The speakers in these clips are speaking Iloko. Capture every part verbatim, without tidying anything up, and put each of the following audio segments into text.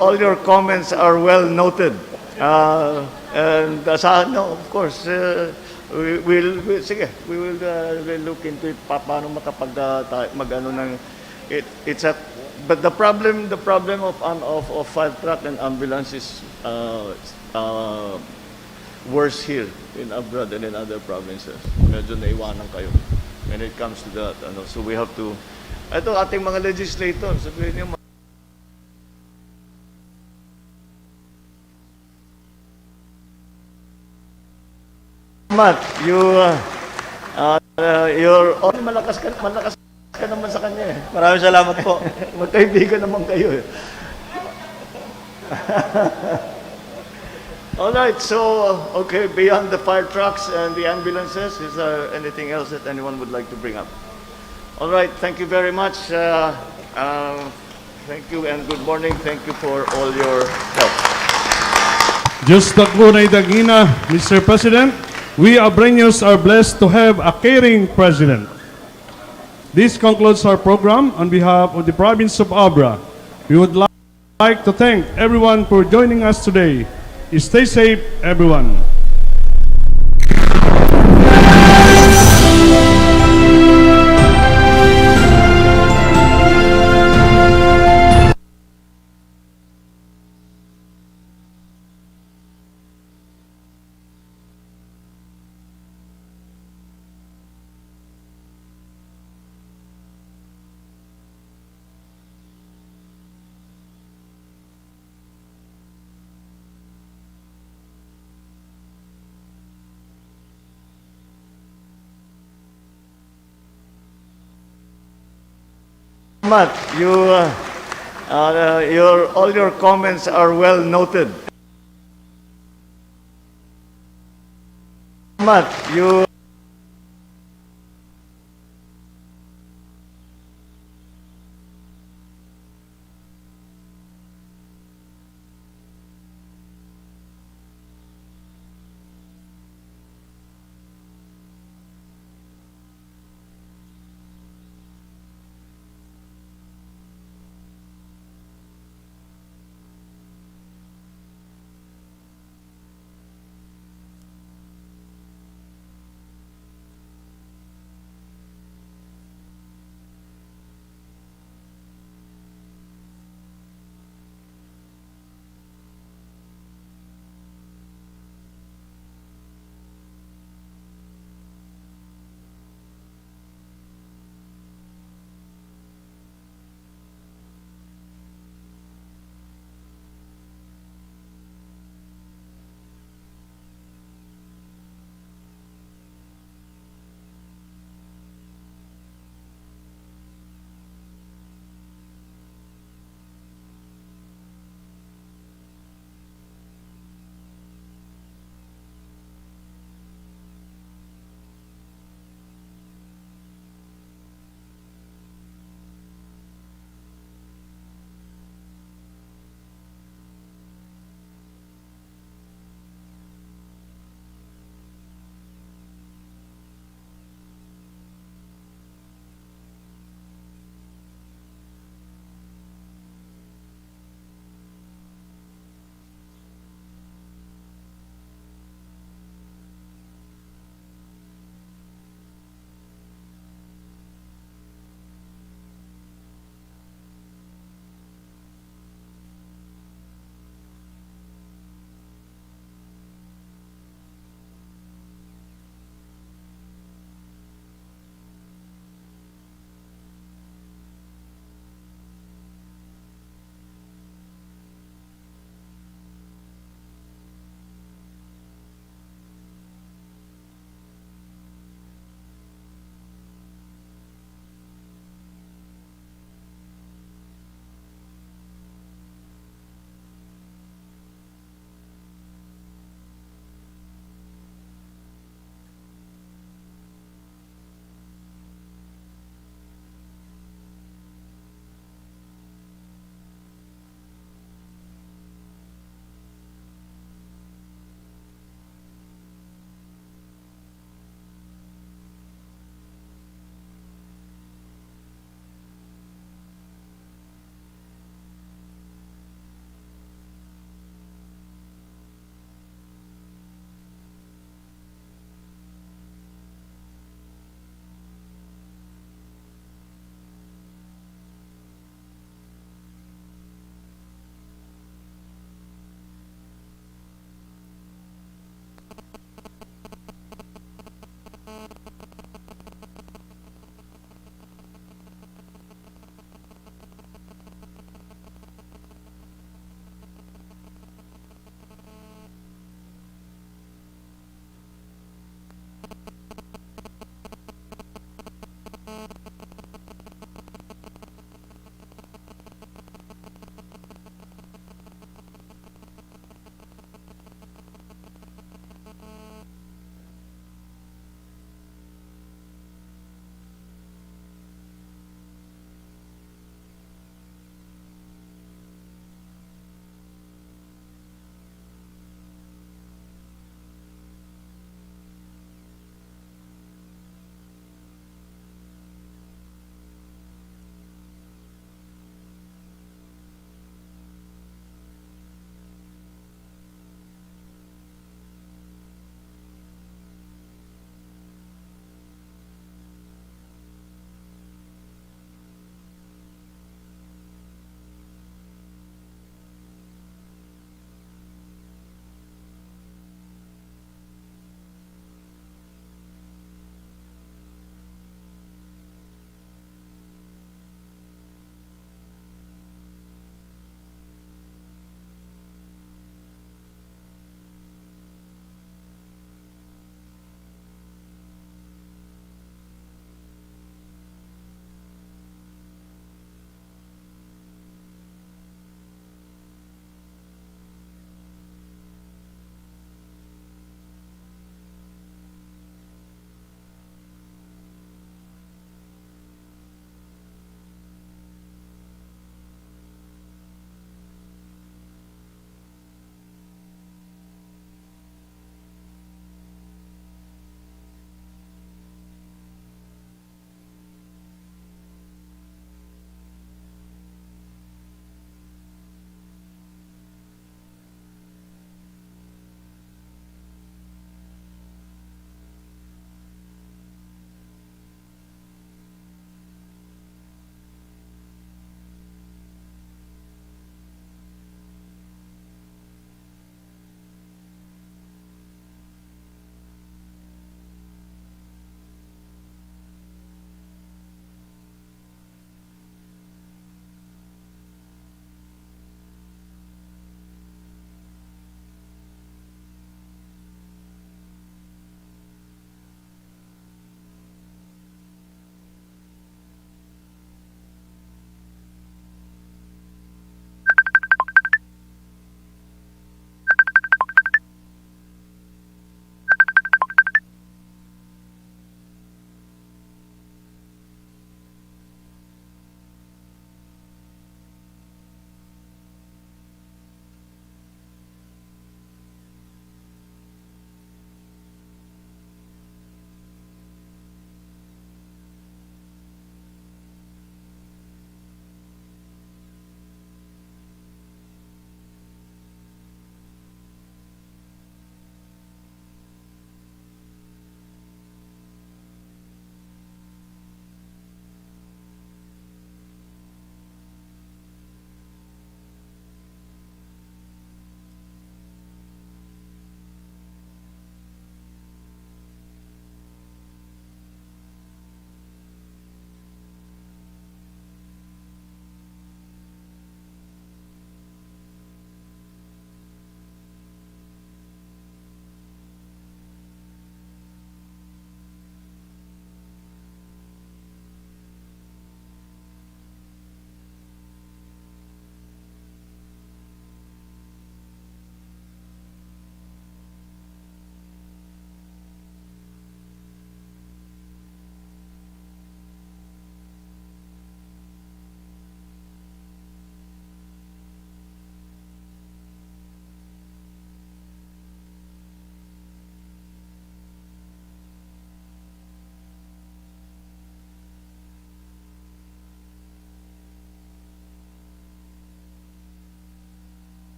All your comments are well noted. Uh, and uh, sa, no, of course, uh, we will, we, sige, we will, uh, we'll look into it, pa, paano makapag, uh, ta-, mag-ano ng, it, it's a, but the problem, the problem of, um, of, of fire truck and ambulance is, uh, uh, worse here in abroad and in other provinces. Medyo naiwanan kayo when it comes to that. Ano, so we have to, ito, ating mga legislator, sabihin niyo, Mat, you, uh, uh, uh, you're all malakas ka, malakas ka naman sa kanya eh. Maraming salamat po. Magkaibigan naman kayo eh. All right, so, okay, beyond the fire trucks and the ambulances, is there anything else that anyone would like to bring up? All right, thank you very much. Uh, uh, thank you and good morning. Thank you for all your help. Diyos tagnay dagina, Mister President, we Abreños are blessed to have a caring president. This concludes our program. On behalf of the province of Abra, we would like to thank everyone for joining us today. Stay safe, everyone. Mat, you, uh, uh, your, all your comments are well noted. Mat, you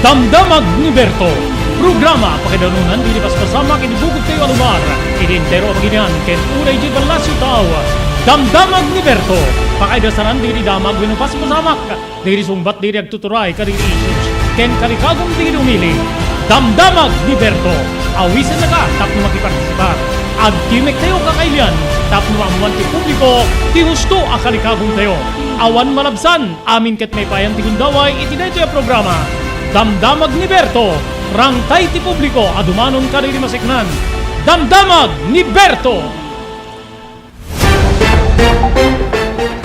Damdamag ni Berto, programa pakaidanunan ti paspasama iti bukod tayo a lugar, iti entero a pagilian ken unay di Palacio tao. Damdamag ni Berto, pakaidasanan dagiti damag wenno paspasamak, dagiti sungbat dagiti agtuturay kadagiti issues, ken kalikagum dagiti umili. Damdamag ni Berto, awisennaka tapno makipartisipar. Agtimek tayo kakailian tapno maammuan ti publiko ti husto a kalikagum tayo. Awan malabsan, amin ket maipayan ti gundaway iti daytoy a programa. Damdamag ni Berto, rangkay ti publiko a dumanon kadagiti maseknan. Damdamag ni Berto!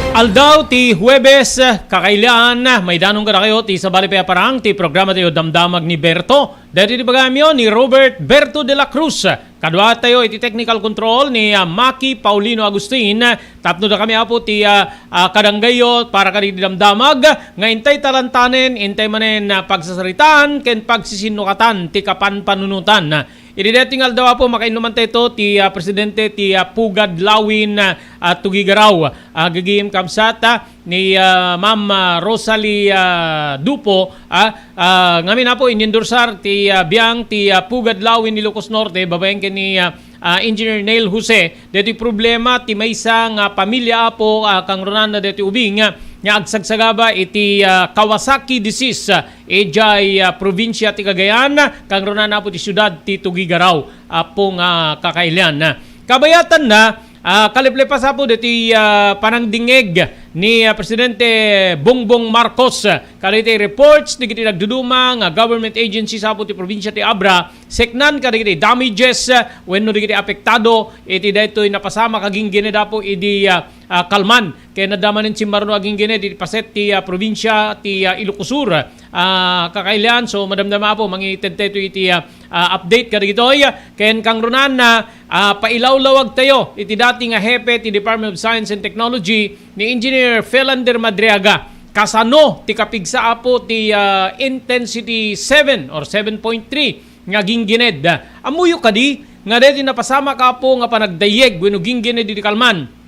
Aldaw ti Huwebes, kakailian, maidanon kadakayo ti sabali pay a parang ti programa tayo Damdamag ni Berto. Daytoy ti bagamyo ni Robert Berto de la Cruz. Kaduatayo iti technical control ni, ah, Maki Paulino Agustin. Tapno dakami, Apo, ti, ah, ah, kadanggayyo para kadagiti damdamag nga intay talantanen, intay manen, ah, pagsasaritaan ken pagsisinnukatan ti kapanpanunotan. Idi daytoy nga aldaw, Apo, makainnuman tayo ti, ah, presidente ti, ah, Pugad Lawin, ah, ah, Tugigaraw. Ah, gagim kamsat, ah, ni, ah, Ma'am, ah, Rosalie, ah, Dupo, ah, ah, ngamin, Apo, inindorsar ti, ah, biang ti, ah, Pugad Lawin Ilocos Norte, babaen ken ni, ah, ah, Engineer Neil Jose, daytoy problema ti maysa nga pamilya, Apo, ah, kangrunana daytoy ubing, ah, nga agsagsagaba iti, ah, Kawasaki disease, ah, idiay, ah, probinsia ti Cagayan, kangrunana, Apo, ti siudad ti Tugigaraw, Apo, nga kakailian. Kabayatanna, Ah, kaleplepas, Apo, daytoy, ah, panangdingngeg ni, ah, Presidente Bongbong Marcos, ah, kadagiti reports dagiti nagduduma nga government agencies, Apo, ti probinsia ti Abra, seknan kadagiti damages, ah, wenno dagiti apektado iti daytoy napasamak a ginggined, Apo, idi, ah, ah, kalman. Ken adda manen simmaruno a ginggined iti paset ti, ah, probinsia ti, ah, Ilocos Sur. Ah, kakailian, so madamdama, Apo, mangited tayo iti, ah, ah, update kadagitoy. Ken kangrunaan, ah, pailawlawag tayo iti dati nga hepe ti Department of Science and Technology ni Engineer Felander Madriaga. Kasano ti kapigsa, Apo, ti, ah, intensity seven or seven point three nga ginggined? Ammoyo kadi nga daytoy napasamak, Apo, nga panagdayyeg wenno ginggined iti kalman?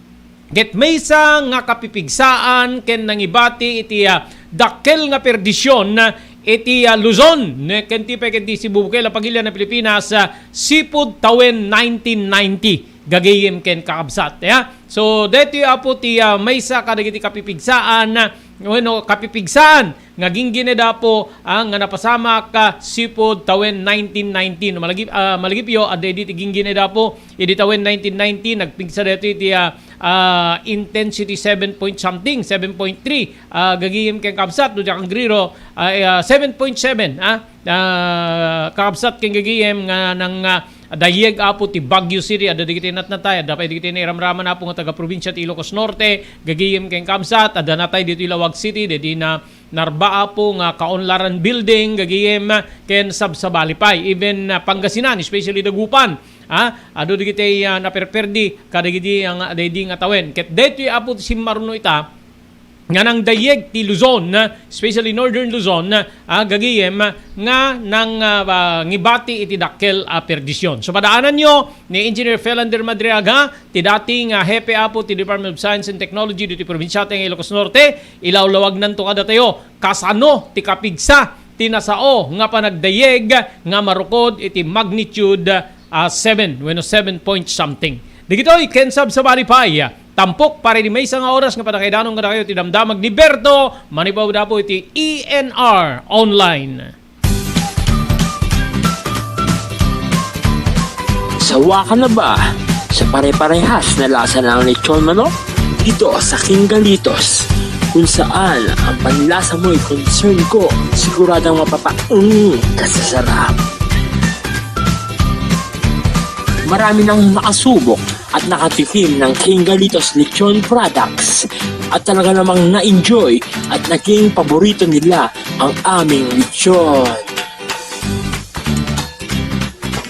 Ket maysa nga kapipigsaan ken nangibati iti, ah, dakkel nga perdision, ah, iti, ah, Luzon, ne, ken ti pay ket ti Cebu, bukel a pagilian a Pilipinas, ah, Sipud Tawen nineteen ninety, gagayem ken kakabsat, ya. So, daytoy, Apo, ti, ah, maysa kadagiti kapipigsaan, ah, wenno kapipigsaan nga ginggined, Apo, ah, nga napasamak, ah, Sipud Tawen nineteen ninety. No, malagip-, ah, malagipyo, adda idi ti ginggined, Apo, idi Tawen nineteen ninety, nagpigsa daytoy ti, ah, ah, intensity seven point something, seven point three, ah, gagayem ken kabsat, no, diak agriro, ah, eh, ah, seven point seven, ah, ah, kakabsat ken gagayem nga nang, ah, dayyeg, Apo, ti Baguio City, adda dagiti natnatay, adda pay dagiti nairamraman, Apo, nga taga-probinsia ti Ilocos Norte, gagayem ken kabsat, adda natay ditoy Laoag City, daydi na narba, Apo, nga kaunlaran building, gagayem ken sabsabali pay. Even, ah, Pangasinan, especially Dagupan, ah, adu dagiti, ah, naperperdi kadagidi nga, daydi nga tawen. Ket daytoy, Apo, ti simmaruno ita, nga nangdayyeg ti Luzon, especially Northern Luzon, ah, gagayem, nga nang, ah, ba, ngibati iti dakkel a perdision. So, padaananyo ni Engineer Felander Madriaga, ti dati nga hepe, Apo, ti Department of Science and Technology ditoy probinsia ti Ilocos Norte, ilawlawagnanto kadatayo, kasano ti kapigsa ti nasao nga panagdayyeg nga marukod iti magnitude, ah, seven wenno seven point something. Dagitoy ken sabsabali pay, tampok para iti maysa nga oras nga pannakaidanon kadakayo ti damdamag ni Berto, manipud, Apo, iti E N R Online. Sawa ka na ba sa pare-parehas na lasa ng lechon manok? Dito sa King Galitos, kung saan ang panlasa mo'y concern ko, siguradong mapapa-, mm, ka sa sarap. Marami nang nakasubok at nakatikim ng King Galitos Lechon Products at talaga namang na-enjoy at naging paborito nila ang aming lechon.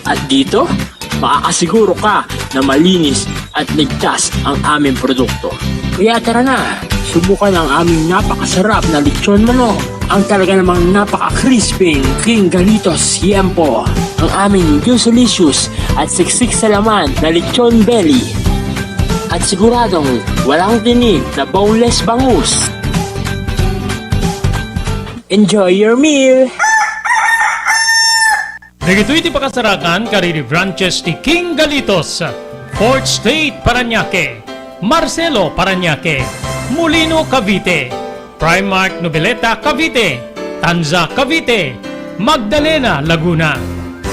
At dito, makakasiguro ka na malinis at ligtas ang aming produkto. Kaya tara na, subukan ang aming napakasarap na lechon manok, ang talaga namang napaka-crispy King Galitos Yempo, ang aming juicylicious at siksik sa laman na lechon belly. At siguradong walang tinik na boneless bangus. Enjoy your meal! Dagitoy ti pakasarakan kadagiti branches ti King Galitos, Fourth Street, Parañaque, Marcelo, Parañaque, Molino, Cavite, Primark Noveleta, Cavite, Tanza, Cavite, Magdalena, Laguna,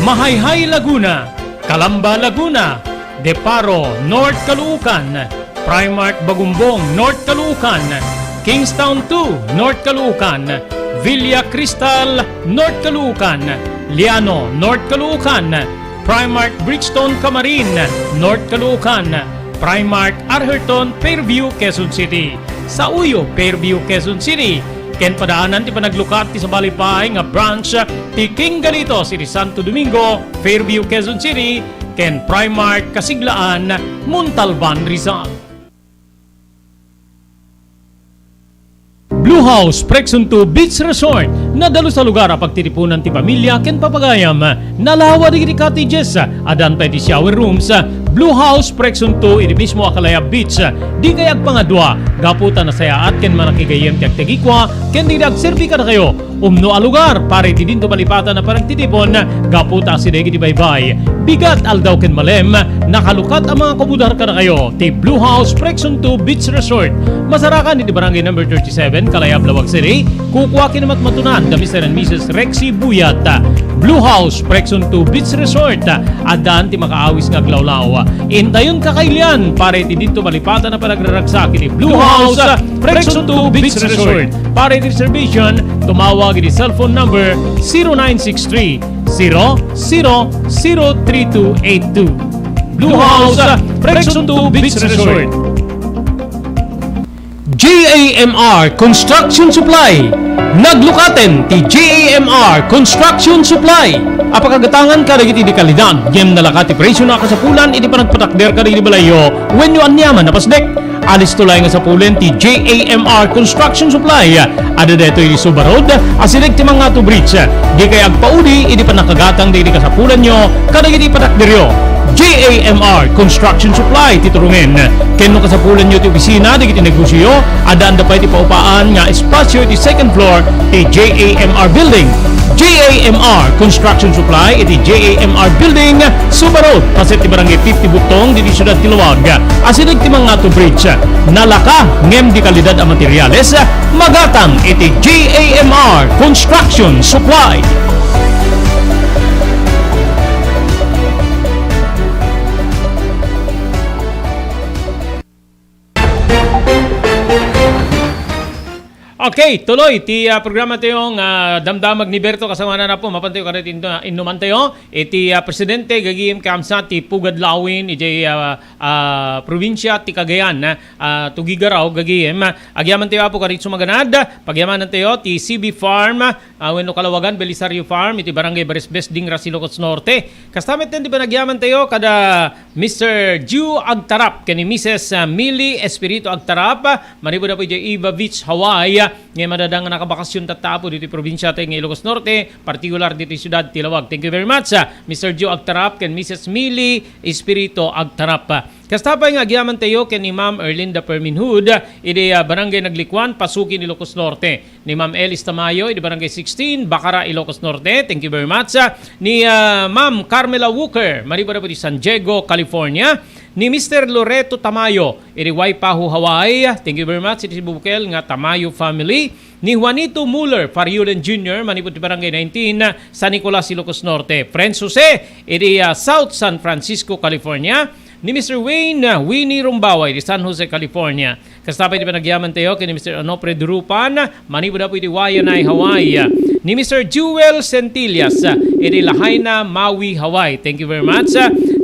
Mahayhay, Laguna, Calamba, Laguna, De Paro, North Caloocan, Primark Bagumbong, North Caloocan, Kingstown two, North Caloocan, Villa Cristal, North Caloocan, Liano, North Caloocan, Primark Brixton, Camarin, North Caloocan, Primark Arherton, Fairview, Quezon City, Sauyo, Fairview, Quezon City, ken padaanan ti panaglukat ti sabali pay nga branch ti King Galitos iti Santo Domingo, Fairview, Quezon City, ken Primark Kasiglaan, Montalban, Rizal. Blue House Prexon two Beach Resort, nadalus a lugar a pagtitipunan ti pamilya ken papagayam. Nalawa dagiti cottages, addan pay ti shower rooms. Blue House Prexon two iti mismo a Calaya Beach. Dikay agpangadua, gapu ta nasayaat ken manakigayyem ti agtegikua ken dagiti agserbi kadakayo. Umno a lugar para iti dinto malipatan a panagtitipon gapu ta asideg iti baybay, bigat, aldaw ken malem, nakalukat a mga komodar kadakayo ti Blue House Prexon two Beach Resort. Masarakan iti Barangay Number thirty-seven, Calaya, Laoag City. Kukua ken matmatunan da Mister and Missus Rexy Buyat. Blue House Prexon two Beach Resort. Addaan ti makaawis nga aglawlaw. Intayon kakailian para iti dinto malipatan a panagraragsak iti Blue House Prexon two Beach Resort. Para iti reservation, tumawag iti cellphone number zero nine six three, zero zero zero three two eight two. Blue House, Prexon two Beach Resort. J A M R Construction Supply. Naglukaten ti J A M R Construction Supply a pakagatangan kadagiti dekalidad ngem nalaka ti presio a kasapulan iti panagpatakder kadagiti balayyo wenno aniaman a pasdek. Alisto laeng a sapulen ti J A M R Construction Supply. Adda daytoy iti Suba Road, asideg ti Mangato Bridge. Dikay agpaudi idi pannakagatang dagiti kasapulanyo kadagiti patakderyo. J A M R Construction Supply ti turongen. Ken no kasapulanyo ti opisina dagiti negosioyo, addaanda pay ti paupaan nga espasio iti second floor ti J A M R Building. J A M R Construction Supply iti J A M R Building, Suba Road, paset ti Barangay fifty Bugtong, ditoy siudad ti Laoag. Asideg ti Mangato Bridge. Nalaka ngem dekalidad a materiales, magatang iti J A M R Construction Supply. Okay, tuloy ti, ah, programa tayo nga Damdamag ni Berto kasama na po. Mapantayo kada ti inno-, innuman tayo. Iti, ah, presidente gagim kamsa ti Pugad Lawin, iti, ah, ah, probinsya ti Cagayan, ah, ah, Tugigaraw gagim. Agyaman tayo, Apo, karitso maganad. Pagyamanan tayo ti C B Farm, ah, wenno Kalawagan Belisario Farm, iti Barangay Barisbes, Dingras, Ilocos Norte. Kasta met ti panagyaman tayo kada Mister Ju Agtarap ken ni Missus, ah, Millie Espiritu Agtarap, ah, manipud Apo idiay Ewa Beach, Hawaii, ah, nga madadang nga nakabakasyon tatta, Apo, ditoy probinsya tayo nga Ilocos Norte, partikular ditoy siudad ti Laoag. Thank you very much, ah, Mister Ju Agtarap ken Missus Millie Espiritu Agtarap. Ah, kasta pay nga agyaman tayo ken ni Ma'am Erlinda Perminhud, ah, idi, ah, Barangay Naglikuan, Pasukin, Ilocos Norte. Ni Ma'am Elis Tamayo, idi Barangay sixteen, Bacara, Ilocos Norte. Thank you very much. Ah, ni, ah, Ma'am Carmela Walker, manipud Apo iti San Diego, California. Ni Mister Loreto Tamayo, iti Waipahu, Hawaii. Thank you very much. Iti bukel nga Tamayo family. Ni Juanito Muller Fariulen Junior, manipud ti Barangay nineteen, San Nicolas, Ilocos Norte. Friends Jose, iti, ah, South San Francisco, California. Ni Mister Wayne, ah, Winnie Rumbawa, iti San Jose, California. Kasta pay ti panagyaman tayo ken ni Mister Onofre Durupan, manipud Apo iti Waianae, Hawaii. Ni Mister Jewel Centillas, iti Lahaina, Maui, Hawaii. Thank you very much.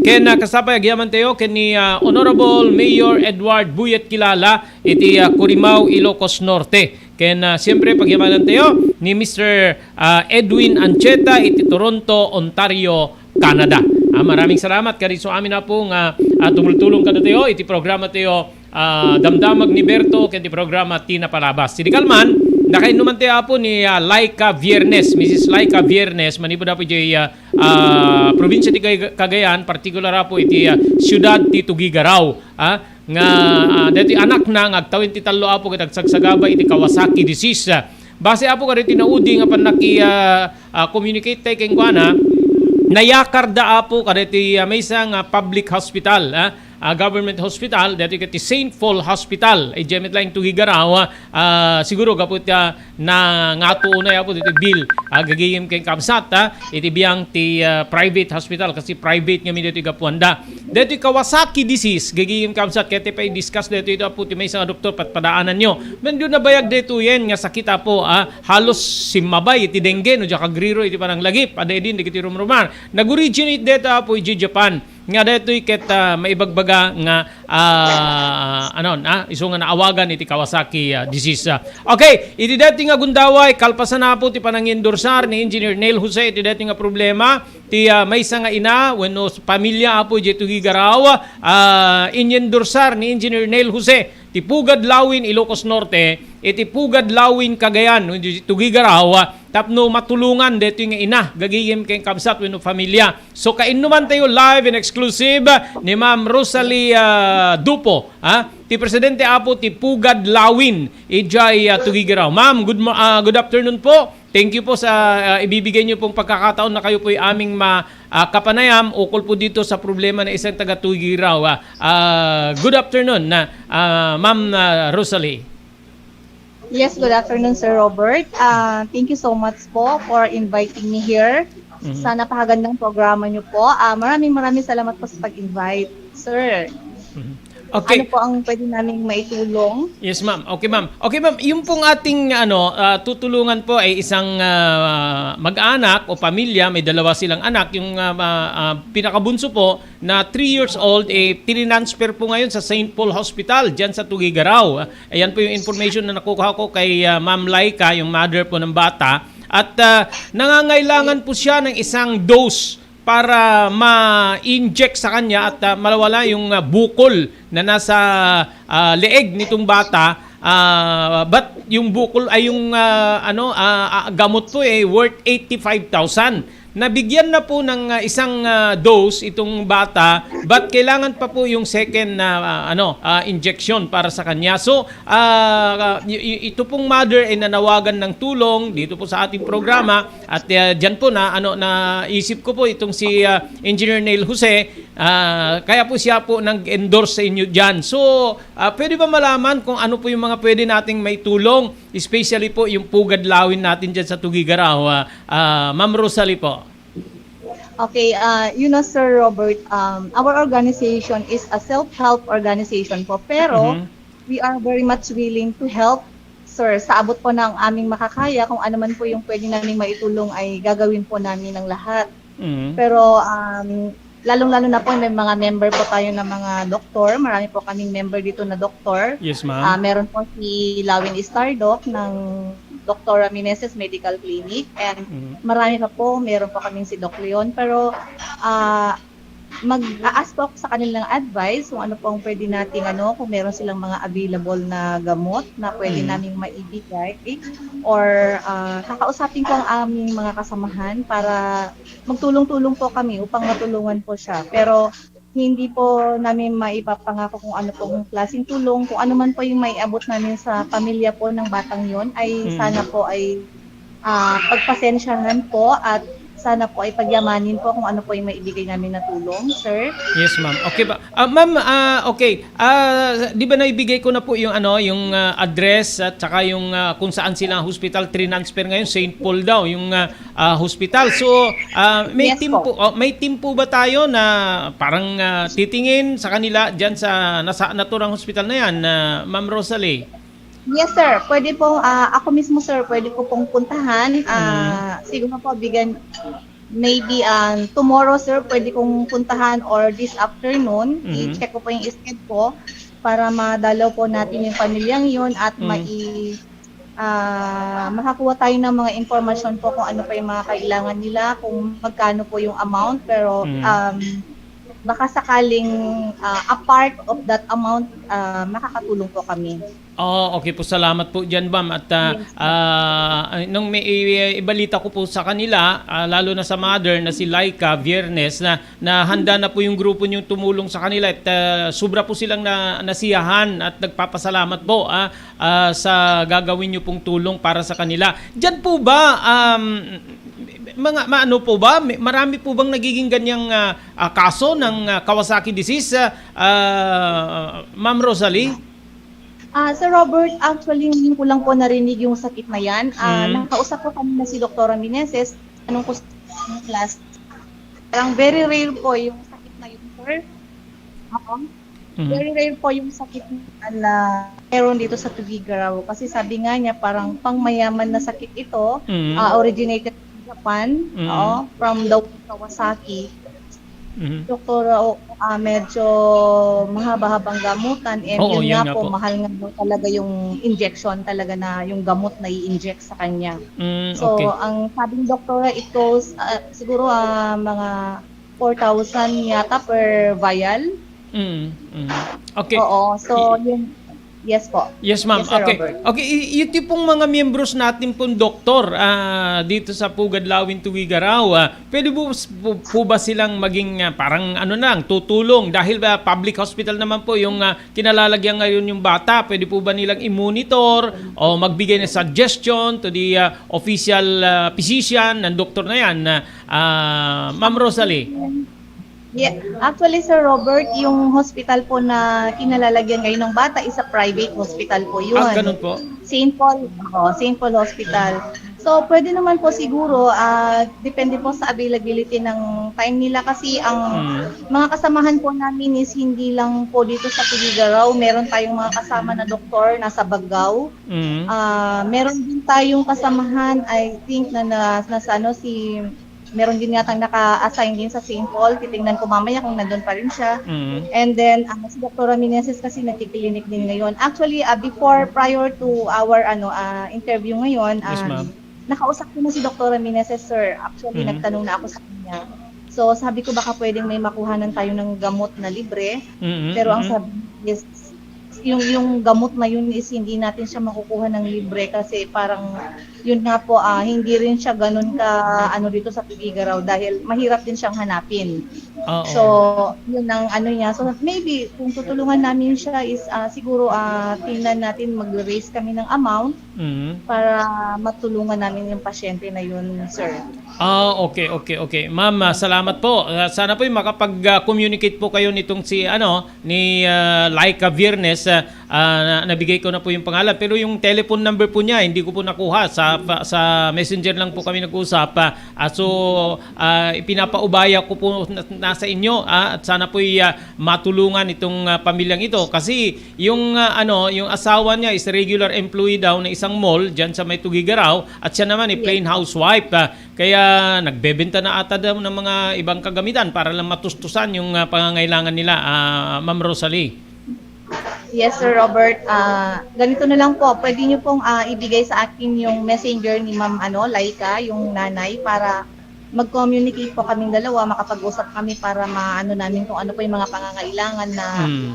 Ken, ah, kasta pay agyaman tayo ken ni, ah, Honorable Mayor Edward Buyat Kilala, iti, ah, Curimao, Ilocos Norte. Ken, ah, siyempre, pagyamanan tayo ni Mister, ah, Edwin Ancheta iti Toronto, Ontario, Canada. Ah, maraming salamat kadagiti amin, Apo, nga, ah, tumultulong kadatayo iti programa tayo, ah, Damdamag ni Berto ken ti programa Ti Napalabas. Sidi kalman, nakainnuman tayo, Apo, ni, ah, Laika Viernes, Missus Laika Viernes, manipud, Apo, idiay, ah, ah, probinsya ti Cag-, Cagayan, partikular, Apo, iti, ah, siudad ti Tuguegarao. Ah, nga, ah, daytoy anakna nga agtawen ti tallo, Apo, ket agsagsagaba iti Kawasaki disease. Base, Apo, kadagiti naudi nga pannaki-, ah, ah, communicate tayo kenkuana, nayakarda, Apo, kadaytoy, ah, maysa nga public hospital, ah, ah, government hospital, daytoy ket ti Saint Paul Hospital, idiay met laeng Tuguegarao, ah, siguro gapu ta nangato unay, Apo, daytoy bill, ah, gagayem ken kabsat, ah, iti biang ti, ah, private hospital, kasi private ngamin daytoy gapuanda. Daytoy Kawasaki disease, gagayem kabsat, ket ti pay discuss daytoy, Apo, ti maysa nga doktor, padpadaananyo. Wen, diyo nabayag daytoyen nga sakit, Apo, ah, halos simmabay iti dengue, no, diak agriro iti pananglagip, adaidin dagiti rumrumar. Nag-originate dayta, Apo, idiay Japan. Nga daytoy ket, ah, maibagbaga nga, ah, anon, ah, isu nga naawagan iti Kawasaki, ah, disease, ah. Okay, iti daytoy nga gundaway, kalpasan, Apo, ti panangendorsar ni Engineer Neil Jose iti daytoy nga problema, ti, ah, maysa nga ina wenno s-, pamilya, Apo, idiay Tuguegarao, ah, inyendorsar ni Engineer Neil Jose ti Pugad Lawin, Ilocos Norte, iti Pugad Lawin, Cagayan, wenno Tuguegarao, ah, tapno matulongan daytoy nga ina, gagayem ken kabsat wenno familia. So, kainnuman tayo live and exclusive ni Ma'am Rosalie, ah, Dupo, ah, ti presidente, Apo, ti Pugad Lawin idiay, ah, Tuguegarao. Ma'am, good mo-, ah, good afternoon po. Thank you po sa, ah, ibibigay niyo pong pagkakataon na kayo po'y aming ma-, ah, kapanayam ukol po dito sa problema na isang taga Tuguegarao. Ah, ah, good afternoon na, ah, Ma'am, ah, Rosalie. Yes, good afternoon, Sir Robert. Ah, thank you so much po for inviting me here Mhm. sa napakagandang programa niyo po. Ah, maraming, maraming salamat po sa pag-invite, sir. Mhm. Okay. Ano po ang pwede naming maitulong? Yes, ma'am. Okay, ma'am. Okay, ma'am. Yung pong ating, ano, ah, tutulungan po ay isang, ah, mag-anak o pamilya, may dalawa silang anak. Yung, ah, ah, ah, pinakabunso po, na three years old, eh, tinitransfer po ngayon sa Saint Paul Hospital, dyan sa Tuguegarao. Ayan po yung information na nakuha ko kay, ah, Ma'am Laika, yung mother po ng bata. At, ah, nangangailangan po siya ng isang dose para ma-inject sa kanya at, ah, malawala yung, ah, bukol na nasa, ah, leeg nitong bata. Ah, but yung bukol ay yung, ah, ano, ah, ah, gamot po, eh, worth eighty-five thousand. Nabigyan na po ng, ah, isang, ah, dose itong bata, but kailangan pa po yung second na, ah, ano, ah, injection para sa kanya. So, ah, y-, y-, ito pong mother ay nanawagan ng tulong dito po sa ating programa at, ah, diyan po na, ano, naisip ko po itong si, ah, Engineer Neil Jose, ah, kaya po siya po nag-endorse sa inyo diyan. So, ah, pwede ba malaman kung ano po yung mga pwede nating maitulong, especially po yung Pugad Lawin natin diyan sa Tuguegarao, ah, ah, Ma'am Rosalie po? Okay, ah, you know, Sir Robert, um, our organization is a self-help organization po, pero Mhm. we are very much willing to help, sir. Sa abot po ng aming makakaya, kung ano man po yung pwede naming maitulong ay gagawin po namin ang lahat. Mhm. Pero, um, lalong-lalo na po may mga member po tayo ng mga doktor. Marami po kaming member dito na doktor. Yes, ma'am. Ah, meron po si Lawin Istardoc ng Doctora Meneses Medical Clinic, and Mhm. marami pa po, meron po kaming si Doc Leon, pero, ah, mag-a-ask po ako sa kanilang advice kung ano po ang pwede nating ano, kung meron silang mga available na gamot na pwede Mhm. naming maibigay, or, ah, kakausapin ko ang aming mga kasamahan para magtulong-tulong po kami upang matulungan po siya. Pero hindi po namin maipapangako kung ano pong klaseng tulong, kung ano man po yung maiabot namin sa pamilya po ng batang yon, ay Mm. sana po ay, ah, pagpasensyahan po at sana po ay pagyamanin po kung ano po yung maibigay namin na tulong, sir. Yes, ma'am. Okay ba? Ah, ma'am, ah, okay. Ah, di ba naibigay ko na po yung ano, yung, ah, address at saka yung, ah, kung saan sila hospital, transfer ngayon, Saint Paul daw, yung, ah, ah, hospital. So, ah, may Yes team po. po, oh, may team po ba tayo na parang, ah, titingin sa kanila diyan sa nasa naturang hospital na yan, ah, Ma'am Rosalie? Yes, sir. Pwede po, ah, ako mismo, sir, pwede ko pong puntahan. Mm. Ah, siguro po, bigyan, maybe, ah, tomorrow, sir, pwede kong puntahan or this afternoon. Mhm. I-check ko po yung schedule ko para madalaw po natin yung pamilyang yun at Mm. mai-, ah, makakuha tayo ng mga impormasyon po kung ano pa yung mga kailangan nila, kung magkano po yung amount. Pero, Mm. um, baka sakaling, ah, a part of that amount, ah, makakatulong po kami. Oo, okay po. Salamat po diyan, ma'am. At, ah, Yes, sir. ah, nung may i-, ibalita ko po sa kanila, ah, lalo na sa mother na si Laika Viernes, na, na handa na po yung grupo niyong tumulong sa kanila at, ah, sobra po silang na, nasiyahan at nagpapasalamat po, ah, ah, sa gagawin niyo pong tulong para sa kanila. Diyan po ba, um, Mga maano po ba? May marami po bang nagiging ganyang, ah, ah, kaso ng, ah, Kawasaki disease, ah, ah, Ma'am Rosalie? Ah, Sir Robert, actually, ngayon ko lang po narinig yung sakit na yan. Ah, Mm. nakausap ko kanina si Doktora Meneses. Anong kus-, class? Parang very rare po yung sakit na yun, sir. Oo. Mhm. Very rare po yung sakit na meron dito sa Tuguegarao. Kasi sabi nga niya, parang pangmayaman na sakit ito. Mhm. Ah, originated from Japan, Mhm. oo, from the Kawasaki. Mhm. Doktora, o, ah, medyo mahaba-habang gamutan, and Oo, yun yan nga nga po, po. Mahal nga daw talaga yung injection talaga na yung gamot na i-inject sa kanya. Mm, So, okay. Ang sabi ng doktora, it goes, ah, siguro, ah, mga four thousand yata per vial. Mm, mm. Okay. Oo, so, I- yun. Yes po. Yes, ma'am. Yes, Sir Okay. Robert. Okay, i-, iti pong mga miyembros natin pong doktor, ah, dito sa Pugad Lawin Tuguegarao, ah, pwede po, po, po ba silang maging, ah, parang ano na lang, tutulong? Dahil ba public hospital naman po yung, ah, kinalalagyan ngayon yung bata, pwede po ba nilang i-monitor o magbigay ng suggestion to the, ah, official, ah, physician ng doktor na yan, ah, ah, Ma'am Rosalie? Yeah, actually, Sir Robert, yung hospital po na kinalalagyan ngayon ng bata is a private hospital po Ah, yun. Ganun po? Saint Paul, oo, Saint Paul Hospital. So, pwede naman po siguro, ah, depende po sa availability ng time nila kasi ang Mm. mga kasamahan po namin is hindi lang po dito sa Tuguegarao. Meron tayong mga kasama na doktor nasa Baggao. Mm. Ah, meron din tayong kasamahan, I think, na, na, nasa ano, si meron din yatang naka-assign din sa Saint Paul. Titingnan ko mamaya kung nandun pa rin siya. Mm. And then, ah, si Doktora Meneses kasi nagki-clinic din ngayon. Actually, ah, before, prior to our, ano, ah, interview ngayon, Yes, um, ma'am. nakausap ko na si Doktora Meneses, sir. Actually, Mm. nagtanong na ako sa kanya. So, sabi ko, "Baka pwedeng may makuhanan tayo ng gamot na libre." Mm, Pero ang mm. sabi niya is, yung, yung gamot na yun is hindi natin siya makukuha ng libre kasi parang, yun nga po, ah, hindi rin siya ganun ka, ano, dito sa Tuguegarao dahil mahirap din siyang hanapin. Oo. So, yun ang ano niya. So, maybe, kung tutulungan namin siya is, ah, siguro, ah, tingnan natin, mag-raise kami ng amount Mm. para matulungan namin yung pasyente na yun, sir. Ah, okay, okay, okay. Ma'am, ah, salamat po. Ah, sana po'y makapag, ah, communicate po kayo nitong si, ano, ni, ah, Laika Viernes, ah, ah, na-, nabigay ko na po yung pangalan. Pero yung telephone number po niya, hindi ko po nakuha. Sa, pa-, sa messenger lang po kami nag-usap. Ah, ah, so, ah, ipinapaubaya ko po na, nasa inyo, ah, at sana po'y, ah, matulungan itong, ah, pamilyang ito. Kasi yung, ah, ano, yung asawa niya is regular employee daw na isang mall dyan sa may Tuguegarao at siya naman ay Yes. plain housewife. Ah, kaya nagbebenta na ata daw ng mga ibang kagamitan para lang matustusan yung, ah, pangangailangan nila, ah, Ma'am Rosalie. Yes, Sir Robert. Ah, ganito na lang po. Pwede niyo pong, ah, ibigay sa akin yung messenger ni Ma'am, ano, Laika, yung nanay, para mag-communicate po kaming dalawa, makapag-usap kami para maano namin kung ano po yung mga pangangailangan na Hmm.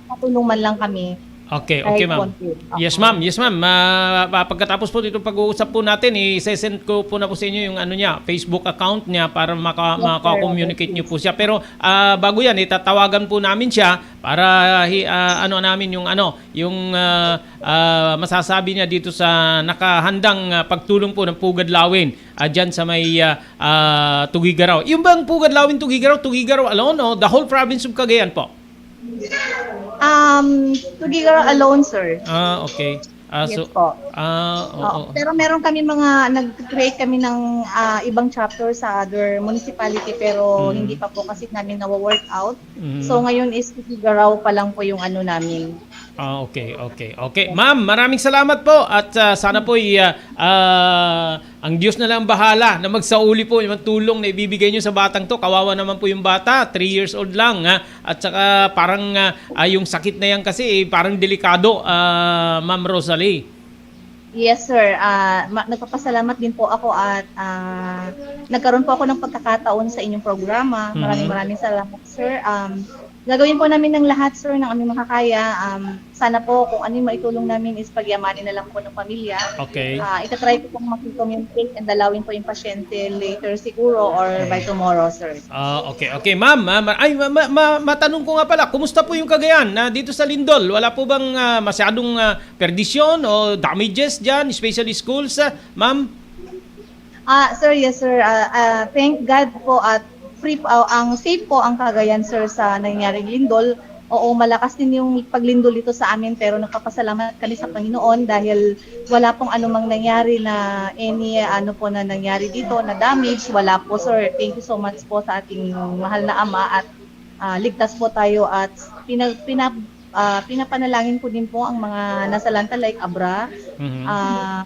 matulungan lang kami. Okay, okay, Kahit ma'am. konti. Yes, Opo. ma'am. Yes, ma'am. Ma-, ma-, pagkatapos po nitong pag-uusap po natin, i-send ko po na po sa inyo yung ano niya, Facebook account niya para maka-, Yes, sir. maka-communicate niyo po siya. Pero, ah, bago yan, itatawagan po namin siya para hi-, ah, ano namin yung ano, yung, ah, ah, masasabi niya dito sa nakahandang, ah, pagtulong po ng Pugad Lawin, ah, dyan sa may, ah, ah, Tuguegarao. Yung bang Pugad Lawin Tuguegarao, Tuguegarao alone o the whole province of Cagayan po? Um, Tuguegarao alone, sir. Ah, okay. Ah, Yes so, po. ah, Oo. oo. Pero meron kami mga, nag-create kami ng, ah, ibang chapter sa other municipality, pero Mm. hindi pa po kasi namin nawo-work out. Mm. So, ngayon is Tuguegarao pa lang po yung ano namin. Ah, okay, okay. Okay, ma'am, maraming salamat po at, ah, sana po i-, ah, ah, ang Diyos na lang bahala na magsauli po yung tulong na ibibigay niyo sa batang to. Kawawa naman po yung bata, three years old lang, ha? At saka parang, ah, ah, yung sakit na yan kasi, eh, parang delikado, ah, Ma'am Rosalie. Yes, sir. Ah, ma-, nagpapasalamat din po ako at, ah, nagkaroon po ako ng pagkakataon sa inyong programa. Maraming, Mhm. maraming salamat, sir. Um, gagawin po namin ng lahat, sir, ng aming makakaya. Um, sana po kung ano yung maitulong namin is pagyamanin na lang po ng pamilya. Okay. Ah, itatry ko pong makipag-communicate and dalawin po yung pasyente later siguro or by Okay. tomorrow, sir. Ah, okay, okay. Ma'am, ah, ma-, ay, ma-, ma-, ma-, matanong ko nga pala, kumusta po yung Cagayan na dito sa Lindol? Wala po bang, ah, masyadong, ah, perdisyon o damages dyan, especially schools, ah, ma'am? Ah, sir, yes, sir. Ah, ah, thank God po at free po, ah, ang safe po ang Cagayan, sir, sa nangyaring lindol. Oo, malakas din yung paglindol dito sa amin, pero nagpapasalamat kami sa Panginoon dahil wala pong anumang nangyari na any, ano po na nangyari dito, na damage. Wala po, sir. Thank you so much po sa ating mahal na Ama at, ah, ligtas po tayo at pina-, pina-, ah, pinapanalangin ko din po ang mga nasalanta like Abra, Mhm. ah,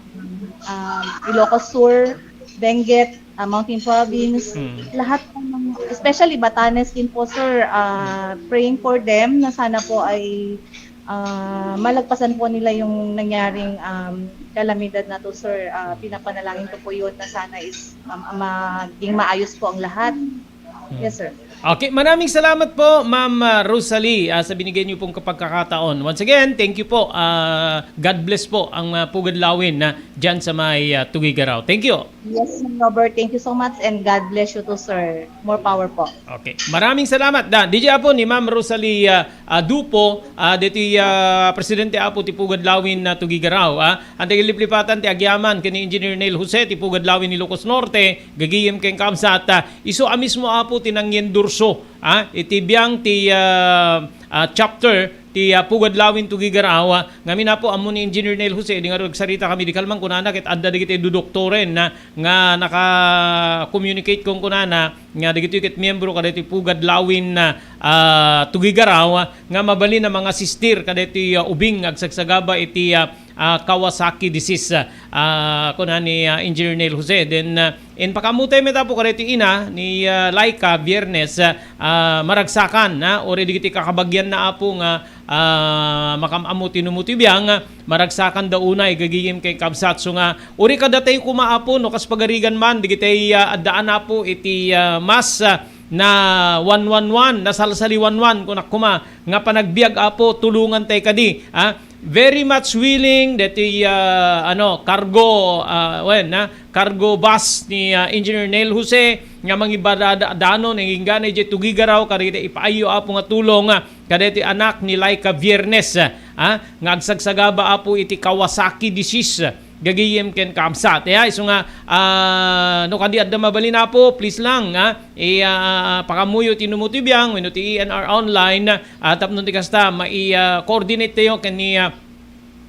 ah, Ilocos Sur, Benguet, ah, Mountain Province, Mm. lahat po ng, especially Batanes din po, sir, ah, praying for them na sana po ay, ah, malagpasan po nila yung nangyaring, um, kalamidad na to, sir. Ah, pinapanalangin ko po yun na sana is, um, maging maayos po ang lahat. Mm. Yes, sir. Okay, maraming salamat po, Ma'am, ah, Rosalie, ah, sa binigay niyo pong kapagkakataon. Once again, thank you po. Ah, God bless po ang, ah, Pugad Lawin na diyan sa may, ah, Tuguegarao. Thank you. Yes, Sir Robert. Thank you so much and God bless you too, sir. More power po. Okay. Maraming salamat. Da, D J Apo ni Ma'am Rosalie, ah, ah, Dupo, ah, ditoy, ah, presidente Apo ti Pugad Lawin na Tuguegarao, ah. Anta iliplipatan ti agyaman ken ni Engineer Neil Jose ti Pugad Lawin ni Ilocos Norte, gagayem ken kabsat, ah, isu a mismo Apo ti nangyendorso, ah, iti biang ti, ah, ah, chapter ti, ah, Pugad Lawin Tuguegarao, ah, ngamin Apo ammo ni Engineer Neil Jose, idi ngarud agsarita kami di kalman kunana ket adda dagiti dudoktoren na nga naka-communicate kon kunana nga dagitoy ket miyembro kadaytoy Pugad Lawin na, ah, Tuguegarao, ah, nga mabalin a mangasistir kadaytoy, ah, ubing nga agsagsagaba iti, ah, ah, Kawasaki disease, ah, kuna ni, ah, Engineer Neil Jose. Then, ah, impakaammotayo met Apo kadaytoy ina ni, ah, Laika Viernes, ah, ah, maragsakan, ah, uray dagiti kakabagianna Apo nga, ah, makaam-ammo ti numo ti biang, ah, maragsakanda unay gagayem ken kabsat. So nga, uray kadatayo koma Apo, no, kas pagarigan man, dagiti, ah, addaan Apo iti, ah, mass, ah, na one one one, na salsaliwanwan, kunak koma, nga panagbiag Apo, tulongantay kadi, ah, very much willing deti, ah, ano, cargo, ah, wen, ah, cargo bus ni, ah, Engineer Neil Jose nga mangibadadanon, ingingganay diay Tuguegarao, kadagiti ipaayyo Apo nga tulong, ah, kadagiti anak ni Laika Viernes, ah, nga agsagsagaba Apo iti Kawasaki disease, gagayem ken kabsat. Ya, isu nga, ah, no kadi adda mabalin Apo, please lang, ah, i, ah, pakaammoyo ti numo ti biang wenno ti E N R online, ah, tapno ti kasta, mai, ah, coordinate tayo ken ni, ah,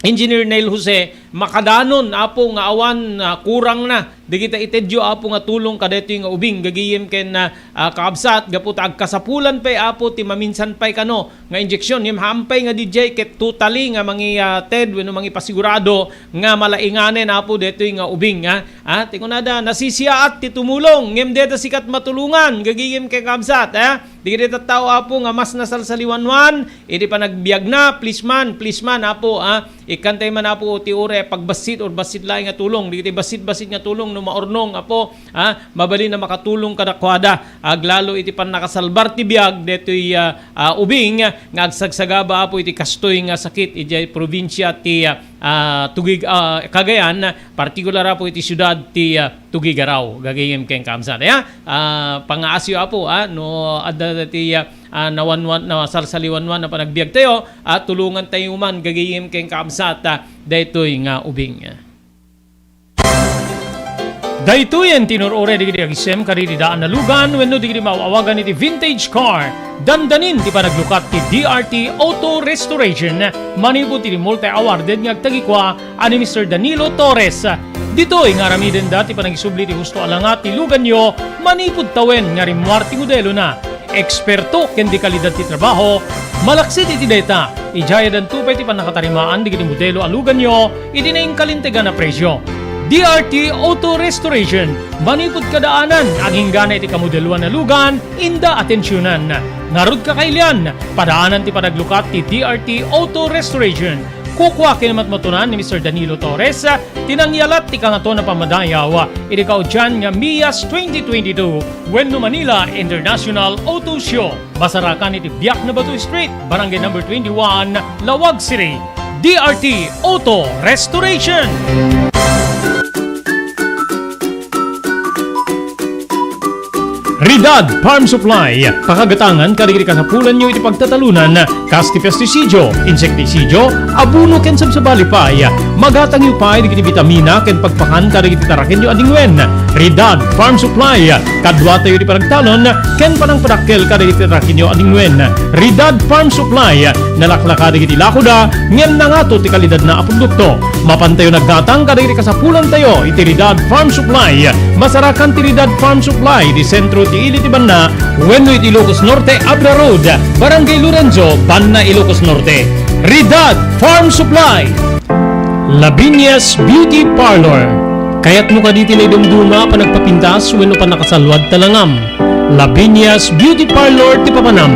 Engineer Neil Jose, makadanon, Apo, nga awan, ah, kurangna dagita itedyo, Apo, nga tulong kadaytoy nga ubing, gagayem ken, ah, ah, kaabsat, gapu ta agkasapulan pay, Apo, ti maminsan pay kano nga injection. Ngem haan pay nga didiay ket totally nga mangi-, ah, ted wenno mangipasigurado nga malainganen, Apo, daytoy nga ubing, ah. Ah, ti kunada, nasisiaat ti tumulong, ngem dida sikat matulongan, gagayem ken kaabsat, ah. Dagiti tattao, Apo, nga mas nasalsaliwanwan iti panagbiagna, please man, please man, Apo, ah, ikkantay man, Apo, ti uray pagbassit or bassit laeng nga tulong. Dagiti bassit-bassit nga tulong no maurnong, Apo, ah, mabalin a makatulong kadakuada. Aglalo iti pannakasalbar ti biag detoy, ah, ah, ubing nga agsagsagaba, Apo, iti kastoy nga sakit idiay probinsia ti, ah, ah, Tugig-, ah, Cagayan, partikular, Apo, iti siudad ti, ah, Tuguegarao, gagayem ken kaabsat. Ya, ah, pangaasyo, Apo, ah, no adda ti, ah, ah, nawanwan, nasalsaliwanwan a panagbiagtayo, ah, tulongantayo man, gagayem ken kaabsat, ah, daytoy nga ubing. Daytoyen ti nur-uray dagiti agisem kadagiti daan a lugan wenno dagiti maaw-awagan iti vintage car. Dandanin ti panaglukat ti D R T Auto Restoration manipud iti multi-awarded nga agtagikua a ni Mister Danilo Torres. Ditoy nga aramidenda ti panagisubli ti husto a langat ti luganyo manipud tawen nga rimmuar ti modelona. Eksperto ken de kalidad ti trabaho, malaksid iti dayta, idiay addanto pay ti pannakatarimaan dagiti modelo a luganyo iti nainkalintegan a presio. D R T Auto Restoration, manipud kadaanan, agingga iti kamodeloan a lugan, inda atensionan. Ngarud, kakailian, padaanan ti panaglukat ti D R T Auto Restoration. Kukua ken matmatunan ni Mister Danilo Torres ti nangyalat ti Kangatoan a Pammadayaw iti kaudian nga MIAS twenty twenty-two wenno Manila International Auto Show. Masarakan iti Biak na Bato Street, Barangay Number twenty-one, Laoag City. D R T Auto Restoration. Ridad Farm Supply, pakagatangan kadagiti kasapulanyo iti pagtatalunan, kas ti pestisidio, insektisidio, abono ken sabsabali pay. Magatangyo pay dagiti bitamina ken pagpakan kadagiti tarakenyo a dingwen. Ridad Farm Supply, kaduatayo ti panagtalon ken panangpadakkel kadagiti rakinyo a dingwen. Ridad Farm Supply, nalaklaka dagiti lakoda ngem nangato ti kalidadna a produkto. Mapantayo naggatang kadagiti kasapulantayo iti Ridad Farm Supply. Masarakan ti Ridad Farm Supply iti sentro ti ili ti banna wenno iti Ilocos Norte, Abra Road, Barangay Lorenzo, Banna, Ilocos Norte. Ridad Farm Supply. Lavinia's Beauty Parlor. Kayatmo kadi ti naidumduma a panagpapintas wenno pannakasalluad ta langam? Lavinia's Beauty Parlor ti papanam.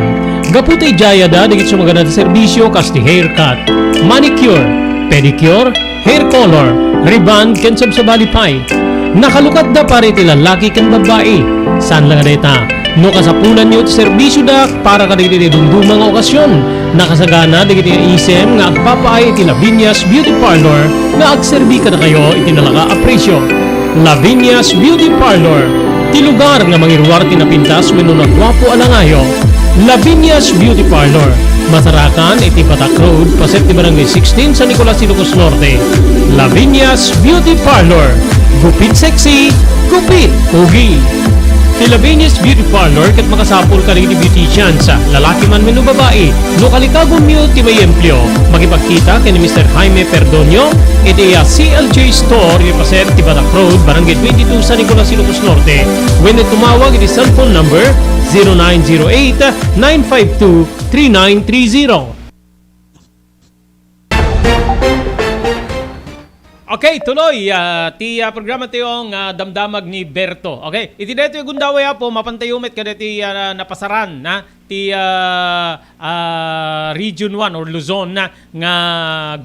Gapu ta idiay adda dagiti sumagada ti serbisio kas ti haircut, manicure, pedicure, hair color, rebond, ken sabsabali pay. Nakalukatda para iti lallaki ken babbai. Saan la nga dayta, no kasapulanyo ti serbisioda para kadagiti naidumduma nga okasion, nakasagana dagiti nga isem nga agpapaay iti Lavinia's Beauty Parlor nga agserbi kadakayo iti nalaka a presio. Lavinia's Beauty Parlor, ti lugar nga mangiruar ti napintas wenno naguapo a langayo. Lavinia's Beauty Parlor, masarakan iti Batak Road, paset ti Barangay sixteen, San Nicolas, Ilocos Norte. Lavinia's Beauty Parlor, gupit sexy, gupit pogi. Ti Lavinia's Beauty Parlor ket makasapul kadagiti beauticians, lalaki man wenno babai. No kalikagonyo ti maiempleo, makipagkita ken ni Mister Jaime Perdonio iti, ah, C L J Store, iti paset ti Batak Road, Barangay twenty-two, San Nicolas, Ilocos Norte, wenno tumawag iti cellphone number zero nine zero eight, nine five two, three nine three zero. Okay, tuloy, ah, ti, ah, programa tayo nga Damdamag ni Berto. Okay, iti daytoy gundaway, Apo, mapantayo met kadaytoy, ah, napasaran, na, ti, ah, ah, Region one or Luzon na nga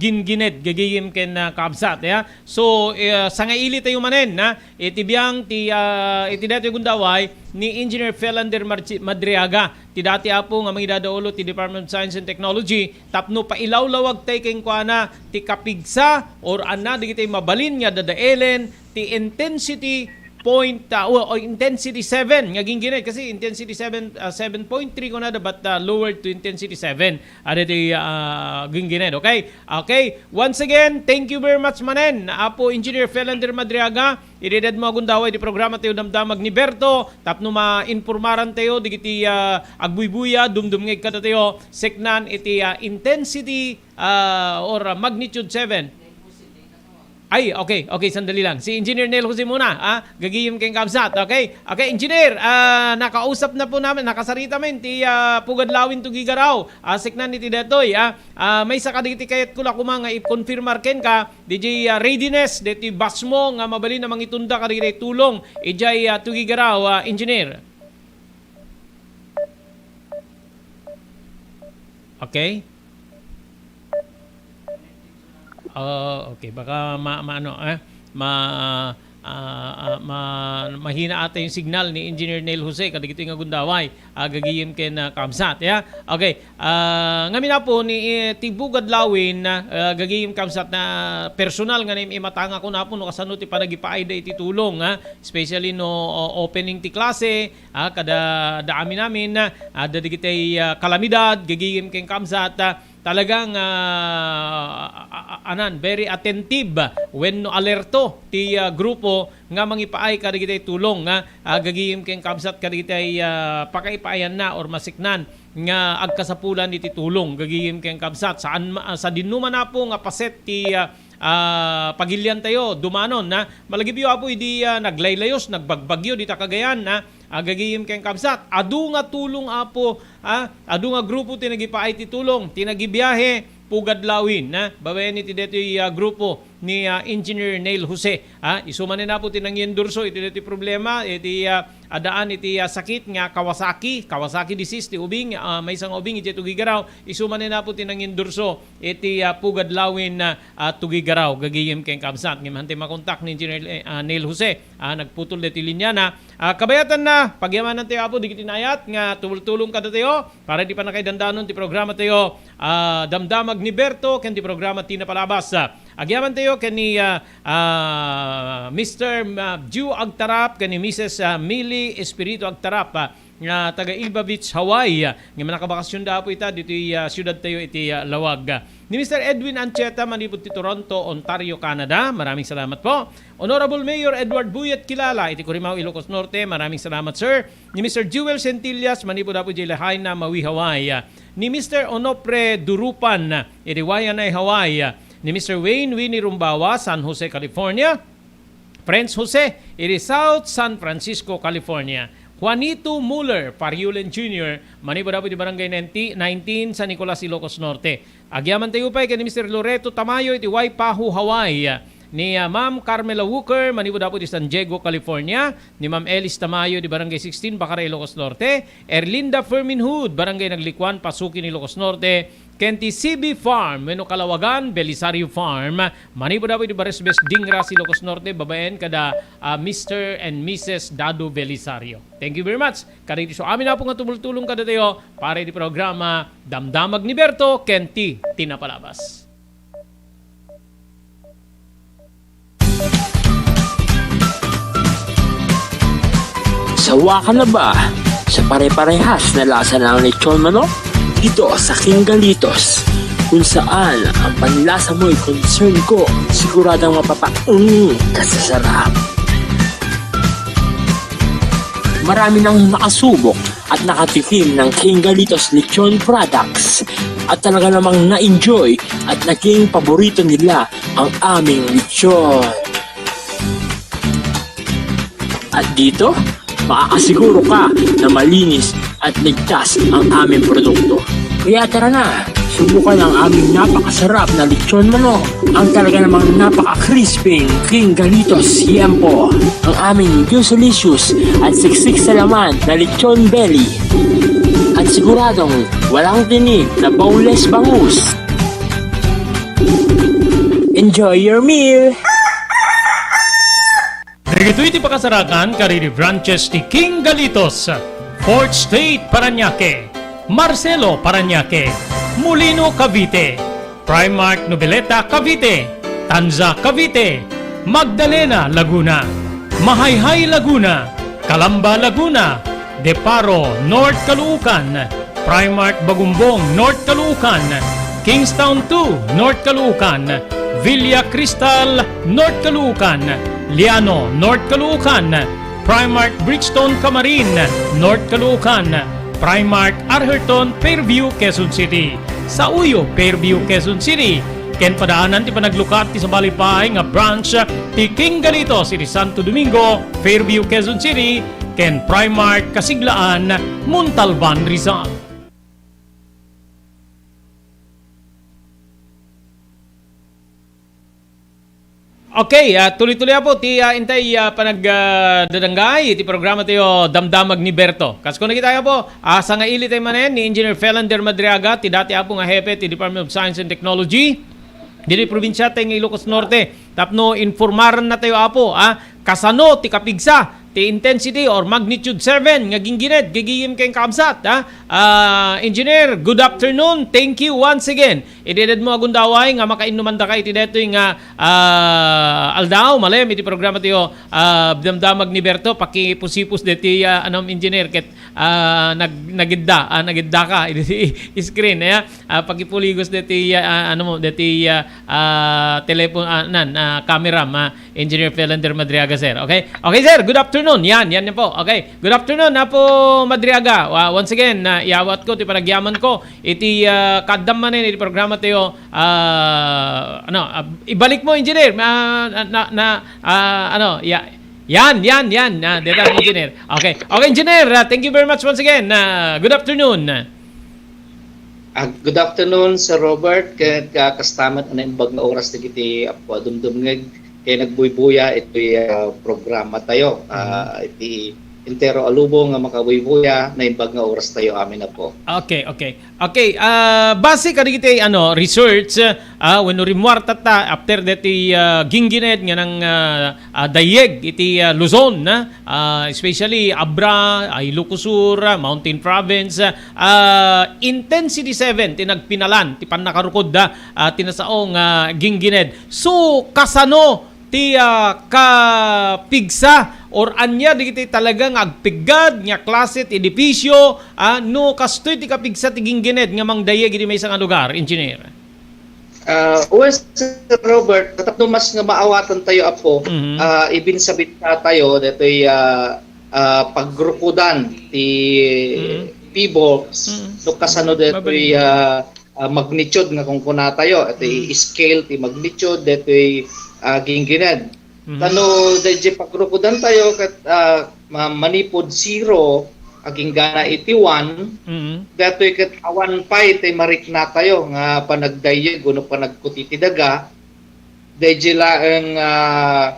gingined gagayem ken, ah, kabsat, ya. So, eh, sangaili tayo manen, na, iti biang ti, ah, iti daytoy gundaway ni Engineer Felander Marchi-, Madriaga, ti dati, Apo, nga mangidadaulo ti Department of Science and Technology, tapno pailawlawag tay kenkuana ti kapigsa or anna dagiti mabalin nga dadaelen ti intensity point, ah, o, o intensity seven nga gingined, kasi intensity seven, ah, seven point three kunada, but, ah, lowered to intensity seven. Ada ti, ah, gingined, okay? Okay. Once again, thank you very much manen, Apo Engineer Felander Madriaga. Ideded mo agundaway ti programa tayo Damdamag ni Berto, tapno mainformaran tayo digiti, ah, agbuybuya, dumdumngeg kadatayo, seknan iti, ah, intensity, ah, or, ah, magnitude seven. Ay, okay, okay, sandali lang. Si Engineer Neil Jose muna, ah, gagayem ken kabsat, okay? Okay, Engineer, ah, nakausap na po namin, nakasarita min ti, ah, Pugad Lawin Tugigaraw, ah, seknan iti detoy, ah, ah, maysa kadagiti kayat ko la koma nga i-confirmar kenka, D J, ah, readiness, deti bus mo nga mabalin a mangitunda kadagiti tulong, idiay, ah, Tugigaraw, ah, Engineer. Okay? Oh, okay. Baka ma-, maano, eh, ma-, ah, ah, ma-, mahina ata yung signal ni Engineer Neil Jose, kadagitoy nga gundaway, ah, gagayem ken, ah, kabsat, ya. Okay. Ah, ngamin, Apo, ni, eh, ti Pugad Lawin, ah, gagayem kabsat na personal nga naim-imatanga ko na, Apo, no kasano ti panagipaayda iti tulong, ah, especially no, o-, opening ti klase, ah, kada da amin-amin, ah, adda dagiti, ah, kalamidad, gagayem ken kabsat, ah, talagang, ah, a-, a-, anan, very attentive, ah, wenno alerto ti, ah, grupo nga mangipaay kadagiti tulong nga, ah, gagayem ken kabsat kadagiti, ah, pakaipaayanna or maseknan nga agkasapulan iti tulong gagayem ken kabsat. Saan ma-, ah, sadinno man, Apo, nga paset ti, ah, ah, pagiliantayo dumanon, na malagipyo, Apo, idi, ah, naglaylayos, nagbagbagyo dita Cagayan, na, ah, gagayem ken kabsat. Adu nga tulong, Apo, ah, adu nga grupo ti nagipaay ti tulong, ti nagibiahe, Pugad Lawin, na babaen iti detoy, ah, grupo ni, ah, Engineer Neil Jose. Ah, isu manen, Apo, ti nangiendorso iti detoy problema, iti, ah, adaan iti, ah, sakit nga Kawasaki, Kawasaki disease ti ubing, ah, maysa nga ubing iti Tugigaraw, isu manen, Apo, ti nangiendorso iti, ah, Pugad Lawin, ah, ah, Tugigaraw, gagayem ken kabsat. Ngem hantay makontak ni Engineer, eh, ah, Neil Jose, ah, nagputol deti linyana. Ah, kabayatanna, pagyamanantayo, Apo, dagiti naayat nga tumultulong kadatayo para iti pannakaidandanon ti programatayo, ah, Damdamag ni Berto, ken ti programa Ti Napalabas. Ah, agyamantayo ken ni, ah, ah, Mister, ah, Ju Agtarap, ken ni Missus, ah, Millie Espiritu Agtarap, ah, nga taga Ilba Beach, Hawaii, ah, nga manakabakasyon da Apo ita ditoy, ah, siyudad tayo iti, ah, Lawag. Ni Mister Edwin Ancheta manipud ti Toronto, Ontario, Canada. Maraming salamat po. Honorable Mayor Edward Buyet Kilala iti Curimaao, Ilocos Norte. Maraming salamat, sir. Ni Mister Jewel Centillas manipud Apo Jay Lahaina, Maui, Hawaii. Ni Mister Onofre Durupan iti Waianae, Hawaii. Ni Mister Wayne Winnie Rumbawa, San Jose, California. Prince Jose, iti South San Francisco, California. Juanito Muller Pariulen Junior, manipud Apo iti Barangay nineteen, San Nicolas, Ilocos Norte. Agyaman tayo pay ken ni Mister Loreto Tamayo iti Waipahu, Hawaii. Ni, ah, Ma'am Carmela Walker, manipud Apo iti San Diego, California. Ni Ma'am Elis Tamayo iti Barangay sixteen, Bacara, Ilocos Norte. Erlinda Fermin Hood, Barangay Naglikuan, Pasukin, Ilocos Norte. Ken ti C B Farm wenno Kalawagan Belisario Farm, manipud Apo iti Baresbes, Dingras, Ilocos Norte, babaen kada, ah, Mister and Missus Dado Belisario. Thank you very much. Kadagiti so amin Apo nga tumultulong kadatayo para iti programa Damdamag ni Berto ken ti Tinapalabas. Sawa ka na ba sa pare-parehas na lasa ng lechon manok? Dito sa King Galitos, kung saan ang panlasa mo'y concern ko, siguradong mapapaung ka sa sarap. Marami nang nakasubok at nakatikim ng King Galitos Lechon Products at talaga namang na-enjoy at naging paborito nila ang aming lechon. At dito, makakasiguro ka na malinis at ligtas ang aming produkto. Kaya tara na, subukan ang aming napakasarap na lechon manok, ang talaga namang napaka-crispy King Galitos Yempo, ang aming juicelicious at siksik sa laman na lechon belly, at siguradong walang tinik na boneless bangus. Enjoy your meal! Dagitoy ti pakasarakan kadagiti branches ti King Galitos, Fourth Street, Parañaque, Marcelo, Parañaque, Molino, Cavite, Primark Noveleta, Cavite, Tanza, Cavite, Magdalena, Laguna, Mahayhay, Laguna, Calamba, Laguna, De Paro, North Caloocan, Primark Bagumbong, North Caloocan, Kingstown two, North Caloocan, Villa Cristal, North Caloocan, Liano, North Caloocan, Primark Bridgestone, Camarin, North Caloocan, Primark Arherton, Fairview, Quezon City, Sauyo, Fairview, Quezon City, ken padaanan ti panaglukat ti sabali pay nga branch ti King Galitos iti Santo Domingo, Fairview, Quezon City, ken Primark Kasiglaan, Montalban, Rizal. Okay, ah, tuloy-tuloy, Apo, ti, ah, intay, ah, panag, ah, dadanggay iti programa tayo, Damdamag ni Berto. Kas kuno kita, Apo, ah, sangaili tayo manen ni Engineer Felander Madriaga, ti dati, Apo, nga hepe ti Department of Science and Technology ditoy probinsia tayo nga Ilocos Norte. Tapno informaran na tayo, Apo, ah, kasano ti kapigsa ti intensity or magnitude seven nga ginggined, gigim ken kabsat, ha? Ah, Engineer, good afternoon. Thank you once again. Iti edmo a gundaway nga makainnuman daka iti detoy nga, ah, aldaw, malem iti programa tayo, ah, Damdamag ni Berto, pakipusipus deti, ah, anam, Engineer, ket, ah, nag-, nagidda, ah, nagidda ka iti screen, ya. Ah, pakipuligos deti, ah, ano mo, deti, ah, ah, telepon, ah, nan, ah, camera, ma, Engineer Felander Madriaga, sir. Okay? Okay, sir. Good afternoon. Yan, yan, yan po. Okay. Good afternoon, Apo Madriaga. Wa-, once again, na iyawat ko ti panagyaman ko iti, ah, kaddam manen iti programa tayo. Ah, ano, ah, ibalik mo, Engineer. Ah, na, na, na, ah, ano, ya-, yan, yan, yan. Ah, deta, Engineer. Okay. Okay, Engineer. Ah, thank you very much once again. Ah, good afternoon. Ah, good afternoon, Sir Robert, ket, ah, kastamet a naimbag nga oras dagiti Apo a dumdumngeg ken nagbuybuya iti, ah, programa tayo. Ah, iti entero a lubong nga makabuybuya, naimbag nga oras tayo amin, Apo. Okay, okay. Okay, ah, base kadagiti, ano, research, ah, wenno rimmuar tatta after deti, ah, ginggined nga nang, ah, ah, dayeg iti, ah, Luzon, ah, ah, especially Abra, ah, Ilocos Sur, ah, Mountain Province, ah, ah, intensity seven ti nagpinalan ti pannakarukod, ah, ah, ti nasao nga ginggined. So, kasano ti, ah, kapigsa Or ania dagiti talaga nga agpiggad nga klase ti edipisio, ah, no kastoy ti kapigsa ti ginggined nga mangdayeg iti maysa nga lugar, Engineer? Ah, well, Sir Robert, tapno mas nga maawatan tayo, Apo, Mhm. ah, ibinsabit tayo ditoy, ah, ah, pagrukodan ti Mhm. P-box, Mhm. no kasano ditoy, Mabalik. ah, ah, magnitude nga kunkuna tayo, itoy Mhm. scale ti magnitude, ditoy, ah, ginggined. Mhm. Tano dayjay pagrukodan tayo ket, ah, ma-, manipud zero, agingga na iti one, Mhm. datoy ket awan pay ti marikna tayo nga panagdayeg wenno panagkuti ti daga. Dayjay laeng, ah,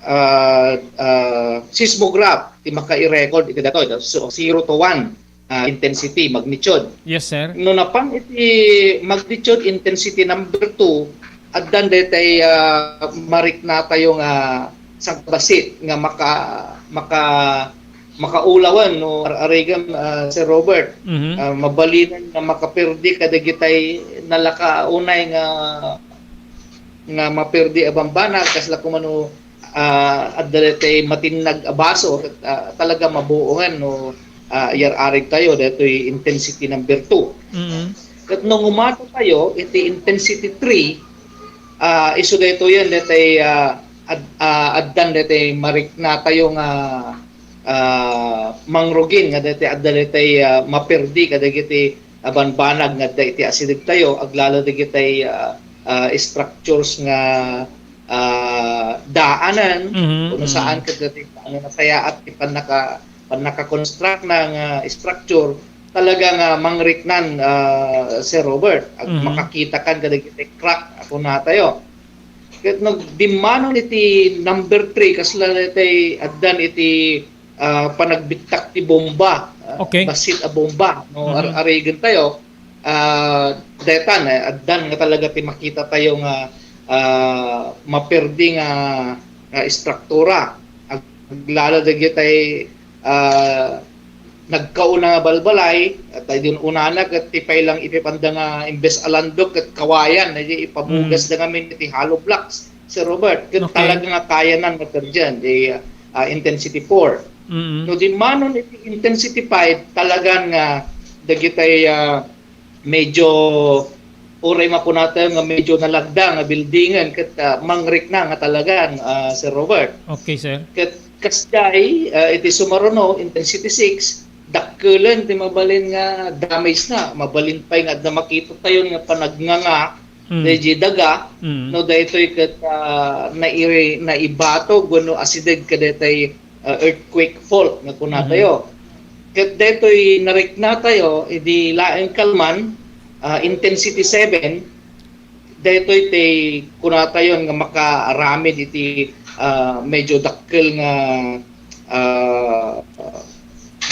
ah, ah, seismograph ti makairecord iti datoy. So, zero to one. Ah, intensity, magnitude. Yes, sir. No napan iti magnitude, intensity number two, addan daytay, ah, marikna tayo nga sangkabassit nga maka-, maka-, makaulawen no ar-, arigem, ah, Sir Robert. Mhm. Ah, mabalinen nga makaperdi kadagitay nalaka unay nga, nga maperdi a bambanag, kasla kumano ah, adda daytay matinnag a baso, ah, talaga mabuongan no, ah, yar-arig tayo daytoy intensity number two. Mm. Ket no umata tayo iti intensity three, ah, isu daytoyen daytay, ah, ad-, ah, addan daytay marikna tayo nga, ah, mangrugin nga daytay adda daytay, ah, maperdi kadagiti a bambanag nga adda iti asideg tayo, aglalo dagitay, ah, ah, structures nga, ah, daanan, Mhm, kuno mhm. saan ket dati ano nasayaat ti pannaka-, pannaka-construct na nga structure, talaga nga mangriknan, ah, Sir Robert, ag-, Mhm. makakita kan kadagiti crack a kunatayo. Ket nagdimmanon iti number three, kasla daytay addan iti, ah, panagbittak ti bomba, ah, Okay. bassit a bomba, no? Ar-, Mhm. arigen tayo, ah, detan, eh, addan nga talaga ti makita tayo nga, ah, maperdi nga, nga istruktura. Ag-, aglalo dagitay, ah, nagkauna nga balbalay, at ay din unana, ket ti pay lang ipipanda nga imbes a landok, ket kawayan, ay di ipabugas Mm. da ngamin iti hollow blocks, Sir Robert. Ket Okay. talaga nga kayanan nga perdian, di, ah, intensity four. Mm. No, dimmanon iti intensity five, talagan nga dagitay, ah, medyo, uray makunatayo nga medyo nalagda nga buildingen ket, ah, mangrikna nga talagan, ah, Sir Robert. Okay, sir. Ket kasdiay, ah, iti sumaruno, intensity six, dakkelen ti mabalin nga damage na. Mabalin pay nga adda makita tayo nga panagnganga, Mm. daydi daga, Mm. no, daytoy ket, ah, nairi-, naibatog wenno asideg kadaytay, ah, earthquake fault nga kunatayo. Mhm. Ket daytoy nariknatayo idi laeng kalman, ah, intensity seven, daytoy ti kunatayon nga makaaramid iti, ah, medyo dakkel nga, ah,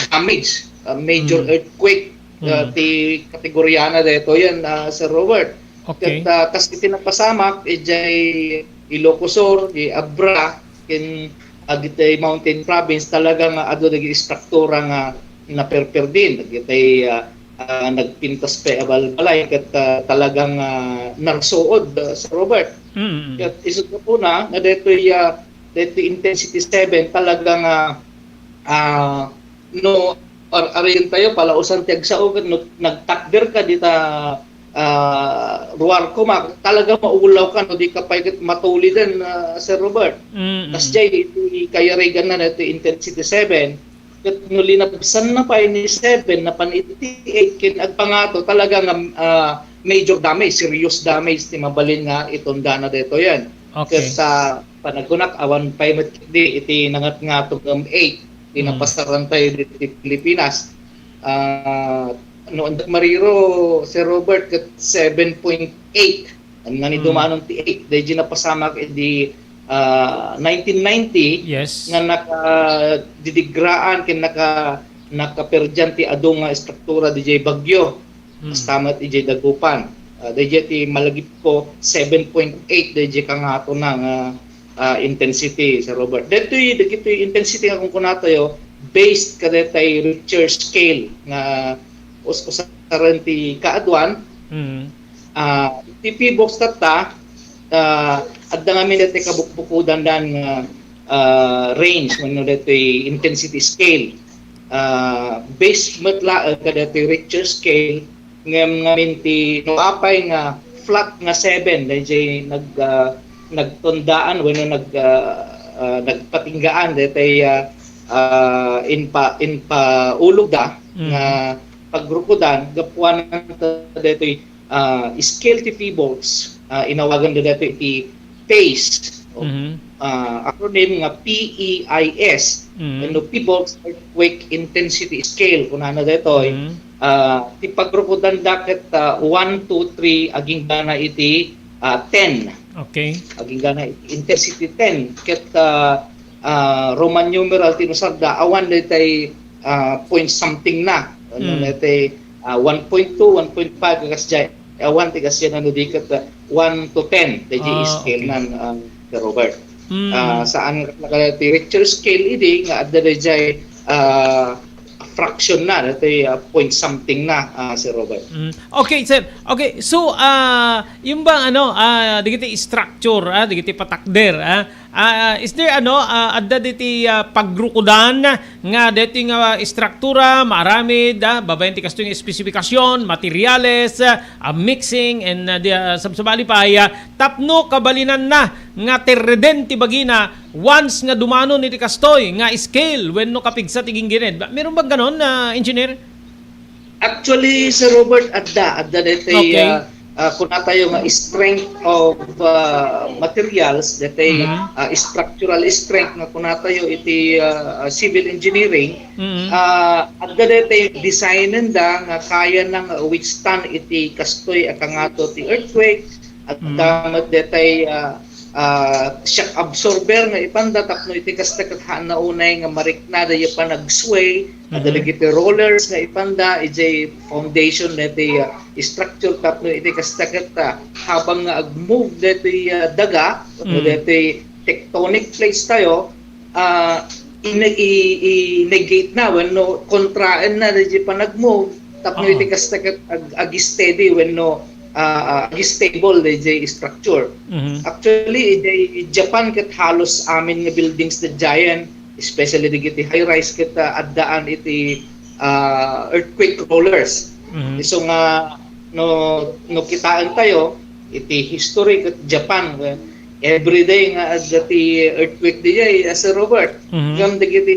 damage, ah, major Mm. earthquake, ah, Mm. ti kategoriana daytoyen, ah, Sir Robert. Okay. Ket, ah, kas iti napasamak, idiay Ilocos Sur, di Abra, ken, ah, ditoy Mountain Province, talaga nga adu dagiti istruktura nga naperperdin, dagitay, ah, ah, nagpintas pay a balbalay, ket, ah, talagang, ah, narsuod, ah, Sir Robert. Mm. Ket isu gapuna nga daytoy, ah, daytoy intensity seven, talagang, ah, ah, no, ar-, arian tayo, palausan ti agsao, ket no nagtakder ka dita, ah, ruar koma, talaga maulaw ka, no, di ka pay ket matuliden, ah, Sir Robert. Mm, mm. Kasdiay, iti kayarigan na daytoy intensity seven, ket no linabsan na pay ni seven, napan iti eight, ken agpangato, talaga nga, ah, major damage, serious damage ti mabalin nga itunda na daytoyen. Okay. Ket sa panagkunak, awan pay met di iti nangatngato nga eight, ti Mm. napasaran tayo diti Pilipinas. Ah, no, andak mariro, Sir Robert, ket seven point eight. Ania ni Mm. dumanon ti eight, daydi napasamak idi, ah, nineteen ninety Yes. nga nakadidigraan ken naka-, nakaperdian ti adu nga istruktura didiay Baguio. Mm. Kasta met idiay Dagupan. Ah, daydi ti malagipko, seven point eight daydi kangato na nga, ah, intensity, Sir Robert. Daytoy, dagitoy intensity nga kunkunatayo, based kadaytay Richter scale nga us-, usaren ti kaaduan. Mm. Ah, ti P-box tatta, ah, adda ngamin daytay kabukbukodan dan nga, ah, range wenno daytoy intensity scale. Ah, based met laeng kadaytoy Richter scale, ngem ngamin ti no apay nga flat nga seven, dayjay nag, ah, nagtundaan wenno nag, ah, ah, nagpatinggaan daytoy, ah, ah, inpa-, inpaulogda Mm. nga pagrukodan, gapuanan ta daytoy ah, scale ti Peeboltz, ah, inawagan da daytoy iti PACE, o, Mhm. ah, acronym nga P E I S, Mhm. wenno Peeboltz Earthquake Intensity Scale, kunana daytoy. Mhm. Ah, ti pagrukodan da ket, ah, one, two, three, agingga na iti, ah, ten. Okay. Agingga na iti intensity ten. Ket, ah, ah, Roman numeral ti inusarda, awan daytoy, ah, point something na. Ano, Mm. daytoy, ah, one point two, one point five, kasdiay. Awan ti kasdiay no di ket, ah, one to ten, dayjay Ah, scale okay. nan, ah, Sir Robert. Mm. Ah, saan nga ti Richter scale idi nga adda dayjay, ah, fraction na, daytoy, ah, point something na, ah, Sir Robert. Mm. Okay, sir. Okay, so, ah, yung bang ano, ah, digiti structure, ah, digiti patakder, ah, Ah, is there ano, ah, adda diti, ah, pagrukodan nga deti nga istruktura maaramid, ah, babaen ti kastoy nga espesipikasyon, materyales, ah, ah, mixing, and, ah, di, ah, sabsabali pay, ah, tapno kabalinanna nga terreden ti bagina once nga dumanon iti kastoy nga scale wenno kapigsa ti ginggined. Meron bang ganon, ah, engineer? Actually, Sir Robert, adda, adda daytoy, Okay. ah, ah, kunatayo nga strength of, ah, materials, daytoy, Mhm. ah, structural strength nga kunatayo iti, ah, ah, civil engineering. Mhm. Ah, adda daytoy designen da nga kaya nang withstand iti kastoy a kangato ti earthquake, adda Mhm. met daytoy, ah, ah, shock absorber nga ipanda tapno iti kasta ket haanna unay nga mariknada ya panagsway, adda Mhm. dagiti rollers nga ipanda idiay foundation daytoy, ah, structure tapno iti kasta ket, ah, habang nga ag-move daytoy, ah, daga, no, Mhm. daytoy tectonic plates tayo, ah, ine-, i-, i-negate na wenno kontraen na dayjay panag-move tapno Aha. iti kasta ket ag-, ag-steady wenno, ah, ah, ag-stable dayjay structure. Mhm. Actually, idiay Japan ket halos amin nga buildings daydiayen, especially dagiti high-rise ket, ah, addaan iti, ah, earthquake rollers. Mhm. Isu nga no, no kitaen tayo, iti history ket Japan, eh, everyday nga adda ti earthquake diay, ah, Sir Robert. Mhm. Ngem dagiti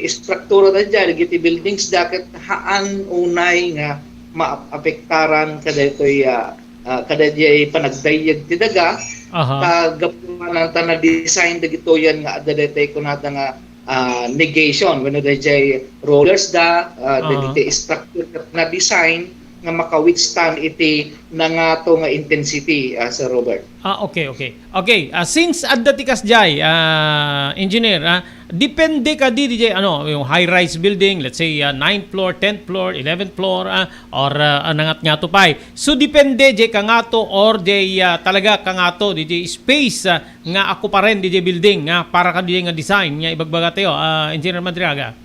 istruktura da diay, dagiti buildings da ket haan unay nga maapektaran kadaytoy, ah, ah, kadaydiay panagdayyeg ti daga. Aha. Ta gapuanan ta na-design dagitoyen nga adda daytoy kunada nga ah, negation, wenno dayjay rollers da, ah, Oo. dagiti structure ket na-design nga maka-withstand iti nangato nga intensity, ah, Sir Robert. Ah, okay, okay. Okay, ah, since adda ti kasdiay, ah, engineer, ah, depende kadi diay, ano, yung high-rise building, let's say, ah, ninth floor, tenth floor, eleventh floor, ah, or, ah, nangatngato pay. So, depende diay kangato or diay, ah, talaga kangato diay space, ah, nga akuparen diay building, ah, para kadi nga design nga ibagbaga tayo, ah, Engineer Madriaga?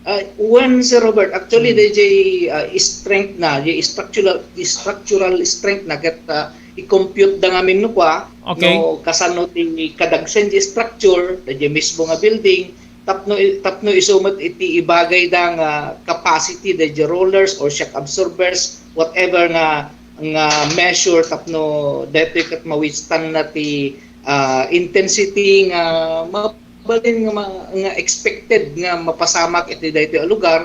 Ah, wen, Sir Robert, actually, Hmm. diay, ah, strength na, diay structural, structural strength na, ket, ah, i-compute da ngamin no kua, Okay. no, kasano ti kadagsen diay structure, diay mismo nga building, tapno i-, tapno isu met iti ibagay da nga capacity, diay rollers or shock absorbers, whatever nga, nga measure tapno daytoy ket ma-withstand na ti, ah, intensity nga mabalin nga ma-, nga expected nga mapasamak iti daytoy a lugar.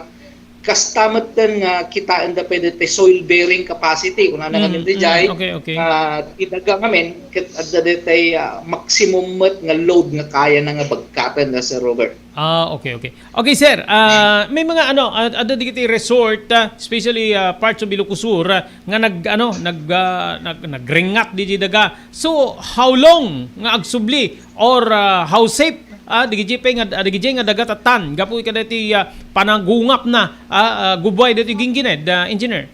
Kasta metten nga kitaen da pay daytoy soil bearing capacity, kunana Mm, ngamin mm, diay, okay, okay. ah, ti daga ngamin, ket adda daytoy, ah, maximum met nga load nga kaya na nga bagkaten da, Sir Robert. Ah, okay, okay. Okay, sir, ah, may mga ano, ad-, adda digiti resort, ah, especially, ah, parts of Ilocos Sur, ah, nga nag-, ano, nag-, ah, nag-, nagringngat diay daga. So, how long nga agsubli or, ah, how safe, ah, diay pay nga, ah, diay nga daga tattan gapu kadaytoy, ah, panagungapna, ah, ah, gubbuay daytoy ginggined, ah, engineer?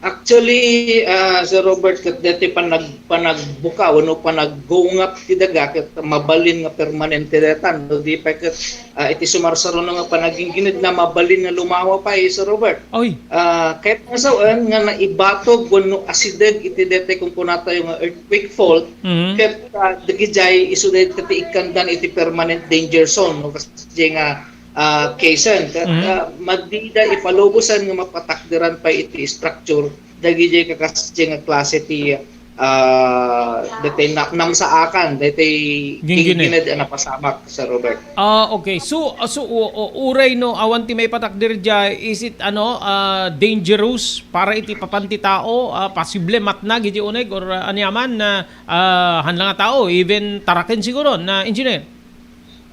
Actually, ah, Sir Robert, ket deti panag-, panagbuka wenno panaggunggap ti daga, ket mabalin nga permanente daytan, no? Di pay ket, ah, iti sumarsaruno nga panaginggined na mabalin nga lumawa pay, Sir Robert. Oy. Ah, ket nasawen nga naibatog wenno asideg iti deti kunkunatayo nga earthquake fault, Mhm. ket, ah, dagijay isu dayta ti ikkandan iti permanent danger zone, no? Kasi nga, ah, casen, ket, Mhm. ah, madida ipalubosan nga mapatakderan pay iti structure dagijay kakasdiay nga klase ti, ah, daytoy na-, namsaakan, daytoy Ginggined. ginggined a napasamak, Sir Robert. Ah, okay. So, ah, so, u-, u-, uray no awan ti maipatakder diay, is it, ano, ah, dangerous para iti papan ti tao? Ah, posible matnag iti uneg or, ah, aniaman na, ah, haan la nga tao, even taraken siguro na, engineer?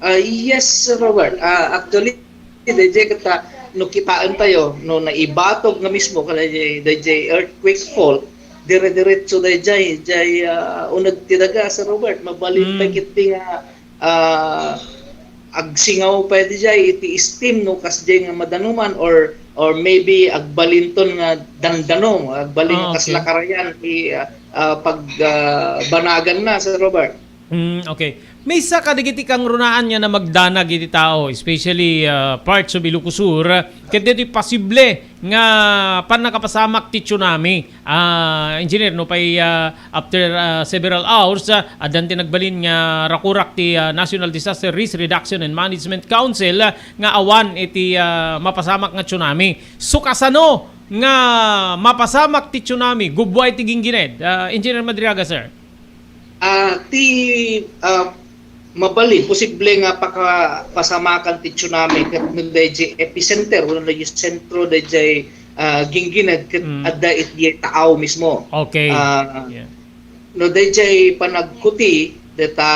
Ah, yes, Sir Robert. Ah, actually, dayjay ket, ah, no kitaentayo, no naibatog nga mismo kadayjay, dayjay earthquake fault, dire-diretso dayjay, jay, ah, uneg ti daga, Sir Robert. Mabalin Mm. pay ket ti nga, ah, agsingaw pay dayjay iti steam no kasjay nga madanuman, or, or maybe agbalinton nga dandanom, agbalin Ah, nga kasla okay. karayan ti, ah, ah, pag, ah, banagan na, Sir Robert. Mm, okay. Maysa kadagiti kangrunaan nga namagdanag iti tao, especially, ah, parts of Ilocos Sur, ket ditoy posible nga pannakapasamak ti tsunami. Ah, engineer, no pay, ah, after, ah, several hours, ah, addan ti nagbalin nga rakurak ti, ah, National Disaster Risk Reduction and Management Council, ah, nga awan iti, ah, mapasamak nga tsunami. So, kasano nga mapasamak ti tsunami? Gubbuay ti ginggined. Ah, Engineer Madriaga, sir. Ah, ti, ah, mabalin, posible nga paka-, pasamakan ti tsunami ket no dayjay epicenter, wenno dayjay sentro dayjay, ah, ginggined ket Mm. adda iti taaw mismo. Okay. Ah, Yeah. no dayjay panagkuti, deta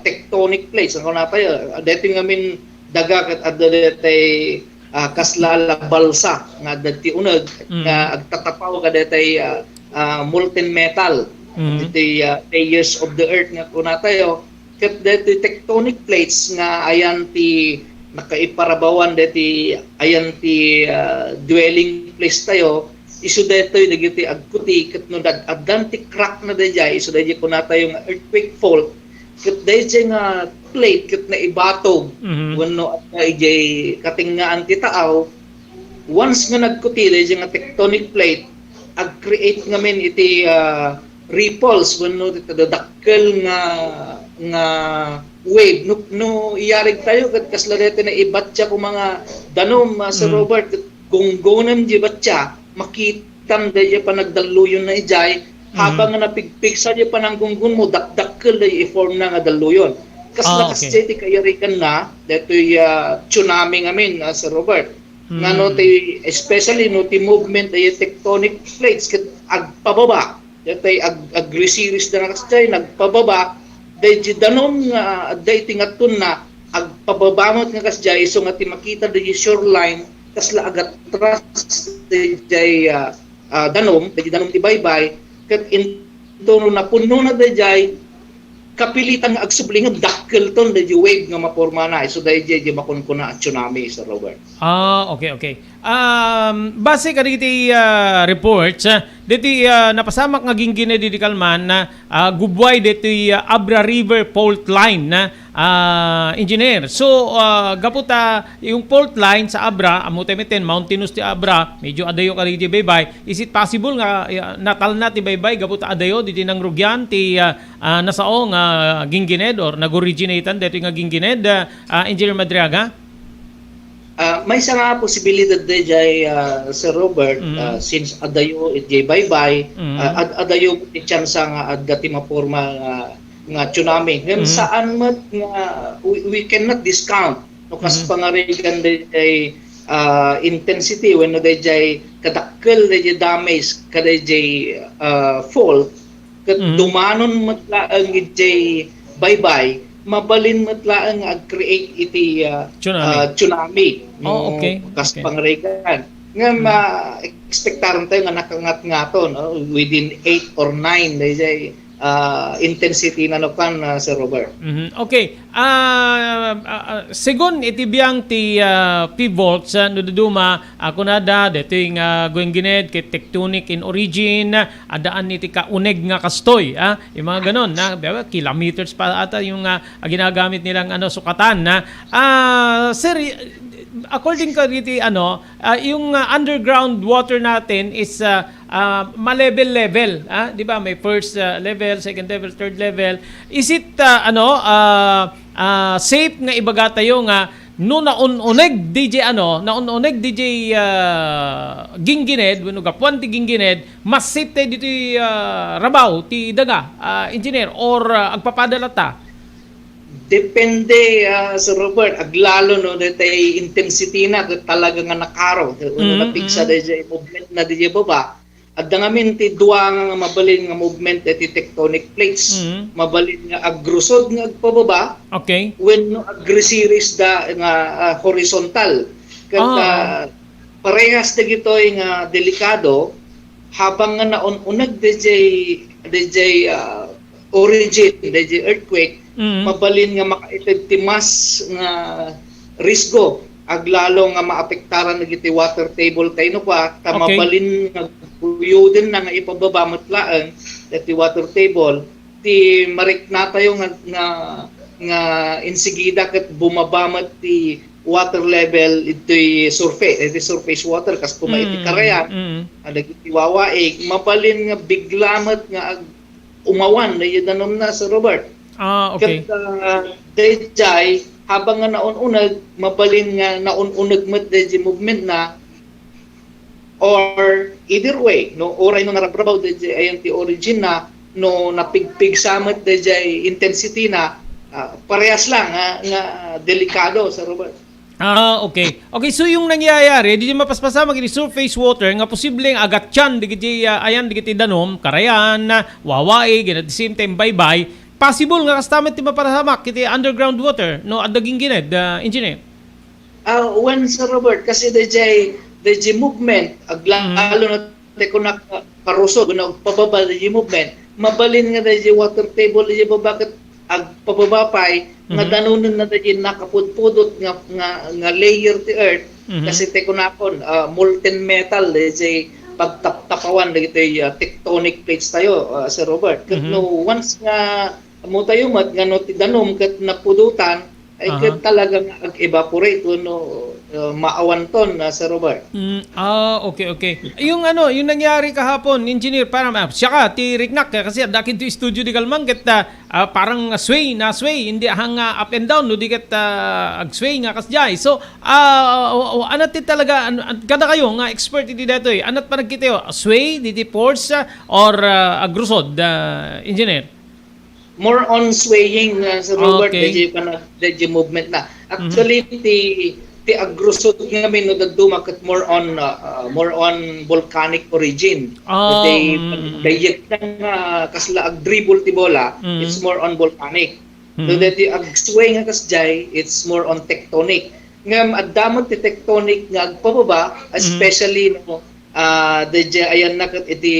tectonic plates, ang kunatayo, daytoy ngamin daga ket adda daytay, ah, kasla la balsa nga adda ti uneg Mm. nga agtatapaw kadaytay, ah, ah, molten metal, Mm. daytay, ah, layers of the earth nga kunatayo, ket daytoy tectonic plates nga ayan ti nakaiparabawan daytoy ayan ti, ah, dwelling place tayo, isu daytoy dagiti agkuti ket no dad-, addan ti crack na dayjay, isu dayjay kunatayo nga earthquake fault, ket dayjay nga plate ket naibatog Mhm. wenno adda idiay katengngaan ti taaw, once nga nagkuti dayjay nga tectonic plate, ag-create ngamin iti, ah, ripples wenno ti dadakkel nga, nga wave. No, no iyarig tayo ket kasla daytoy naibatsa ko mga danum, ah, Sir Mm. Robert, ket gunggonem di batsa, makitam dayjay panagdalluyon na ijay, Mhm. habang nga napigpigsa di pananggunggon mo, dakdakkel dayjay i-form na nga dalluyon. Kasla Ah, okay. kasjay ti kayarigan na, daytoy, ah, tsunami ngamin, ah, Sir Robert. Nga no Mm. ti, especially no ti movement dayjay tectonic plates ket agpababa, daytoy ag-, agresiris da na kasjay, nagpababa, dayjay danum nga adda iti ngatton na, agpababa met nga kasjay, isu nga ti makita dayjay shoreline, kasla agatras dayjay, ah, ah, danum, dayjay danum ti baybay, ket intono napunno na dayjay, kapilitan nga agsubli ngem dakkelton dayjay wave nga mapormana. Isu dayjay di makunkuna a tsunami, Sir Robert. Ah, okay, okay. Um, base kadagiti, ah, reports, ah, diti, ah, napasamak nga ginggined idi kalman, ah, gubbuay ditoy, ah, Abra River fault line, ah, ah, engineer. So, ah, gapu ta yung fault line sa Abra, ammo tayo meten, mountainous ti Abra, medyo adayo kadagiti baybay. Is it possible nga, ah, natalna ti baybay gapu ta adayo diti nangrugian ti, ah, ah, nasao nga ginggined or nag-originatean daytoy nga ginggined, ah, ah, Engineer Madriaga? Ah, maysa nga posibilidad dayjay, ah, Sir Robert, Mm. ah, since adayo iti baybay, Mm. ah, ad-, adayo ti tsansa nga adda ti maporma nga, nga tsunami. Ngem Mm. saan met nga we, we cannot discount no kas Mm. pangarigan dayjay, ah, intensity wenno dayjay kadakkel dayjay damage kadayjay, ah, fault ket Mm. dumanon met laeng ijay baybay, mabalin met laeng nga ag-create iti, ah, Tsunami. ah, tsunami Oh, no okay. kas Okay. pangarigan. Nga Mm. ma-, expectaron tayo nga nakangatngaton, oh, within eight or nine, dayjay, ah, intensity na no kan, ah, Sir Robert. Mhm. Okay. Ah, ah, ah, segun iti biang ti, ah, P-Volts, ah, no duduma, ah, kunada, detoy nga guinggined ket tectonic in origin, ah, addaan iti kauneg nga kastoy, ah, yung mga ganon, na, di ba, kilometers pa ata yung, ah, ah, ginagamit nilang, ano, sukatan, na, ah, sir, y-, according ka diti, ano, ah, yung, ah, underground water natin is, ah, ah, ma-level-level, ah, di ba? May first, ah, level, second level, third level. Is it, ah, ano, ah, ah, safe nga ibaga tayo nga no naun-uneg D J, ano, naun-uneg D J, ah, ginggined, wenno gapuan ti ginggined, mas safe tayo ditoy, ah, rabaw ti daga, ah, engineer, or, ah, agpapadala ta? Depende, ah, Sir Robert, aglalo no, detay intensity na, ket talaga nga nakaro, no, mm, napigsa, mm, dayjay movement na dayjay baba. Adda ngamin ti dua nga mabalin nga movement iti tectonic plates. Mm. Mabalin nga agrusod nga agpababa, okay, wenno agresiris da nga, ah, horizontal. Ket, ah, ah, parehas dagitoy nga delikado, habang nga naun-uneg dayjay, dayjay, ah, origin, dayjay earthquake, mm, mabalin nga makaited ti mas nga risgo, aglalo nga maapektaran dagiti water table tayo no kwa, ta, okay, mabalin nga guyoden na nga ipababa met laeng dagiti water table, ti marikna tayo nga, nga, nga insigida ket bumaba met ti water level itoy surface, iti surface water, kas kuma iti, mm, Carayan, mm, dagiti Wawaig, mabalin nga bigla met nga ag-, umawan dayjay danum na, Sir Robert. Ah, okay. Ket, ah, dayjay, habang nga naun-uneg, mabalin nga naun-uneg met dayjay movement na, or either way, no, uray no narabrabaw dayjay ayan ti origin na, no napigpigsa met dayjay intensity na, ah, parehas lang nga, nga delikado, Sir Robert. Ah, okay. Okay, so yung nangyayari, di mapaspasamak iti surface water nga posible nga agatyan digiti, ah, ayan digiti danum, Carayan, Wawaig, and at the same time, Baybay. Possible nga kasta met ti mapasamak iti underground water, no, adda ginggined, ah, engineer? Ah, wen, Sir Robert, kasi dayjay, dayjay movement, aglalo, mm, na ti kunak parusod, no, pababa dayjay movement, mabalin nga dayjay water table dayjay baba ket agpababa pay nga, mhm, danunen na dayjay nakapudpudot nga, nga, nga layer ti earth, mhm, kasi ti kunakon, ah, molten metal dayjay pagtaptapawan dagitoy, ah, tectonic plates tayo, ah, Sir Robert. Ket, mhm, no, once nga ammo tayo met nga no ti danum ket napudotan, ay, aha, ket talagang ag-evaporate wenno, uh, maawanton, ah, Sir Robert. Mm, ah, okay, okay. Yung ano, yung nangyari kahapon, engineer, parang, ah, siya ka, ti riknak, eh, kasi adda kinto studio di kalman, ket, ah, ah, parang sway, na sway, hindi hang, ah, up and down, no, di ket, ah, ag-sway nga kasjay. So, ah, o, o, ano ti talaga, an-, an-, kada kayo nga expert iti detoy, anat panagkitayo, sway, didi force, ah, or, ah, agrusod, ah, engineer? More on swaying, uh, Sir Robert, okay, dayjay panag-, dayjay movement na. Mhm. Actually, ti, ti agrusod ngamin no dadduma ket more on, uh, uh, more on volcanic origin. Oh, dayjay, mm, mm, dayjay nga kasla ag-dribble ti bola, mm, it's more on volcanic. No, mm, dayjay ag-sway nga kasjay, it's more on tectonic. Ngem adda met ti tectonic nga agpababa, mm, especially no, ah, dayjay ayanna ket iti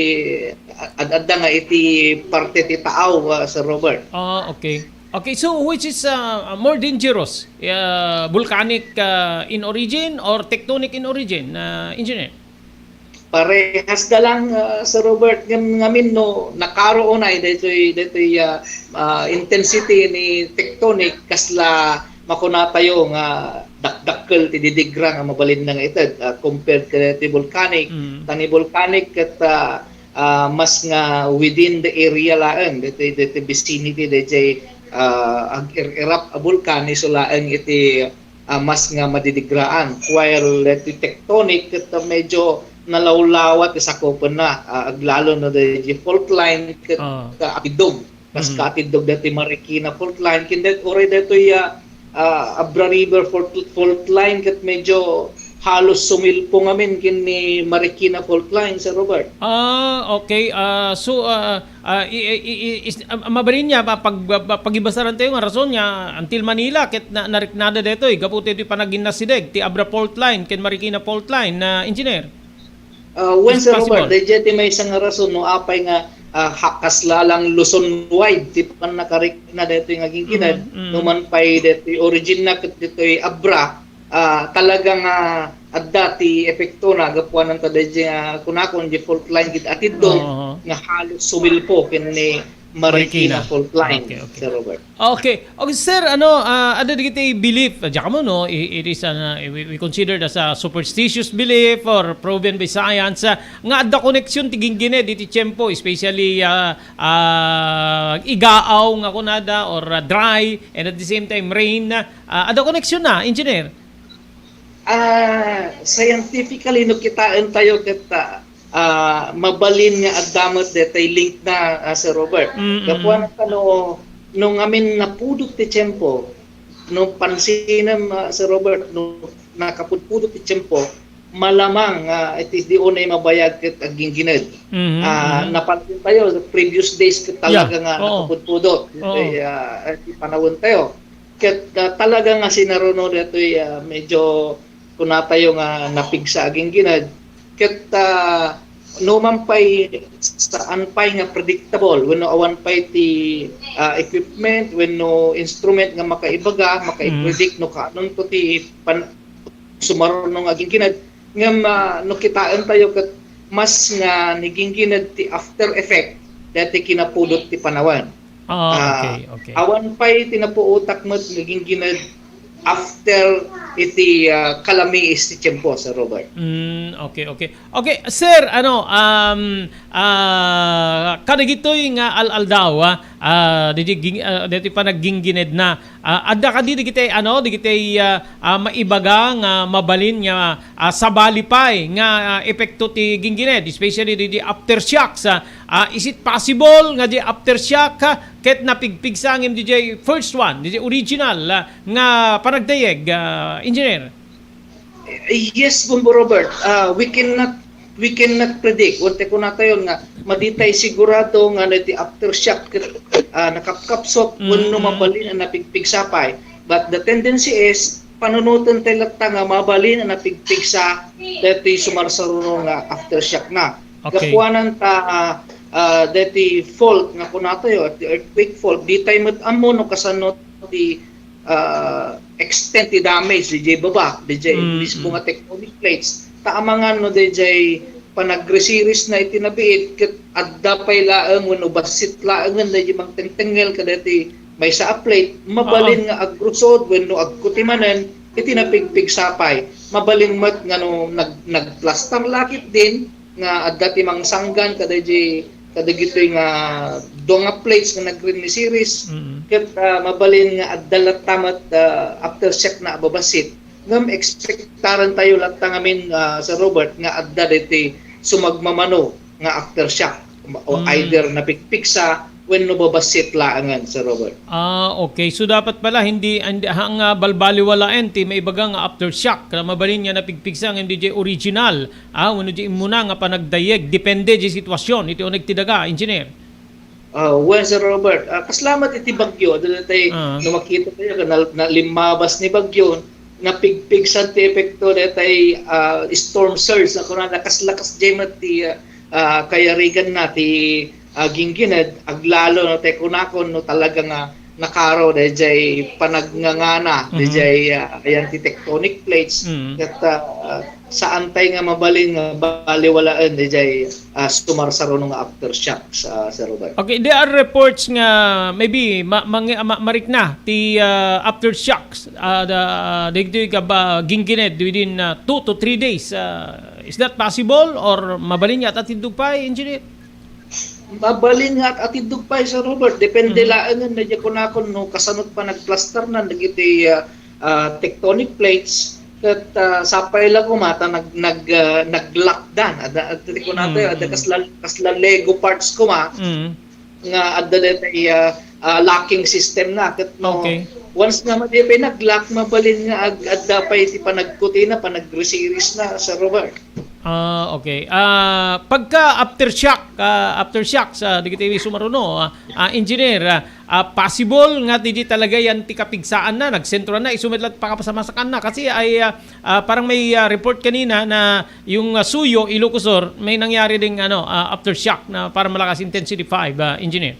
ad-, adda nga iti parte ti taaw, ah, Sir Robert. Ah, okay. Okay, so which is, ah, more dangerous? Ah, volcanic, ah, in origin or tectonic in origin, ah, engineer? Parehas da lang, ah, Sir Robert, ngem ngamin no nakaro unay daytoy, daytoy, ah, ah, intensity ni tectonic, kasla makunatayo nga dakdakkel ti didigra nga mabalin na nga ited, ah, compared ket ti volcanic. Mm. Ta ni volcanic ket, ah, ah, mas nga within the area laeng, deti, deti vicinity, deti, ah, ag-er-erap a volcan, isu laeng iti, ah, mas nga madidigraan. While deti tectonic ket medyo nalawlawa ti sakupenna, ah, aglalo no deti fault line ket, ah, atidog. Kas, mm, katindog daytoy Marikina fault line, ken daytoy, uray daytoy, ah, ah, Abra River fault, fault line, ket medyo halos sumilpo ngamin ken ni Marikina fault line, Sir Robert. Ah, okay. Ah, so, ah, ah, i-, i-, i-, is-, ah, mabalin nga, pa-, pag-, pa-, pagibasaran tayo nga rason nga until Manila, ket na-, nariknada daytoy, gapu daytoy panaginnasideg ti Abra fault line ken Marikina fault line, na engineer. Ah, wen, Sir Robert, dayjay ti maysa nga rason no apay nga ah, ha-, kasla lang Luzon wide ti pannakarik na daytoy nga ginggined, Mm, mm. no man pay daytoy origin na ket ditoy Abra, ah, talaga nga adda ti epekto na gapuanan ta daytoy nga kunakon di fault line gid atiddong Oo. nga halos sumilpo ken ni Marikina Marikina. fault line, Okay, okay. Sir Robert. Okay. Okay, sir, ano, ah, adda dagiti belief, ah, diak ammo, no, i-, it is an, ah, we, we consider as a superstitious belief or proven by science, ah, nga adda connection ti ginggined iti tiempo, especially, ah, ah, igaaw nga kunada or, ah, dry and at the same time rain. Ah, adda connection na, engineer? Ah, scientifically, no kitaen tayo ket, ah, ah, mabalin nga adda met detay link na, ah, Sir Robert. Mm, mm. Gapuan ta no, no ngamin napudot ti tiempo, no pansinem, ah, Sir Robert, no nakapudpudot ti tiempo, malamang, ah, it is the unay mabayag ket agginggined. Mhm, Ah, mhm. Napansin tayo, the previous days ket Yeah, talaga nga oo. nakapudpudot. Oo. Ito'y, ah, iti panawen tayo. Ket, ah, talaga nga sinaruno dito'y, ah, medyo kunatayo nga napigsa agginggined. Ket, ah, no man pay saan pay nga predictable, wenno awan pay ti, ah, equipment, wenno instrument nga makaibaga, makaipredict Mm. no kaanonto ti pan-, sumaruno nga agginggined. Ngem, ah, no kitaen tayo ket mas nga naginggined ti after effect dati kinapudot ti panawen. Ah, Ah, okay, okay. awan pay ti napuotak met nga ginggined after iti, ah, kalamiis ti tiempo, Sir Robert. Mm, okay, okay. Okay, sir, ano, um, ah, kadagitoy nga al-aldaw, ah, ah, didi ging-, ah, didi panagginggined na, ah, adda kadi dagiti, ano, dagiti, ah, ah, maibaga nga mabalin nga, ah, sabali pay nga, ah, epekto ti ginggined, especially didi aftershocks, ah, ah, is it possible nga di aftershock, ah, ket napigpigsa ngem didiay first one, didiay original, ah, nga panagdayeg, ah, engineer? Eh, yes, Bombo Robert. Ah, we cannot, we cannot predict. Wen ti kunatayon nga, maditay sigurado nga no ti aftershock ket, ah, nakapkapsot, wenno Mm, mm. mabalin a napigpigsa pay. But the tendency is, panunoten tay latta nga mabalin a napigpigsa daytoy sumarsaruno nga aftershock na. Okay. Gapuanan ta, ah, ah, daytoy fault nga kunatayo, ti earthquake fault, di tay met ammo no kasano ti, ah, extent ti damage, didiay baba, didiay Mm, mismo mm. nga tectonic plates. Ta amangan no didiay panagre-series na iti nabiit, ket adda pay laeng wenno bassit laengen didiay mangtengtengngel kadaytoy maysa a plate, mabalin Oo. nga agrusod wenno agkutimanen iti napigpigsa pay. Mabalin met nga no nag-, nagplastar la ketdin, nga adda ti mangsanggan kadaydi-, kadagitoy nga dua nga plates nga nagre-series. Mm. Ket, ah, mabalin nga adda latta met, ah, aftershock na a babassit. Ngem expectaren tayo latta ngamin, ah, Sir Robert, nga adda daytoy sumagmamano nga aftershock. O Mm. either napigpigsa wenno babassit laengen, Sir Robert. Ah, okay. So, dapat pala hindi, hindi, ah, nga balbaliwalaen ti maibaga nga aftershock. Mabalin nga napigpigsa nga didiay original, ah, wenno didiay immuna nga panagdayeg. Depende didiay sitwasyon iti uneg ti daga, engineer. Ah, well, Sir Robert, ah, kasla met iti bagyo, daytay Ah. no makita tayo, na, na limmabas ni bagyo, napigpigsan ti epekto daytay, ah, storm surge, na kunana, kasla kasdiay met ti, ah, ah, kayarigan na ti, ah, ginggined, aglalo no tay kunakon no talaga nga nakaro dayjay panagngangana, Mhm. dayjay, ah, ayan ti tectonic plates, Mhm. ket, ah, saan tay nga mabalin nga baliwalaen dayjay, ah, sumarsaruno nga aftershocks, ah, Sir Robert. Okay, there are reports nga maybe ma-, mang-, ma-, marikna ti, ah, aftershocks, ah, da-, daytoy kaba ginggined within, ah, two to three days. Ah, is that possible or mabalin nga at-atindog pay, engineer? Mabalin nga at-atindog pay, Sir Robert. Depende Mhm. laengen na di kunakon no kasano ti panagplastarnan dagiti, ah, ah, tectonic plates. Ket, ah, sapay la koma ta nag-, nag-, ah, nag-lockdan. Adda, adda ti kunatayo, adda Mm, mm. kasla, kasla Lego parts koma Mm. nga adda daytay, ah, ah, locking system na. Ket no, Okay. once nga madi pay nag-lock, mabalin nga ag-, adda pay ti panagkutina, panagre-series na, Sir Robert. Ah, okay. Ah, pagka aftershock, ah, aftershocks, ah, dagiti sumaruno, ah, ah, engineer, ah, ah, possible nga didi talaga yan ti kapigsaanna, nagsentroanna, isu met la't pakapasamasakanna. Kasi ay, ah, ah, parang may, ah, report kanina na yung, ah, Suyo, Ilocos Sur, may nangyari ding, ano, ah, aftershock na parang malakas intensity five, ah, engineer.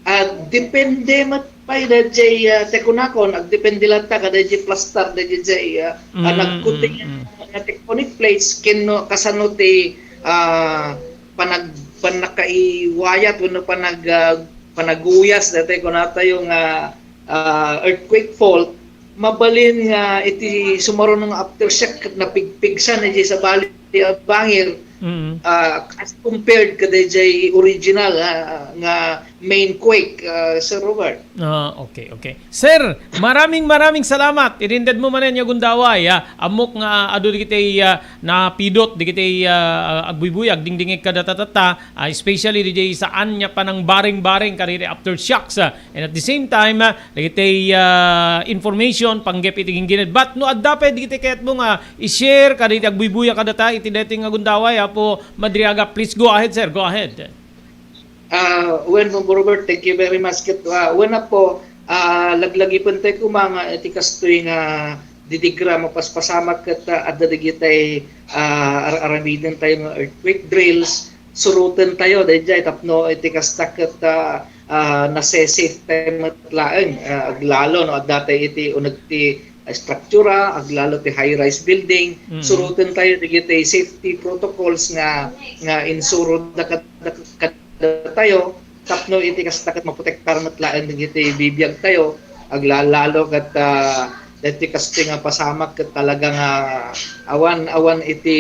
Ah, depende met pay dayjay, ah, ti kunakon, agdepende latta kadayjay plastar dayjay, ah, ah, Mm, nagkuting mm, mm. nga tectonic plates, ken no, kasano ti, ah, panag-, pannakaiwayat wenno panag-, ah, panaguyas daytoy kunatayo nga, ah, earthquake fault, mabalin nga iti sumaruno nga aftershock ket napigpigsa dayjay sabali a bangir, Mm. ah, as compared kadayjay original, ah, nga main quake, ah, Sir Robert. Ah, okay, okay. Sir, maraming, maraming salamat. Ininded mo manen nga gundaway, ah. Ammok nga adu dagiti, ah, napidot dagiti, ah, agbuybuy, agdingdingig kadatatta, ah, especially dayjay saan nga panangbaring-baring kadagiti aftershocks, ah. And at the same time, ah, dagiti, ah, information panggep iti ginggined. But no adda pay dagiti kayatmo nga i-share kadagiti agbuybuya kadata iti daytoy nga gundaway, Apo Madriaga, please go ahead, sir. Go ahead. Ah, wen, Bong Robert, thank you very much. Ket, ah, wen, Apo, ah, laglagipentayo koma nga iti kastoy nga didigra mapaspasamak ket, ah, adda dagitay, ah, ar-, aramidentayo nga earthquake drills, surotentayo dayjay tapno iti kasta ket, ah, ah, nase-safe tayo met laeng, ah, aglalo no adda tayo iti uneg ti struktura, aglalo ti high-rise building, Mm. surotentayo dagiti safety protocols nga, nga insuro da kad-, kad-, tayo, tapno iti kasta ket maprotektar met laeng dagiti bibiag tayo, aglalalo ket, ah, dagiti kastoy nga pasamak ket talaga nga awan, awan iti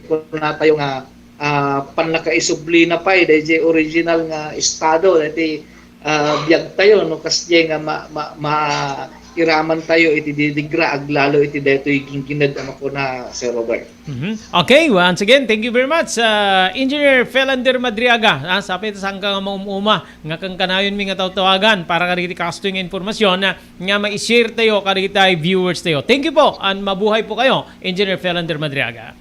kunatayo nga, ah, pannakaisublina pay dayjay original nga estado daytoy, ah, biag tayo no kasdiay nga ma-, ma-, mairaman tayo iti didigra aglalo iti daytoy ginggined a makuna, Sir Robert. Mhm. Okay, once again, thank you very much, ah, Engineer Felander Madriaga. Ah, sapay ta saan ka nga maum-uma nga kankanayonmi nga tawtawagan para kadagiti kastoy nga impormasyon, ah, nga ma-share tayo kadagiti viewers tayo. Thank you po, and mabuhay po kayo, Engineer Felander Madriaga.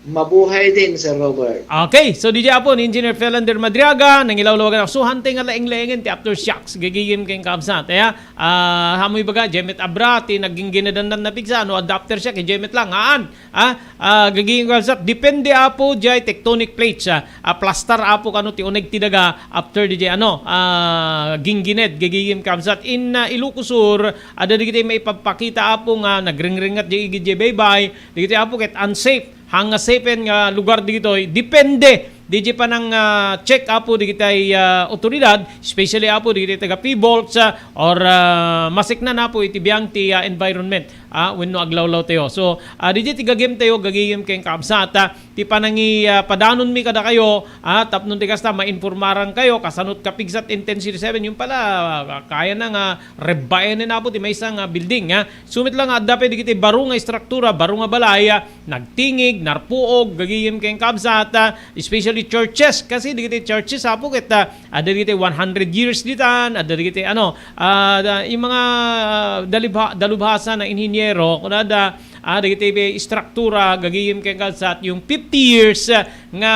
Mabuhay din, Sir Robert. Okay, so didiay Apo ni Engineer Felander Madriaga, nangilawlawagan ako. So, hantay nga laeng-laengen ti aftershocks, gagayem ken kabsat. Aya, ah, hamoy baga, diay met abra, ti naggingginedan napigsa, no, adda aftershock, diay met lang, haan. Ah, ah, gagayem kabsat, depende Apo, diay tectonic plates, ah, ah, plastar Apo, kano ti uneg ti daga, after diay, ano, ah, ginggined, gagayem kabsat. In, ah, Ilocos Sur, adda dagiti maipapakita Apo nga nagringringat diay igid diay baybay, dagiti Apo ket unsafe, hanga safen nga lugar dagitoy, depende diay panang, ah, check Apo dagitay, ah, otoridad, especially Apo dagitay taga PHIVOLCS, ah, or, ah, masiknan Apo iti biang ti, ah, environment, ah, wenno aglawlaw tayo. So, ah, diay ti gagayem tayo, gagayem ken kabsat, ah, ti panangi, ah, padanonmi kadakayo, ah, tapno ti kasta, mainformaran kayo, kasano ti kapigsa ti intensity seven, yung pala, ah, kayana nga rebbaenen Apo ti maysa nga building, ah. Isu met lang nga adda pay dagiti baro nga istruktura, baro nga balay, ah, nagtingig, narpuog, gagayem ken kabsat, ah, especially churches. Kasi dagiti churches, Apo, ket, ah, adda dagiti one hundred years ditan, adda dagiti, ano, ah, da-, yung mga, ah, dalibha-, dalubhasa na inhinyero, kunada, ah, dagiti istruktura, gagayem ken kabsat, yung fifty years, ah, nga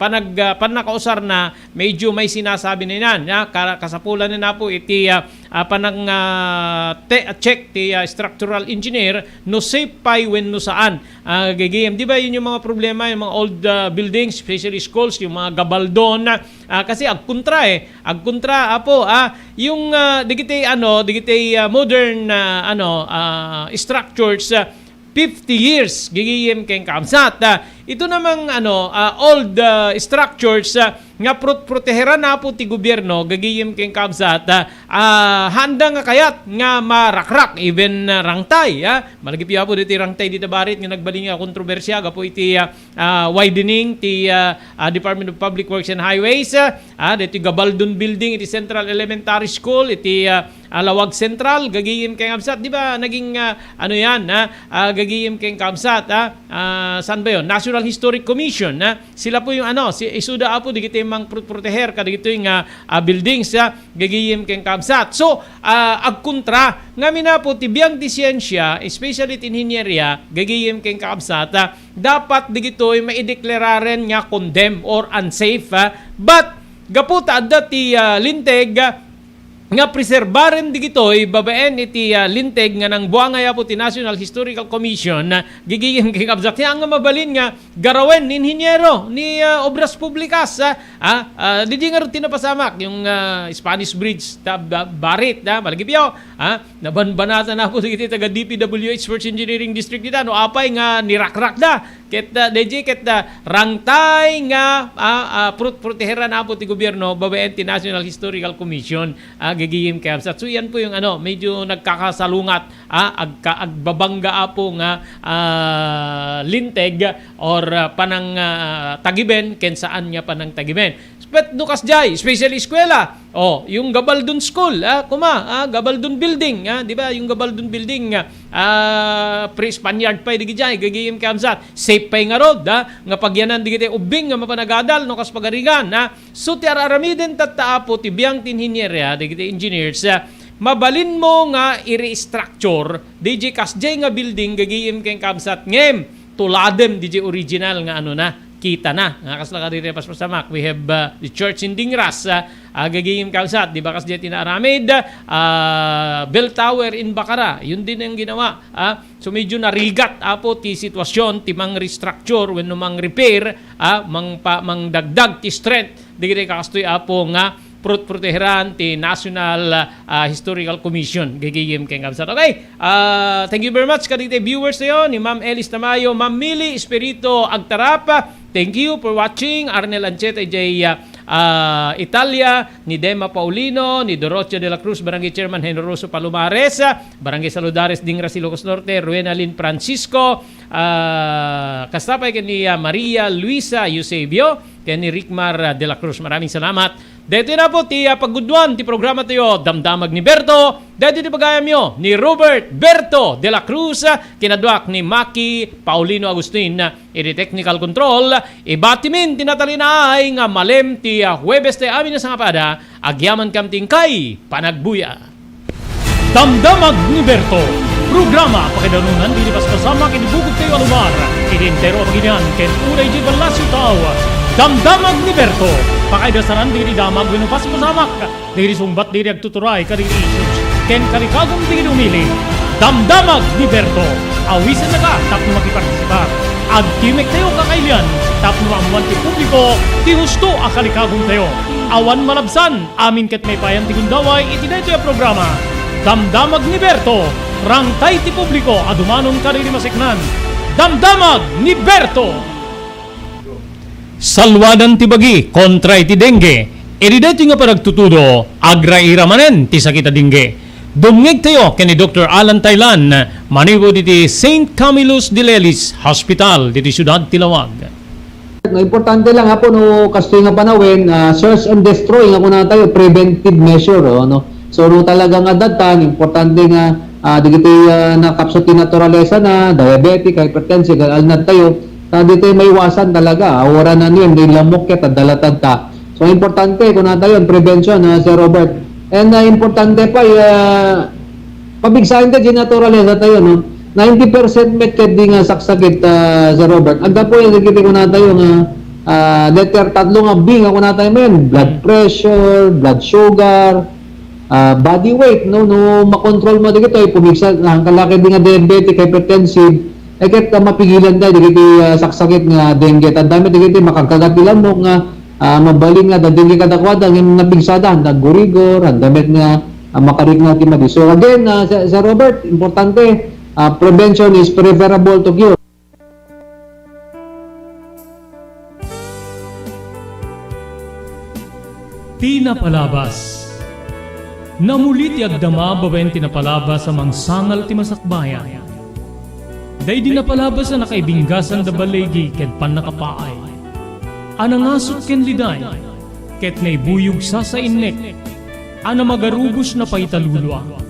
panag-, ah, pannakausarna, medyo may sinasabi na inan, ya, ka-, kasapulan na Apo iti, ah, ah, panang, ah, te-, check ti, ah, structural engineer no safe pay wenno saan. Ah, gagayem, di ba, yun yung mga problema, yung mga old, ah, buildings, especially schools, yung mga gabaldon, ah, kasi agkontra, eh. Agkontra, Apo, ah, yung, ah, digiti, ano, digiti, ah, modern, ah, ano, ah, structures, ah, fifty years, gagayem ken kabsat. Ah, ito namang, ano, ah, old, ah, structures, ah, nga prot-, proteheran Apo ti gobierno, gagayem ken kabsat, ah, ah, haanda nga kayat nga marakrak, even, ah, rangtay, ah. Malagipyo Apo diti rangtay dita Barit nga nagbalin nga kontrobersia gapu iti, ah, ah, widening ti, ah, ah, Department of Public Works and Highways, ah, ah, diti gabaldon building iti Central Elementary School, iti, ah, ah, Laoag Central, gagayem ken kabsat, di ba, naging, ah, ano yan, ah, ah, gagayem ken kabsat, ah, ah, saan ba yun? National Historic Commission, ah. Sila po yung ano, si, isuda, Apo, dagiti mangproteher kadagitoy nga, ah, buildings, ah, gagayem ken kabsat. So, ah, agkontra, ngamin, Apo, ti biag ti siensia, especially ti inhinieria, gagayem ken kabsat, ah, dapat dagitoy maideklararen nga condemn or unsafe, ah. But, gapu ta adda ti, ah, linteg, ah, nga preserbaren dagitoy babaen iti, ah, linteg nga nangbuangay, Apo, ti National Historical Commission, ah, gagayem ken kabsat. Kaya nga mabalin nga garawen ni inhinyero ni, ah, Obras Publikas, ah, ah, ah, didi nga rutin napasamak yung, ah, Spanish Bridge, ta, ba-, barit, ah, malagipyo, ah, nabanbanatan, Apo, dagiti taga D P W H First Engineering District dita, no, apay nga nirakrak da. Ket, ah, D J, ket, ah, rangtay nga, ah, ah, prot-, proteheran, Apo, ti gobierno babaen ti National Historical Commission, ah, gagayem ken kabsat. So, yan po yung ano, medyo nagkakasalungat, ah, agka-, agbabangga, Apo, nga, ah, linteg or, ah, panang, ah, tagiben ken saan nga panang tagiben. But no kasdiay, especially eskwela, oh, yung Gabaldon School, ah, kuma, ah, Gabaldon Building, ah, di ba? Yung Gabaldon Building, ah, ah, pre-Spaniard pay dagiti ay, gagayem ken kabsat. Safe pay ngarud, ah, nga pagyanan dagiti ubbing nga mapanagadal, no, kas pagarigan, ah. So, ti ar-aramiden tatta, Apo, ti biang ti inhinieria, dagiti engineers, ah, mabalinmo nga i-restructure, D J, kasdiay nga building, gagayem ken kabsat, ngem, tuladem, D J, original nga ano na, kita na. Nga kasla kadiri paspasamak, we have, uh, the church in Dingras, uh, uh, gagayem kabsat, di ba, kasdiay ti naaramid, uh, bell tower in Bacara, yun din ang ginawa, ah. So, medyo narigat, Apo, ti sitwasyon, ti mang-restructure, wenno mang-repair, ah, mang pa-, mangdagdag ti strength, dagiti kastoy, Apo, nga prot-, proteheran ti National, ah, Historical Commission, gagayem ken kabsat. Okay, ah, thank you very much kadagiti viewers tayo, ni Ma'am Elis Tamayo, Ma'am Mili Espirito Agtarap. Thank you for watching. Arnel Ancheta, J, ah, ah, Italia, ni Dema Paulino, ni Dorothea de la Cruz, Barangay Chairman Generoso Palomares, ah, Barangay Saludares, Dingras, Ilocos Norte, Ruena Lynn Francisco, ah, kasta pay ken ni, ah, Maria Luisa Eusebio, ken ni Ricmar, ah, de la Cruz. Maraming salamat. Daytoy na po ti, ah, pagguduan ti programa tayo, Damdamag ni Berto. Daytoy ti pagayamyo ni Robert Berto de la Cruz, ah, kinaduak ni Maki Paulino Agustin, ah, iti technical control. Ibatimin ti natalinaay nga malem ti, ah, Huwebes ti amin a sangapada, agyamankam ti inkay panagbuya. Damdamag ni Berto. Programa pakaidanunan dagiti paspasamak iti bugod tayo a lugar, iti entero a pagilian ken unay iti ballasiw tao. Damdamag ni Berto. Pakaidasanan dagiti damag wenno paspasamak, dagiti sungbat dagiti agtuturay kadagiti issues ken kalikagum dagiti umili. Damdamag ni Berto. Awisennaka tapno makipartisipar. Agtimek tayo kakailian tapno maammoan ti publiko ti husto a kalikagum tayo. Awan malabsan. Amin ket maipayan ti gundaway iti daytoy a programa. Damdamag ni Berto, rangtay ti publiko a dumanon kadagiti maseknan. Damdamag ni Berto! Salwadan ti bagi kontra iti dengue. Iti daytoy nga panagtutudo, agraira manen ti sakit a dengue. Dumngegtayo ken ni Doktor Alan Taylan, manipud iti Saint Camillus de Lelis Hospital, ditoy siudad ti Laoag. No, importante lang, Apo, no, kastoy nga panawen, ah, search and destroy nga kuna tayo, preventive measure, oh, no? So, no, talaga nga datan, importante nga, ah, dagiti, ah, nakapsut ti naturalesa na, diabetic, hypertensive, alnad tayo, ta ditoy maiwasan talaga, ah, wara na niyan, di lamok ket, adda latad ta. So, importante, kuna tayo, prevention, ah, Sir Robert. And, ah, importante pa, ah, pabigsaen ta, di naturalesa tayo, no? Ninety percent met ket di nga saksakit, ah, Sir Robert. Aggapu yan, dagiti kuna tayo nga, ah, letter tatlo nga B nga kuna tayo men, blood pressure, blood sugar, ah, body weight, no? No, makontrol mo dagitoy, pumigsa, ang kalaki di nga diabetic, hypertensive, eh, ket, ah, mapigilan tayo, dagiti, ah, saksakit nga dengue. Tanda met, dagiti makagkagat ti lamok nga, ah, mabalin nga, dadengge kadakuada, ngem napigsada, handa gurigor, handa met nga, ah, makarikna ti madi. So again, ah, Sir, Sir Robert, importante, ah, prevention is preferable to cure. Ti napalabas. Namuli ti agdama babaen ti napalabas a mangsangal ti masakbayan. Daydi napalabas a nakaibinggasan da baligi ken pannakapaay, a nangasut ken liday, ket naibuyog sasainnek, a namagarubos na paitalulua.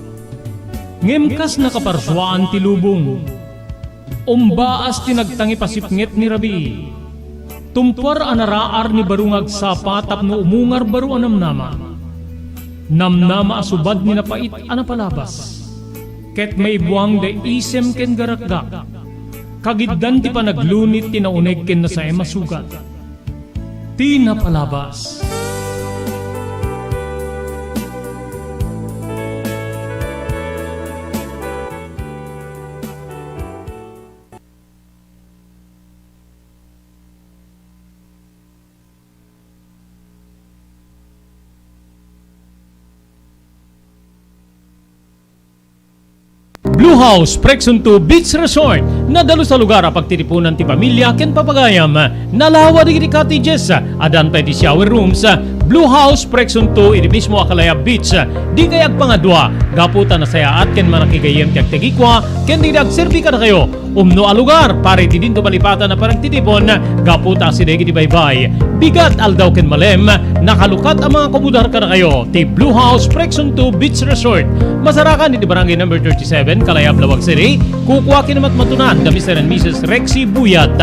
Ngem kas nakaparsuaan ti lubong, Umbaas ti nagtangipasipnget ni rabii. Tumpuar a naraar ni baro nga agsapa tapno umungar baro a namnama. Namnama a subad ni napait a napalabas. Ket maibuang da isem ken garakgak. Kagiddan ti panaglunit ti nauneg ken nasaem a sugat. Ti napalabas. Blue House Prexon two Beach Resort. Nadalus a lugar a pagtitipunan ti pamilia ken papagayam. Nalawa dagiti cottages. Addan pay ti shower rooms. Blue House Prexon two iti mismo a Kalayab Beach. Dikay agpangadua gapu ta nasayaat ken manakigayyem ti agtagikua ken dagiti agserbi kadakayo. Umno a lugar para iti dinto malipatan a panagtitipon gapu ta asideg iti baybay. Bigat, aldaw ken malem, nakalukat a mga komodar kadakayo ti Blue House Prexon two Beach Resort. Masarakan iti Barangay Number thirty-seven, Kalayab, Laoag City. Kukua ken matmatunan da Mister and Missus Rexy Buyat.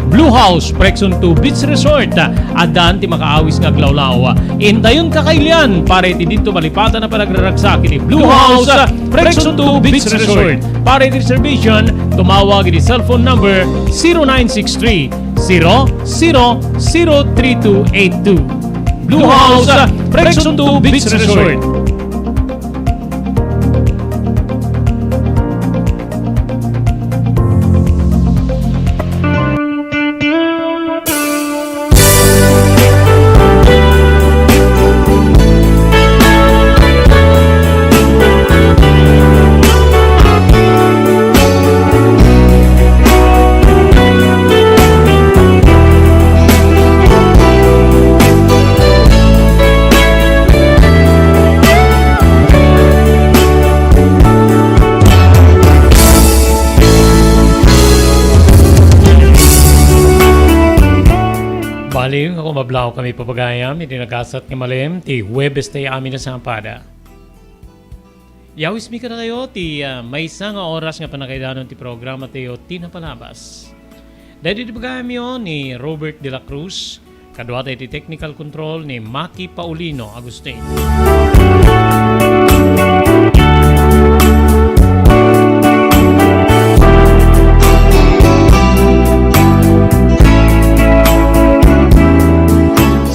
Blue House Prexon two Beach Resort. Addan ti makaawis nga aglawlaw. Intayon kakailian para iti dinto malipatan a panagraragsak iti Blue House Prexon two Beach Resort. Para iti reservation, tumawag iti cellphone number zero nine six three, zero zero zero three two eight two. Blue House, Prexon two Beach Resort. Bali, nga kumablaw kami papagayam, iti nagasat nga malem, ti Huwebes tayo amin a sapada. Yawismi kadakayo ti, ah, maysa nga oras nga pannakaidanon ti programa tayo, Ti Napalabas. Daydi ti pagayamyo ni Robert de la Cruz, kaduata iti technical control ni Maki Paulino Agustin.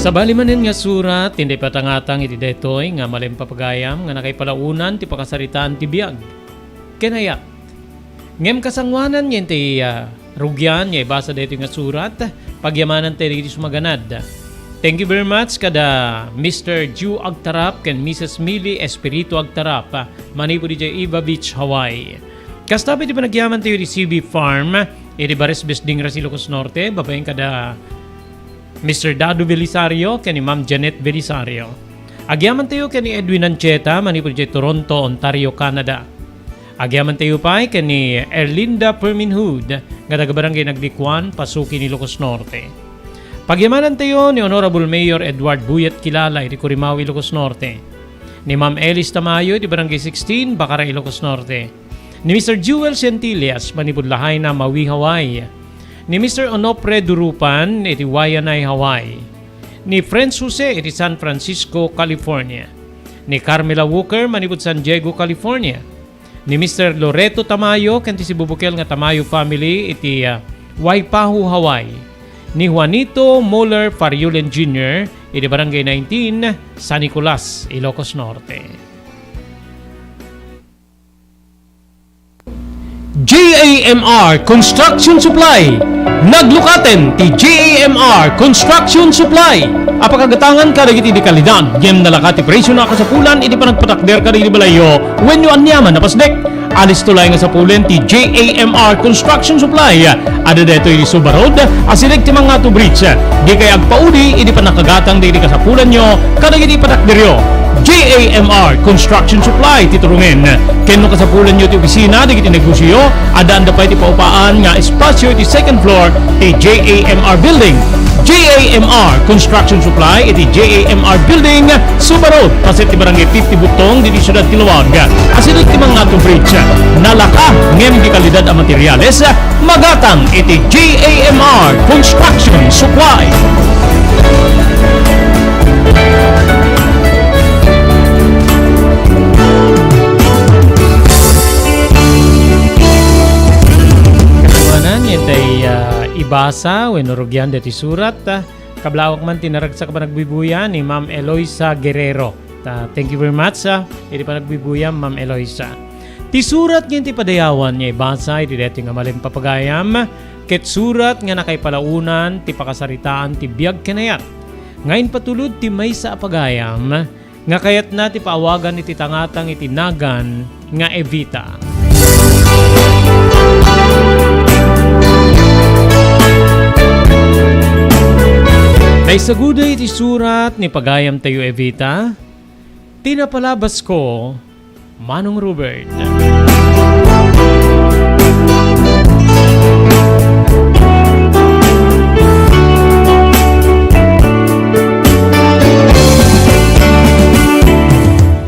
Sabali manen nga surat, ti inday patangatang iti daytoy nga malem papagayam nga nakaipalaonan ti pakasaritaan ti biag ken ayat. Ngem kasangoanan nga intay, ah, rugian nga ibasa daytoy nga surat, pagyamanantayo dagiti sumaganad. Thank you very much kada Mister Ju Agtarap ken Missus Millie Espiritu Agtarap, ah, manipud idiay Iva Beach, Hawaii. Kasta pay ti panagyamantayo iti C B Farm, iti Bares Besdingrace, Ilocos Norte, babaen kada Mister Dado Belisario ken ni Ma'am Janet Belisario. Agyamantayo ken ni Edwin Ancheta manipud idiay Toronto, Ontario, Canada. Agyamantayo pay ken ni Erlinda Perminhood nga taga-Barangay Naglikuan, Pasukin, Ilocos Norte. Pagyamanantayo ni Honorable Mayor Edward Buyat Kilala iti Curimawi, Ilocos Norte. Ni Ma'am Elis Tamayo iti Barangay sixteen, Bacara, Ilocos Norte. Ni Mister Jewel Centillas manipud Lahaina, Maui, Hawaii. Ni Mister Onofre Durupan iti Waianae, Hawaii. Ni Prince Jose iti San Francisco, California. Ni Carmela Walker manipud San Diego, California. Ni Mister Loreto Tamayo ken ti sibubukel nga Tamayo family iti, ah, Waipahu, Hawaii. Ni Juanito Muller Fariulen Junior iti Barangay nineteen, San Nicolas, Ilocos Norte. J A M R Construction Supply. Naglukaten ti J A M R Construction Supply a pakagatangan kadagiti di kalidad ngem nalaka ti presio a kasapulan iti panagpatakder kadagiti balayyo wenno aniaman a pasdek. Alisto laeng a sapulen ti J A M R Construction Supply. Adda daytoy iti Suba Road, asideg ti Mangato Bridge. Dikay agpauli idi pannakagatang dagiti kasapulanyo kadagiti patakderyo. J A M R Construction Supply ti turungen. Ken no kasapulanyo ti opisina dagiti negosioyo, addaanda pay ti paupaan nga espasio iti second floor ti J A M R Building. J A M R Construction Supply iti J A M R Building, Suba Road, paset ti Barangay fifty Butong, ditoy siudad ti Laoag. Asideg ti Mangato Bridge. Nalaka, Ngem di kalidad a materiales, magatang iti G A M R Construction Supply. Kaduanan, yantay, ah, ibasa wenno rugian daytoy surat, ah, kablawak man ti naragsak a panagbibuya ni Ma'am Eloisa Guerrero. Ta, thank you very much, ah, iti panagbibuya, Ma'am Eloisa. Ti surat nga iti padayawan nga ibasa iti daytoy nga malem a pagayam, ket surat nga nakaipalaonan ti pakasaritaan ti biag ken ayat nga impatulod ti maysa a pagayam nga kayatna ti paawagan iti tangatang iti nagan nga Evita. Naisagudi iti surat ni pagayamtayo Evita, ti napalabasko, Manong Robert.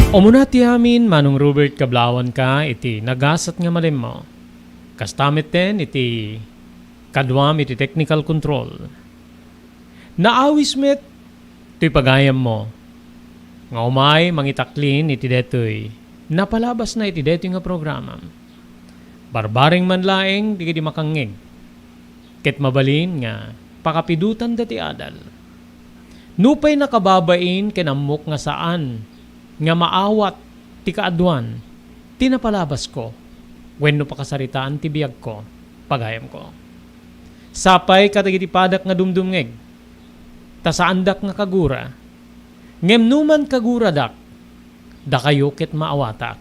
Umuna ti amin, Manong Robert, kablawanka iti nagasat nga malemmo. Kasta metten iti kaduam iti technical control. Naawis met toy pagayammo nga umay mangitaklin iti daytoy napalabasna iti daytoy nga programa. Barbareng man laeng dagiti makangngeg, ket mabalin nga pakapidutanda ti adal. Nupay nakababain ken ammok nga saan nga maawat ti kaaduan ti napalabasko wenno pakasaritaan ti biagko, pagayamko. Sapay kadagiti padak nga dumdumngeg, ta saandak nga kagura. Ngem no mankaguradak, dakayo ket maawatak.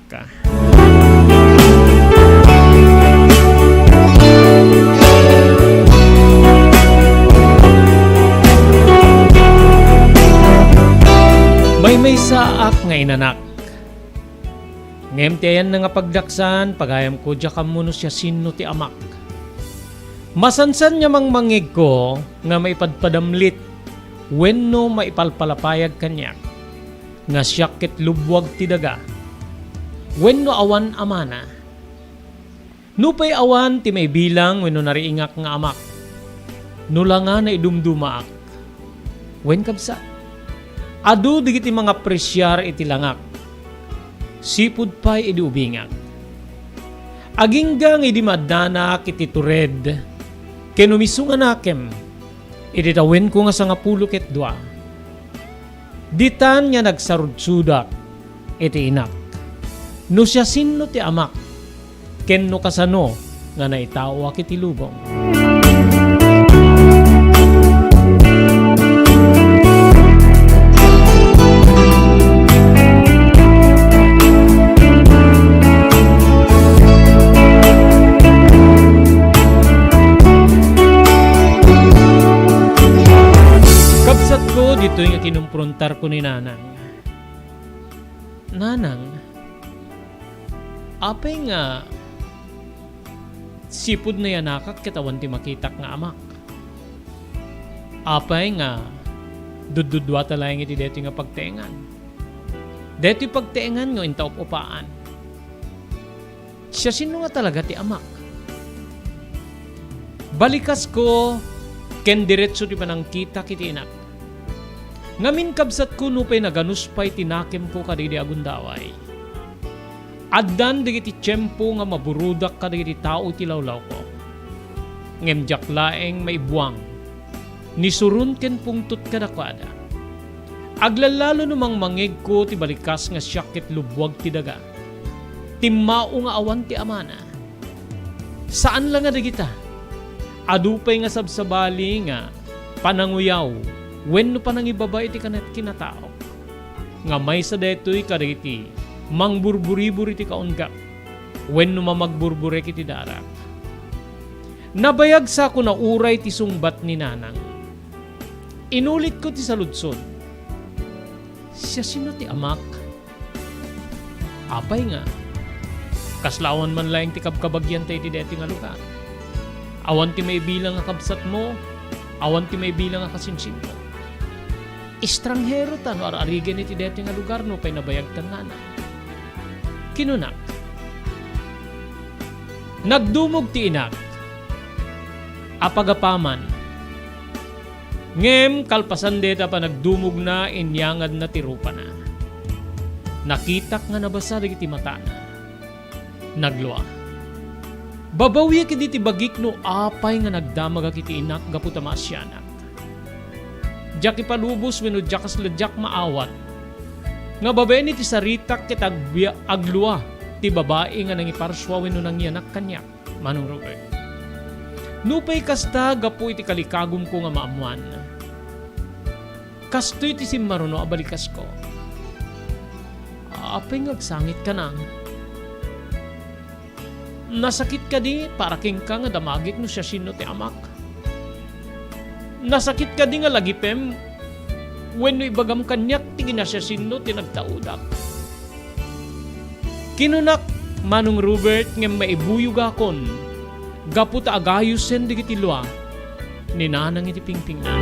Maymaysaak nga inanak. Ngem ti ayanna nga pagdaksan, pagayamko, diak ammo no siasino ti amak. Masansan nga mangmangngegko nga maipadpadamlit wenno maipalpalapayag kaniak, nga siak ket lubbuag ti daga, wenno awan amana. Nupay awan ti maibilang wenno nariingak nga amak, no la nga naidumdumaak, wen kabsat, adu dagiti mangapresiar iti langak, sipud pay idi ubingak. Agingga nga idi maaddanak iti tured ken umisunganakem iti tawenko nga sangapulo ket dua. Ditan nga nagsarudsudak iti inak, no siasino ti amak, ken no kasano nga naitaoak iti lubong. Kabsatko, ditoy nga kinumpruntarko ni Nanang. Nanang, apay nga sipud nayanakak ket awan ti makitak nga amak? Apay nga duddudua ta laeng iti daytoy nga pagteengan? Daytoy pagteengan nga inta up-upaan. Siasino nga talaga ti amak? Balikasko ken diretso ti panangkitak iti inak. Ngamin, kabsatko, nupay naganus pay ti nakemko kadagidi a gundaway. Addan dagiti tiempo nga maburudak kadagiti tao iti lawlawko. Ngem diak laeng maibuang. Nisuron ken pungtot kadakuada. Aglallalo no mangmangngegko ti balikas nga siak ket lubbuag ti daga. Timmao nga awan ti amana. Saan la nga dagita. Adu pay nga sabsabali nga pananguyaw wenno panangibaba iti kanet-, kinataok. Nga maysa daytoy kadagiti mangburburibur iti kaunggak wenno mamagburburek iti darak. Nabayag sa kuna uray ti sungbat ni Nanang. Inulitko ti saludsod. Siasino ti amak? Apay nga, kasla awan man laeng ti kabkabagianta iti daytoy nga lugar. Awan ti maibilang a kabsatmo, awan ti maibilang a kasinsinmo. Estranghero ta no ar-arigen iti daytoy nga lugar nupay nabayagtan, Nanang. Kinunak, Nagdumog ti inak. Apagapaman. Ngem kalpasan dayta panagdumogna, inyangadna ti rupana. Nakitak nga nabasa dagiti matana. Naglua. Babawiak idi ti bagik no apay nga nagdamagak iti inak gapu ta maasianak. Diak ipalubos wenno diak kasla diak maawat nga babaen iti saritak ket agbia-, aglua ti babai nga nangiparsua wenno nangianak kaniak, Manong Robert. Nupay kasta, gapu iti kalikagumko nga maammoan, kastoy ti simmaruno a balikasko. Apay nga agsangit ka, Nang? Nasakit kadi para kenka nga damagik no siasino ti amak? Nasakit kadi nga lagipem wenno ibagam kaniak ti kinasiasino ti nagtaudak? Kinunak, Manong Robert, ngem maibuyogakon gapu ta agayosen dagiti lua ni Nanang iti pingpingna.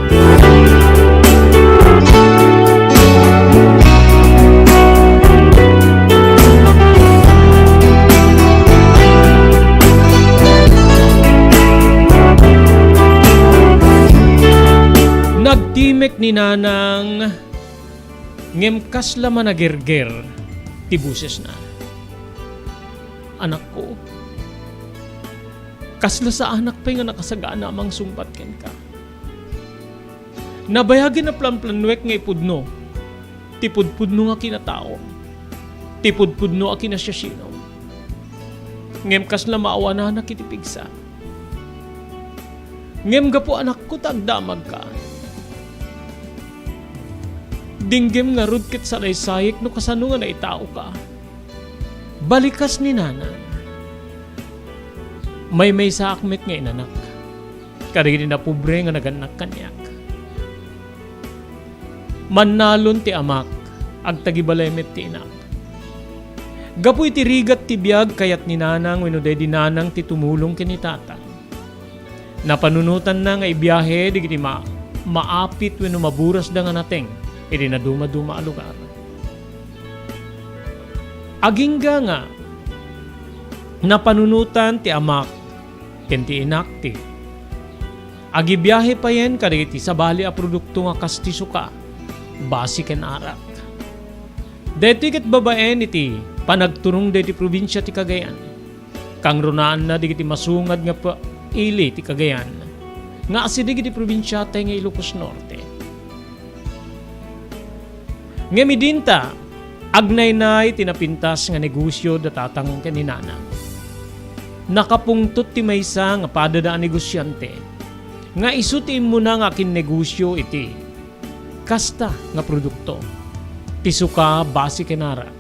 Nagtimek ni Nanang, ngem kasla managerger ti bosesna. Anakko, kasla saanak pay nga nakasagana a mangsungbat kenka. Nabayagen a planplanoek nga ipudno ti pudpudno nga kinataom, ti pudpudno a kinasiasinom. Ngem kasla maawananak iti pigsa. Ngem gapu, anakko, ta agdamagka, dinggem ngarud ket salaysayek no kasano nga naitaoka. Balikas ni Nanang. Maymaysaak met nga inanak kadagiti napobre nga nagannak kaniak. Mannalon ti amak, agtagibalay met ti inak. Gapu iti rigat ti biag, kayat ni Nanang wenno daydi Nanang ti tumulong ken ni Tatang. Napanunotanna nga ibiahe dagiti ma-, maapit wenno maburasda nga nateng iti nadumaduma a lugar. Agingga nga napanunotan ti amak ken ti inak ti agibiahe payen kadagiti sabali a produkto nga kas ti suka, basi ken arak. Daytoy ket babaen iti panagturongda iti probinsia ti Cagayan. Kangrunaanna dagiti masungad nga pa-, ili ti Cagayan nga asideg iti probinsiatay nga Ilocos Norte. Ngem idinta, agnaynay ti napintas nga negosio da tatang ken ni nanang. Nakapungtot ti maysa nga padada a negosiante nga isu ti immuna nga akinnegosio iti kasta nga produkto, ti suka, basi ken arak.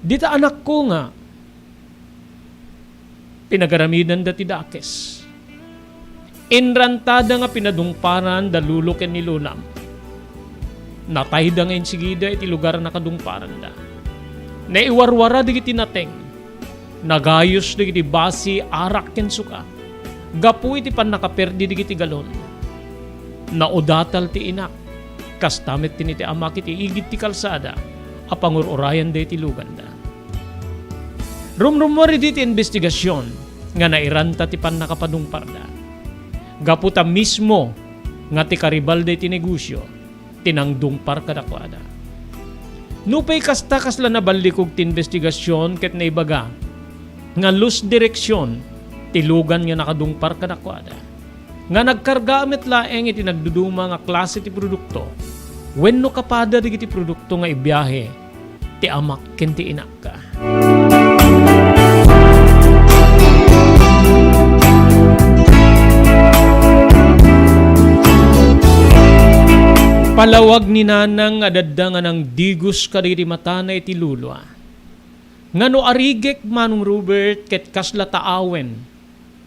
Dita anakko nga pinagaramidan da ti dakes. Inrantada nga pinadungparan da lolo ken ni lolam. Natayda nga insigida iti lugar a nakadungparanda. Naiwarwara dagiti nateng. Nagayos dagiti basi, arak ken suka gapu iti pannakaperdi dagiti galon. Naudatal ti inak. Kasta met ken iti amak iti igid ti kalsada a pangur-urayanda iti luganda. Rumrummuar idi ti imbestigasion nga nairanta ti pannakapadungparda. Gapu ta mismo nga ti karibalda iti negosio ti nangdungpar kadakuada. Nupay kasta, kasla naballikog ti imbestigasion ket naibaga nga lus direksion ti lugan nga nakadungpar kadakuada. Nga nagkarga met laeng iti nagduduma nga klase ti produkto wenno kapada dagiti produkto nga ibiahe ti amak ken ti inak. Palawag ni nanang nga adda nga nangdigos kadagiti matana iti lulua. Nga no arigek, Manong Robert, ket kasla taawen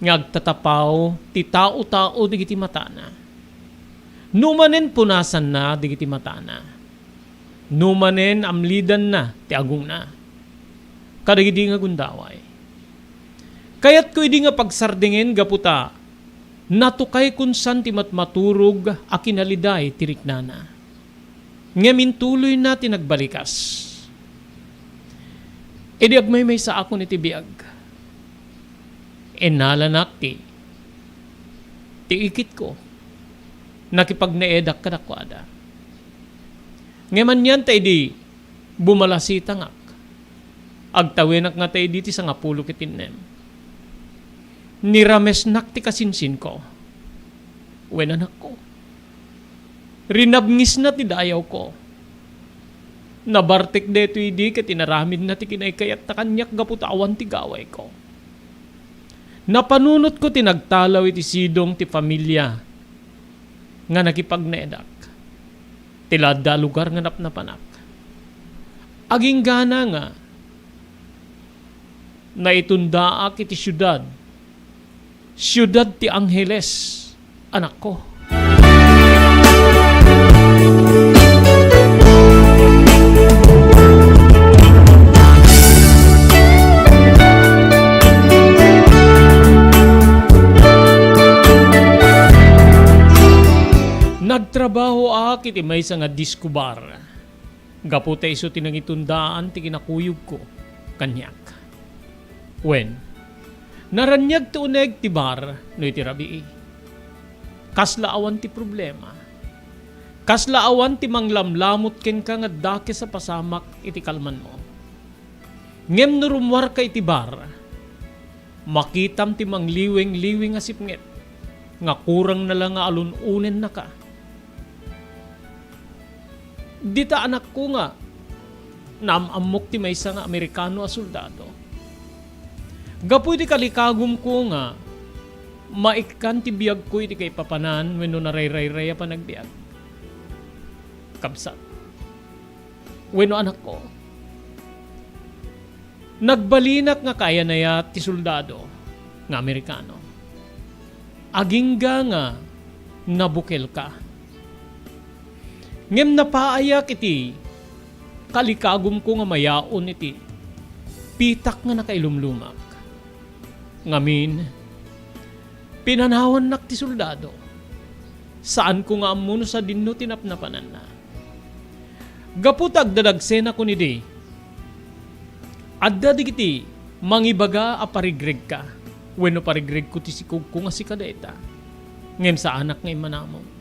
nga agtatapaw ti tao-tao dagiti matana. No manen punasanna dagiti matana. No manen amlidanna ti agongna kadagidi nga gundaway. Kayatko idi nga pagsardingen gapu ta natukay kun saan ti matmaturog a kinaliday ti riknana. Ngem intuloyna ti nagbalikas. Idi agmaymaysaakon iti biag, Innalanak ti, ti ikitko. Nakipagnaedak kadakuada. Ngem anian ta idi bumalasitangak, agtawenak ngata idi ti sangapulo ket innem. Niramesnak ti kasinsinko. Wen, anakko. Rinabngisna ti dayawko. Nabartek daytoy idi ket inaramidna ti kinaykayatta kaniak gapu ta awan ti gawayko. Napanunotko ti nagtalaw iti sidong ti familia nga nakipagnaedak. Ti la adda a lugar nga napnapanak. Aginggana nga naitundaak iti siudad, siudad ti Angeles, anakko. Nagtrabahoak iti maysa nga disco bar. Gapu ta isu ti nangitundaan ti kinakuyogko kaniak. Wen, naraniag ti uneg ti bar no iti rabii. Kasla awan ti problema. Kasla awan ti manglamlamot kenka nga dakes a pasamak iti kalmanmo. Ngem no rummuarka iti bar, makitam ti mangliweng-liweng a sipnget nga kurangna la nga alun-unennaka. Dita, anakko, nga naam-ammok ti maysa nga Amerikano a soldado. Gapu iti kalikagumko nga maikkan ti biagko iti kaipapanan wenno narayrayray a panagbiag. Kabsat. Wenno, anakko. Nagbalinak nga kaayan-ayat ti soldado nga Amerikano. Agingga nga nabukelka. Ngem napaayak iti kalikagumko nga mayaon iti pitak nga nakailumlumak. Ngamin, pinanawannak ti soldado. Saanko nga ammo no sadinno ti napnapananna. Gapu ta agdadagsenakon idi, adda dagiti mangibaga a parigregka wenno parigregko ti sikogko nga sika dayta. Ngem saanak nga immanamong.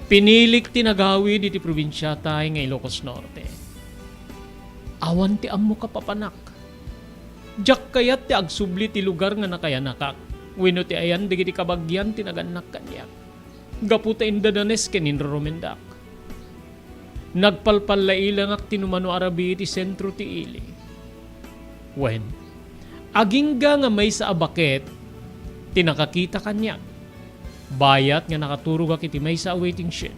Pinilik ti nagawid iti probinsiatay nga Ilocos Norte. Awan ti ammo kapapanak. Diak kayat ti agsubli ti lugar nga nakayanakak wenno ti ayan dagiti kabagian ti nagannak kaniak. Gapu ta indadanes ken inrurumendak. Nagpalpallailangak ti numano a rabii iti sentro ti ili. Wen, agingga nga maysa a baket ti nakakita kaniak, bayat nga nakaturogak iti maysa a waiting shed.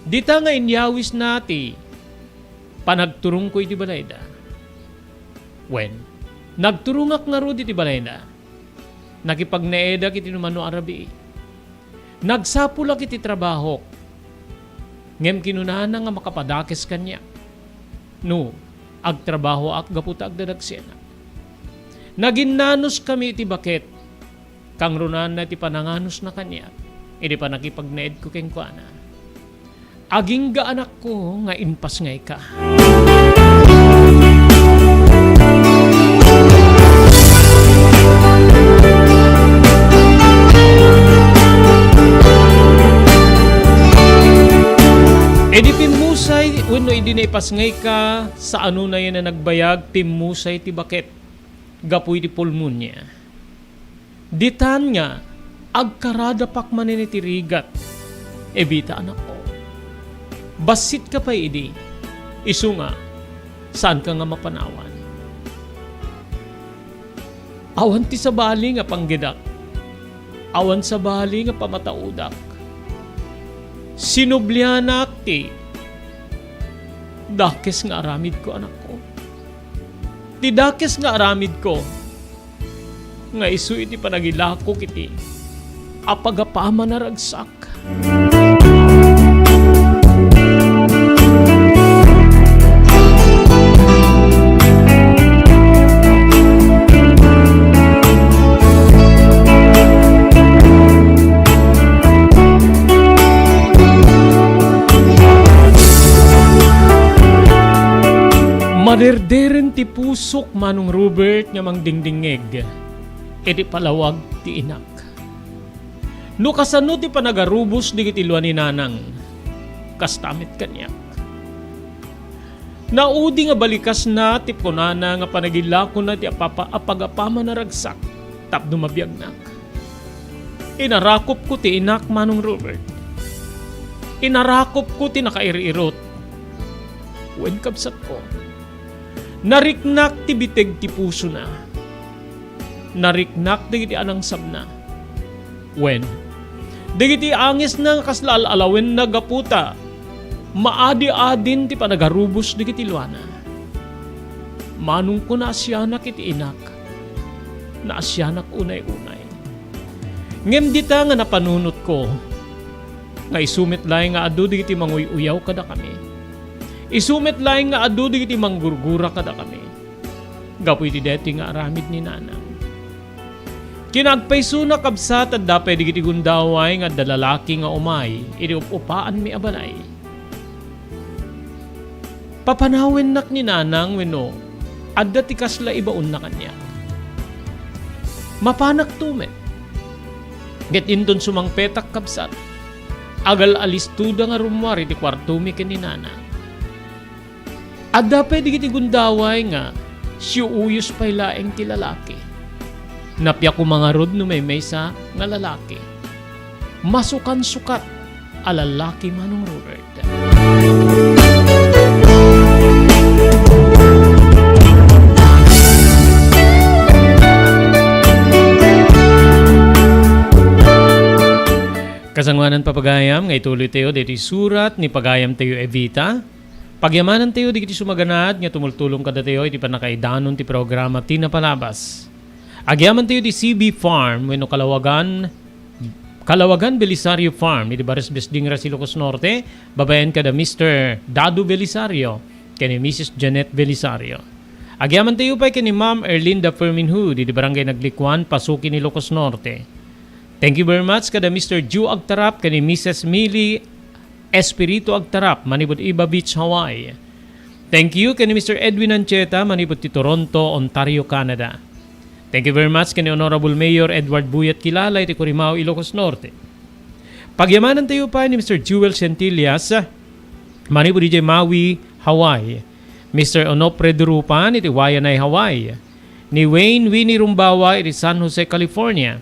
Dita nga inyawisna ti panagturongko iti balayda. Wen, nagturongak ngarud iti balayda. Nakipagnaedak iti numano a rabii. Nagsapulak iti trabahok. Ngem kinunana nga makapadakes kaniak no agtrabahoak gapu ta agdadagsenak. Naginnanuskami iti baket. Kangrunana ti pananganusna kaniak idi pannakipagnaedko kenkuana. Agingga, anakko, nga impasngayka. Idi pimmusay wenno idi naipasngayka, saanonayen a nagbayag, pimmusay ti baket gapu iti pulmonia. Ditan nga agkaradapak manen iti rigat. Ebita, anakko. Bassitka pay idi, isu nga, saanka nga mapanawan. Awan ti sabali nga panggedak. Awan sabali nga pamataodak. Sinublianak ti dakes nga aramidko, anakko. Ti dakes nga aramidko, nga isu iti panagilako iti apagapam a naragsak. Maderderen ti pusok, Manong Robert, nga mangdingdingngeg. iti palawag ti inak. No kasano ti panagarubos dagiti lua ni Nanang, kasta met kaniak. Naudi nga balikasna ti kunana nga panagillakona ti apapa-, apagapama naragsak tapno mabiagnak. Inarakopko ti inak, Manong Robert. Inarakopko ti nakair-irot. Wen, kabsatko, nariknak ti biteg ti pusona. Nariknak dagiti anangsabna. Wen, dagiti angesna nga kasla al-alawenna gapu ta maadi-adin ti panagarubos dagiti luana. Manongko, naasianak iti inak. Naasianak unay-unay. Ngem dita nga napanunotko, nga isu met laeng nga adu dagiti manguy-uyaw kadakami. Isu met laeng nga adu dagiti manggurgura kadakami. Gapu iti daytoy nga aramid ni Nanang, kinaagpaysona, kabsat, adda pay dagiti gundaway nga adda lalaki nga umay iti up-upaanmi a balay. Papanawennak ni Nanang wenno adda ti kasla ibaonna kaniak. Mapanakto met. Ket inton sumangpetak, kabsat, agal-alistoda nga rummuar iti kuartomi ken ni Nanang. Adda pay dagiti gundaway nga siuyos pay laeng ti lalaki. Nappiak koma ngarud no maymaysa nga lalaki. Masukansukat a lalaki, Manong Robert. Kasangoanan, papagayam, nga ituloytayo daytoy surat ni pagayamtayo Evita. Pagyamanantayo dagiti sumaganaad nga tumultulong kadatayo iti pannakaidanon ti programa Ti Napalabas. Agyamantayo di C B Farm wenno Kalawagan, Kalawagan Belisario Farm iti Bares Besdingras, Ilocos Norte, babaen kada Mister Dado Belisario ken ni Missus Janet Belisario. Agyamantayo pay ken ni Ma'am Erlinda Ferminhud iti Barangay Naglikuan, Pasukin, Ilocos Norte. Thank you very much kada Mister Joe Agtarap ken ni Missus Millie Espiritu Agtarap manipud Iba Beach, Hawaii. Thank you ken ni Mister Edwin Ancheta manipud ti Toronto, Ontario, Canada. Thank you very much ken ni Honorable Mayor Edward Buyat Kilala iti Curimao, Ilocos Norte. Pagyamanantayo pay ni Mister Jewel Centillas manipud idiay Maui, Hawaii. Mister Onofre Durupan iti Waianae, Hawaii. Ni Wayne Winnie Rumbawa iti San Jose, California.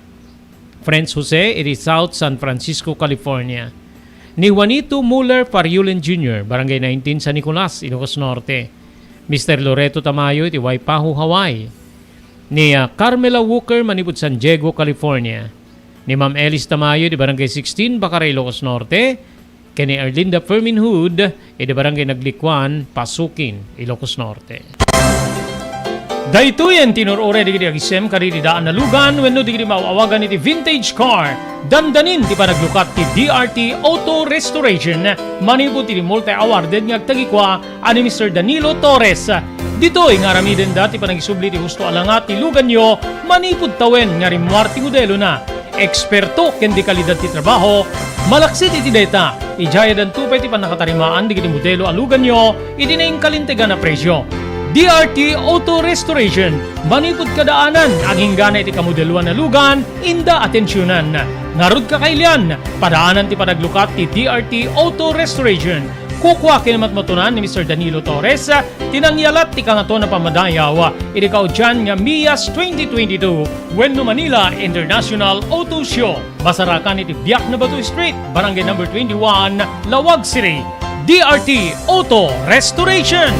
French Jose iti South San Francisco, California. Ni Juanito Muller Fariulen Junior, Barangay nineteen, San Nicolas, Ilocos Norte. Mister Loreto Tamayo iti Waipahu, Hawaii. Ni, ah, Carmela Walker manipud San Diego, California. Ni Ma'am Elis Tamayo iti Barangay sixteen, Bacara, Ilocos Norte. Ken ni Erlinda Ferminhud iti Barangay Naglikuan, Pasukin, Ilocos Norte. Daytoyen ti inur-uray dagiti agisem kadagiti daan a lugan wenno dagiti maaw-awagan iti vintage car. Dandanin ti panaglukat ti D R T Auto Restoration manipud iti multi-awarded nga agtagikua a ni Mister Danilo Torres. Ditoy nga aramidenda ti panagisubli ti husto a langat ti luganyo manipud tawen nga rimmuar ti modelona. Eksperto ken de kalidad ti trabaho. Malaksid iti dayta, idiayadanto pay ti pannakatarimaan dagiti modelo a luganyo iti naingkalintegan a presio. D R T Auto Restoration, manipud kadaanan, aginggana iti kamodeloan a lugan, inda atensionan. Ngarud, kakailian, padaanan ti panaglukat ti D R T Auto Restoration. Kukua ken matmatunan ni Mister Danilo Torres ti nangyalat ti Kangatoan a Pammadayaw iti kaudian nga Mias twenty twenty-two wenno Manila International Auto Show. Masarakan iti Biak na Bato Street, Barangay Number twenty-one, Laoag City. D R T Auto Restoration.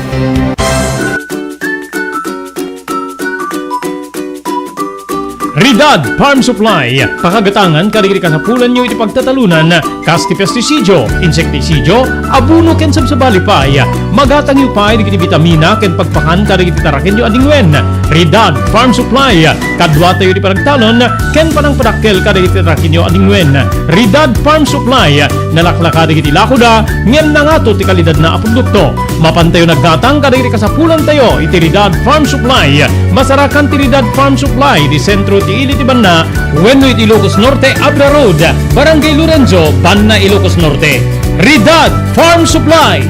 Ridad Farm Supply, pakagatangan kadagiti kasapulanyo iti pagtatalunan, kas ti pestisidio, insektisidio, abono ken sabsabali pay. Magatangyo pay dagiti bitamina ken pagpakan kadagiti tarakenyo a dingwen. Ridad Farm Supply, kaduatayo ti panagtalon ken panangpadakkel kadagiti tarakenyo a dingwen. Ridad Farm Supply, nalaklaka dagiti lakoda ngem nangato ti kalidadna a produkto. Mapantayo naggatang kadagiti kasapulantayo iti Ridad Farm Supply. Masarakan ti Ridad Farm Supply iti sentro ti ili ti banna wenno iti Ilocos Norte, Abra Road, Barangay Lorenzo, Banna, Ilocos Norte. Ridad Farm Supply.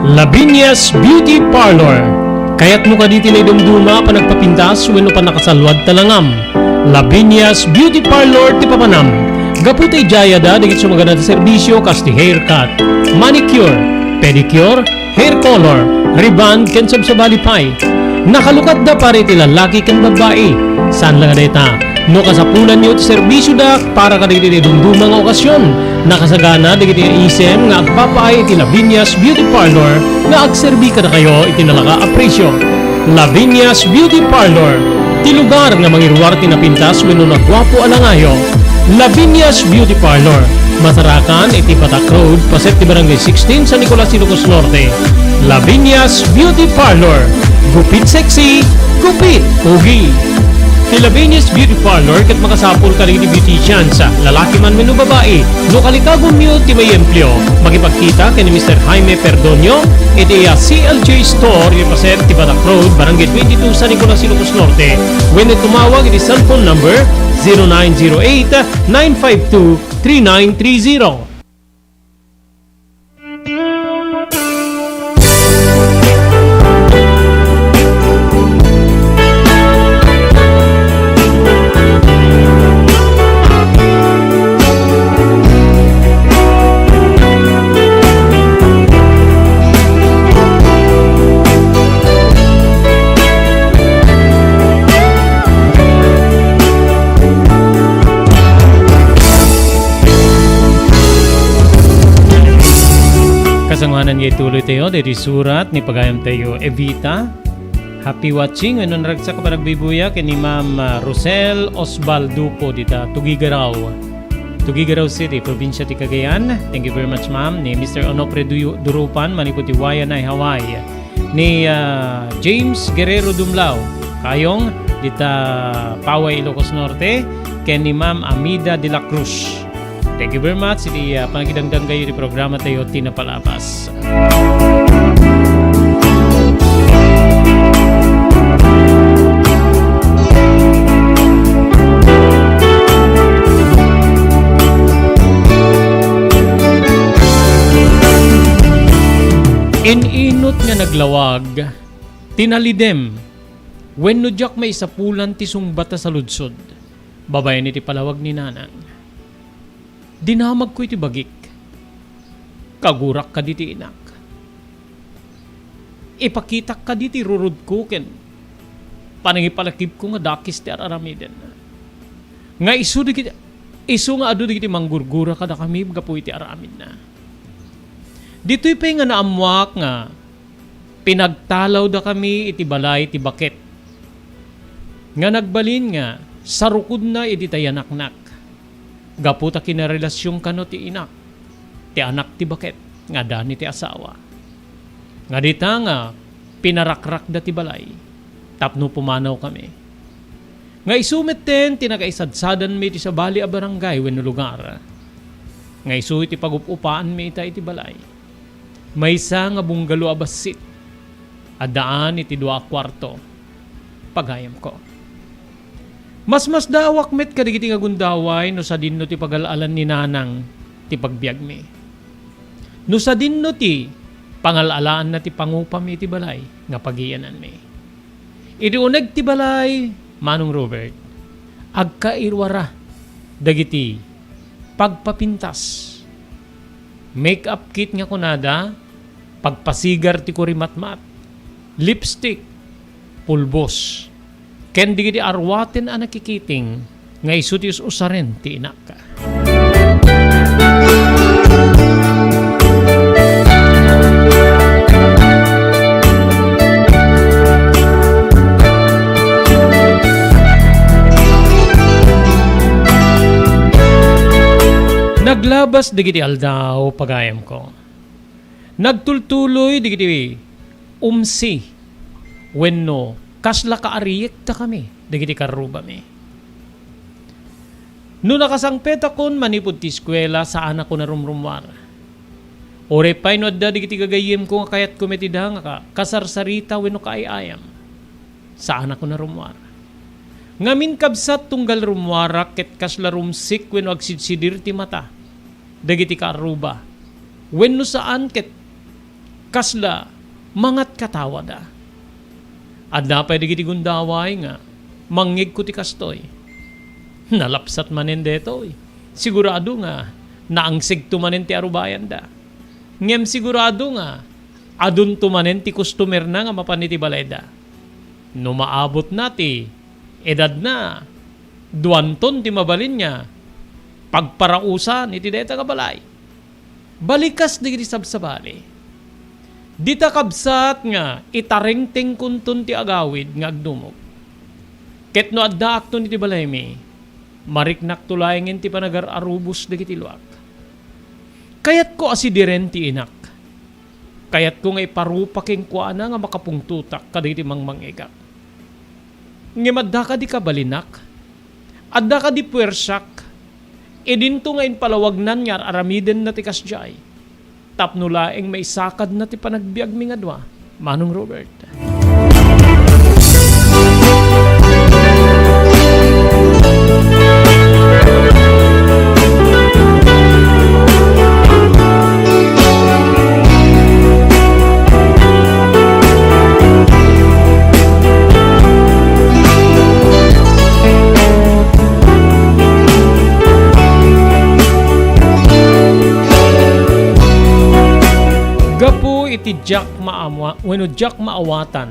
Lavinia's Beauty Parlor. Kayatmo kadi ti naidumduma a panagpapintas wenno pannakasalluad ta langam? Lavinia's Beauty Parlor ti papanam. Gapu ta idiay adda dagiti sumagana ti serbisio kas ti haircut, manicure, pedicure, hair color, rebond, ken sabsabali pay. Nakalukatda para iti lallaki ken babbai. Saan la nga dayta, no kasapulanyo ti serbisioda para kadagiti naidumduma nga okasion, nakasagana dagiti isem nga agpapaay iti Lavinia's Beauty Parlor nga agserbi kadakayo iti nalaka a presio. Lavinia's Beauty Parlor, ti lugar nga mangiruar ti napintas wenno naguapo a langayo. Lavinia's Beauty Parlor, masarakan iti Batak Road, paset ti Barangay sixteen, San Nicolas, Ilocos Norte. Lavinia's Beauty Parlor, gupit sexy, gupit pogi. Ti Lavinia's Beauty Parlor ket makasapul kadagiti beauticians, lalaki man wenno babai. No kalikagonyo ti maiempleo, makipagkita ken ni Mister Jaime Perdonio iti iya C L J Store iti paset ti Batak Road, Barangay twenty-two, San Nicolas, Ilocos Norte, wenno tumawag iti cellphone number zero nine zero eight, nine five two, three nine three zero. Kasangoanan nga ituloy tayo, daytoy surat ni pagayam tayo, Evita. Happy watching, wenno naragsak a panagbibuya ken ni Ma'am, ah, Rosel Osvaldo po dita Tugigaraw, Tugigaraw City, probinsya ti Cagayan. Thank you very much, ma'am. Ni Mister Onofre Duyu-, Durupan, manipud ti Waianae, Hawaii. Ni, ah, James Guerrero Dumlao, Kayong, dita Paway, Ilocos Norte, ken ni Ma'am Amida de la Cruz. Thank you very much iti, ah, pangagidangdanggayo iti programa tayo, Ti Napalabas. In-inut nga naglawag, tinalidem, wenno diak maisapulan ti sungbat a saludsod, babaen iti palawag ni Nanang. Dinamagko iti bagik. Kagurak kadi ti inak. Ipakitak kadi ti rurodko ken panangipalakibko nga dakes ti ar-aramiden. Nga isu dagiti, isu nga adu dagiti manggurgura kadakami gapu iti ar-aramidna. Ditoy pay nga naammuak nga pinagtalawdakami iti balay ti baket nga nagbalin nga sarukodna idi tayanaknak. Gapu ta kinarelasion kano ti inak, ti anak ti baket nga adda ni ti asawa. Nga dita nga pinarakrakda ti balay tapno pumanawkami. Nga isu metten ti nakaisadsadanmi iti sabali a barangay wenno lugar. Nga isu iti pagup-upaanmi ita iti balay. Maysa nga bungalow a bassit. Addaan iti dua a kuarto. Pagayamko. Masmasdaawak met kadagiti nga gundaway no sadinno ti pagal-alan ni Nanang ti pagbiagmi. No sadinno ti pangal-alaanna ti pangupami iti balay nga pagiyananmi. Idi uneg ti balay, Manong Robert, agkairuara dagiti pagpapintas, make-up kit nga kunada, pagpasigar ti kurimatmat, lipstick, pulbos, ken dagiti arwaten a nakikiting nga isu ti us-usaren ti inak. Naglabas dagiti aldaw, pagayamko. Nagtultuloy dagiti umsi wenno kasla kaariyekdakami dagiti karrubami. No nakasangpetakon manipud ti eskuela, saanakon a rumrummuar. Uray pay no adda dagiti gagayyemko nga kayatko met ida nga ka-, kasarsarita wenno kaay-ayam, saanakon a rummuar. Ngamin kabsat, tunggal rummuarak ket kasla rumsik wenno agsidsidir ti mata dagiti kaarruba, wenno saan ket kasla mangatkatawada. Adda pay dagiti gundaway nga mangngegko ti kastoy. Nalapsat manen daytoy. Sigurado nga naangsegto manen ti arubayanda. Ngem sigurado nga adunto manen ti customerna nga mapan iti balayda. No maabutna ti edadna, duanton ti mabalinna pagparausan iti dayta nga balay. Balikas dagiti sabsabali. Dita kabsat nga itarengtengkonton ti agawid nga agdumog. Ket no addaakton iti balaymi, mariknakto laengen ti panagar-arubos dagiti luak. Kayatko a sidiren ti inak. Kayatko nga iparupa kenkuana nga makapungtotak kadagiti mangmangngegak. Ngem adda kadi kabalinak? Adda kadi puersak? Idinto nga impalawagnan nga ar-aramidenna ti kasdiay tapno laeng maisakadna ti panagbiagmi nga dua, Manong Robert. Gapu iti diak maamwa-, wenno diak maawatan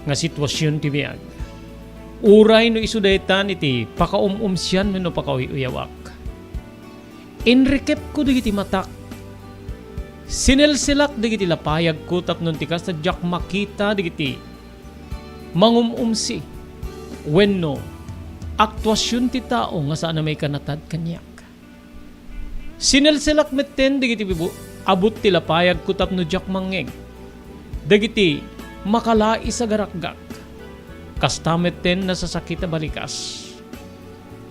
nga situasion ti biag, uray no isu daytan iti pakaum-umsian wenno pakauy-uyawak, inrikepko dagiti matak. Sinelselak dagiti lapayagko tapno ti kasta diak makita dagiti mangum-umsi wenno aktuasion ti tao nga saan a maikanatad kaniak. Sinelselak metten dagiti bibu-, abut ti lapayagko tapno diak mangngeg dagiti makalais a garakgak. Kasta metten nasasakit a balikas.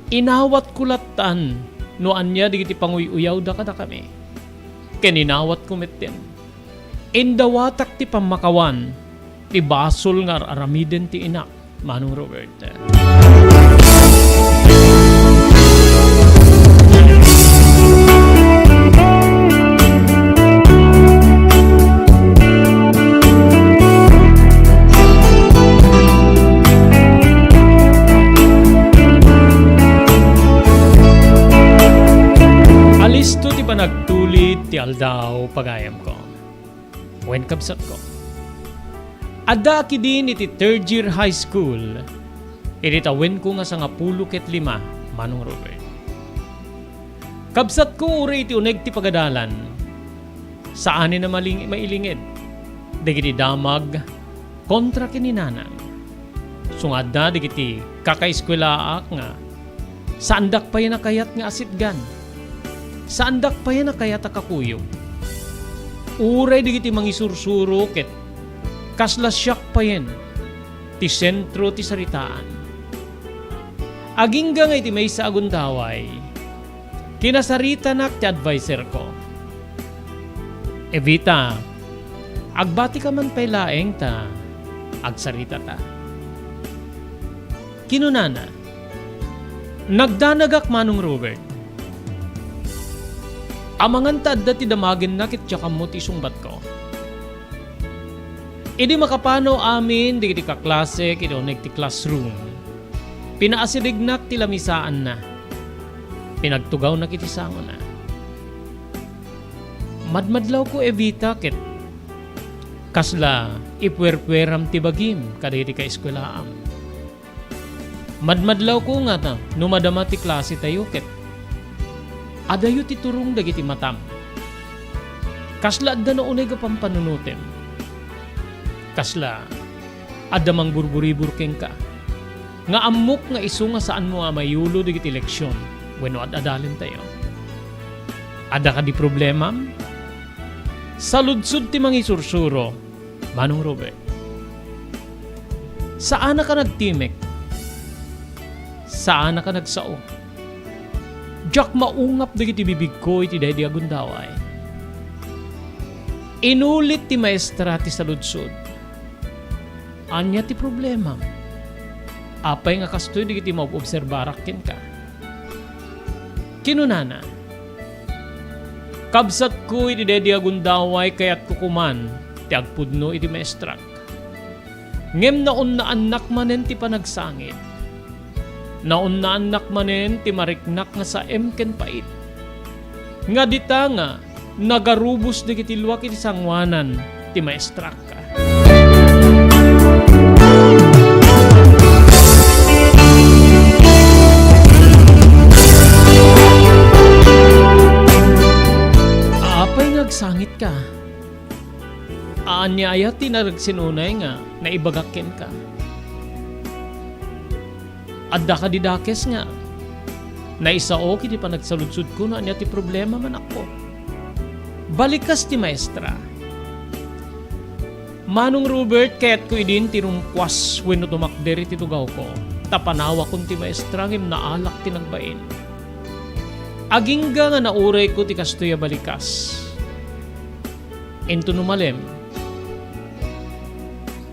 Inawatko lattan no ania dagiti panguy-uyawda kadakami. Ken inawatko metten, indawatak ti pammakawan ti basol nga ar-aramiden ti inak, Manong Robert. Alisto ti panagtulid ti aldaw, pagayamko wen kabsatko. Addaak idin iti third year high school iti tawenko nga sangapulo ket lima, Manong Robert. Kabsatko, uray iti uneg ti pagadalan, saanen a maling-, mailinged dagiti damag kontra ken ni nanang. Sungada dagiti kakaeskuelaak nga saandak payen a kayat nga asitgan. Saandak payen a kayat a kakuyog. Uray dagiti mangisursuro ket kasla siak payen ti sentro ti saritaan. Agingga nga iti maysa a gundaway, kinasaritanak ti adviserko. "Evita, agbatika man pay laeng ta agsaritata," kinunana. Nagdanagak, Manong Robert. Amangan ta adda ti damagenna ket diak ammo ti isungbatko. Idi makapanaw amin dagiti kaklasek iti uneg ti classroom, pinaasidignak ti lamisaanna. Pinagtugawnak iti sangona. "Madmadlawko, Evita, ket kasla ipuerpueram ti bagim kadagiti kaeskuelaam. Madmadlawko ngata no madama ti klasetayo ket adayo ti turong dagiti matam. Kasla adda nauneg a pampanunotem. Kasla adda mangburburibur kenka nga ammok nga isu nga saanmo a mayulo dagiti leksion wenno ad-adalentayo. Adda kadi problemam?" Saludsod ti mangisursuro, Manong Robert. Saanaka nagtimek. Saanaka nagsao. Diak maungap dagiti bibigko iti daydi a gundaway. Inulit ti maestra ti saludsod. "Ania ti problemam? Apay nga kastoy dagiti maob-obserbarak kenka?" Kinunana, "Kabsatko iti daydi a gundaway, kayatko koman ti agpudno iti maestrak. Ngem naunnaannak manen ti panagsangit. Naunnaannak manen ti mariknak nga saem ken pait. Nga dita nga nagarubos dagiti luak iti sangoanan ti maestrak. Apay nga agsangitka? Ania aya ti naragsinunay nga naibagak kenka? Adda kadi dakes nga naisao iti panagsaludsodko no ania ti problema, manakko? Balikas ti maestra. Manong Robert, kayatko idin ti rumkuas wenno tumakder iti tugawko. Ta panawakon ti maestra ngem naalak ti nagbain. Agingga nga naurayko ti kastoy a balikas. Intono malem,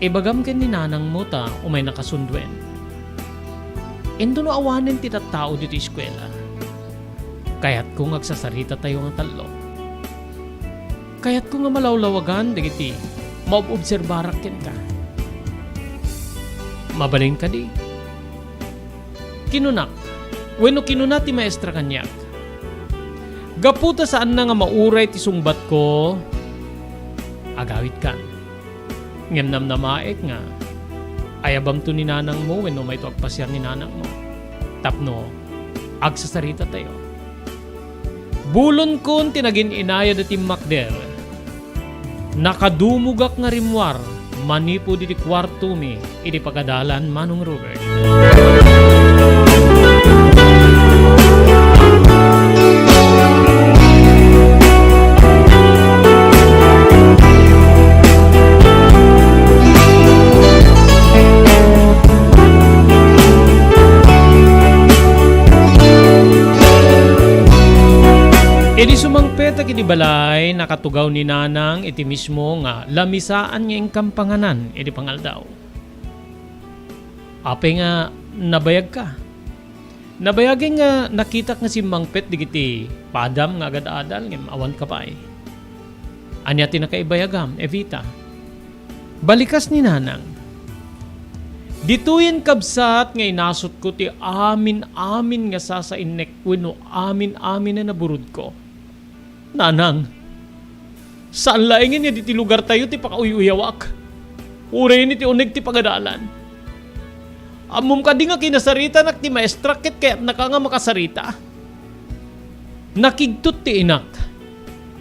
ibagam ken ni nanangmo ta umaynaka sunduen. Intono awanen ti tattao ditoy eskuela. Kayatko nga agsasaritatayo nga tallo. Kayatko nga malawlawagan dagiti maob-obserbarak kenka. Mabalin kadi? Kinunak, wenno kinuna ti maestra kaniak, gapu ta saanna nga mauray ti sungbatko, agawidkan. Ngem namnamaek nga ayabamto ni nanangmo wenno mayto agpasiar ni nanangmo tapno agsasaritatayo. Bulonkon ti nagin-inayad a timmakder. Nakadumogak nga rimmuar manipud iti kuartomi iti pagadalan, Manong Robert. Idi sumangpet iti balay, nakatugaw ni Nanang iti mismo nga lamisaan nga inkampanganan iti pangaldaw. Apay nga nabayagka? Nabayagek nga nakitak nga simmangpet dagiti padam nga agad-adal ngem awanka pay. Ania ti nakaibayagam, Evita? Balikas ni Nanang. Ditoyen kabsat nga inasutko ti amin-amin nga sasainnek wenno amin-amin a naburodko. Nanang, saan laengen nga ditoy lugartayo ti pakauy-uyawak, uray iti uneg ti pagadalan. Ammom kadi nga kinasaritanak ti maestra ket kayatnaka nga makasarita? Nakigtot ti inak.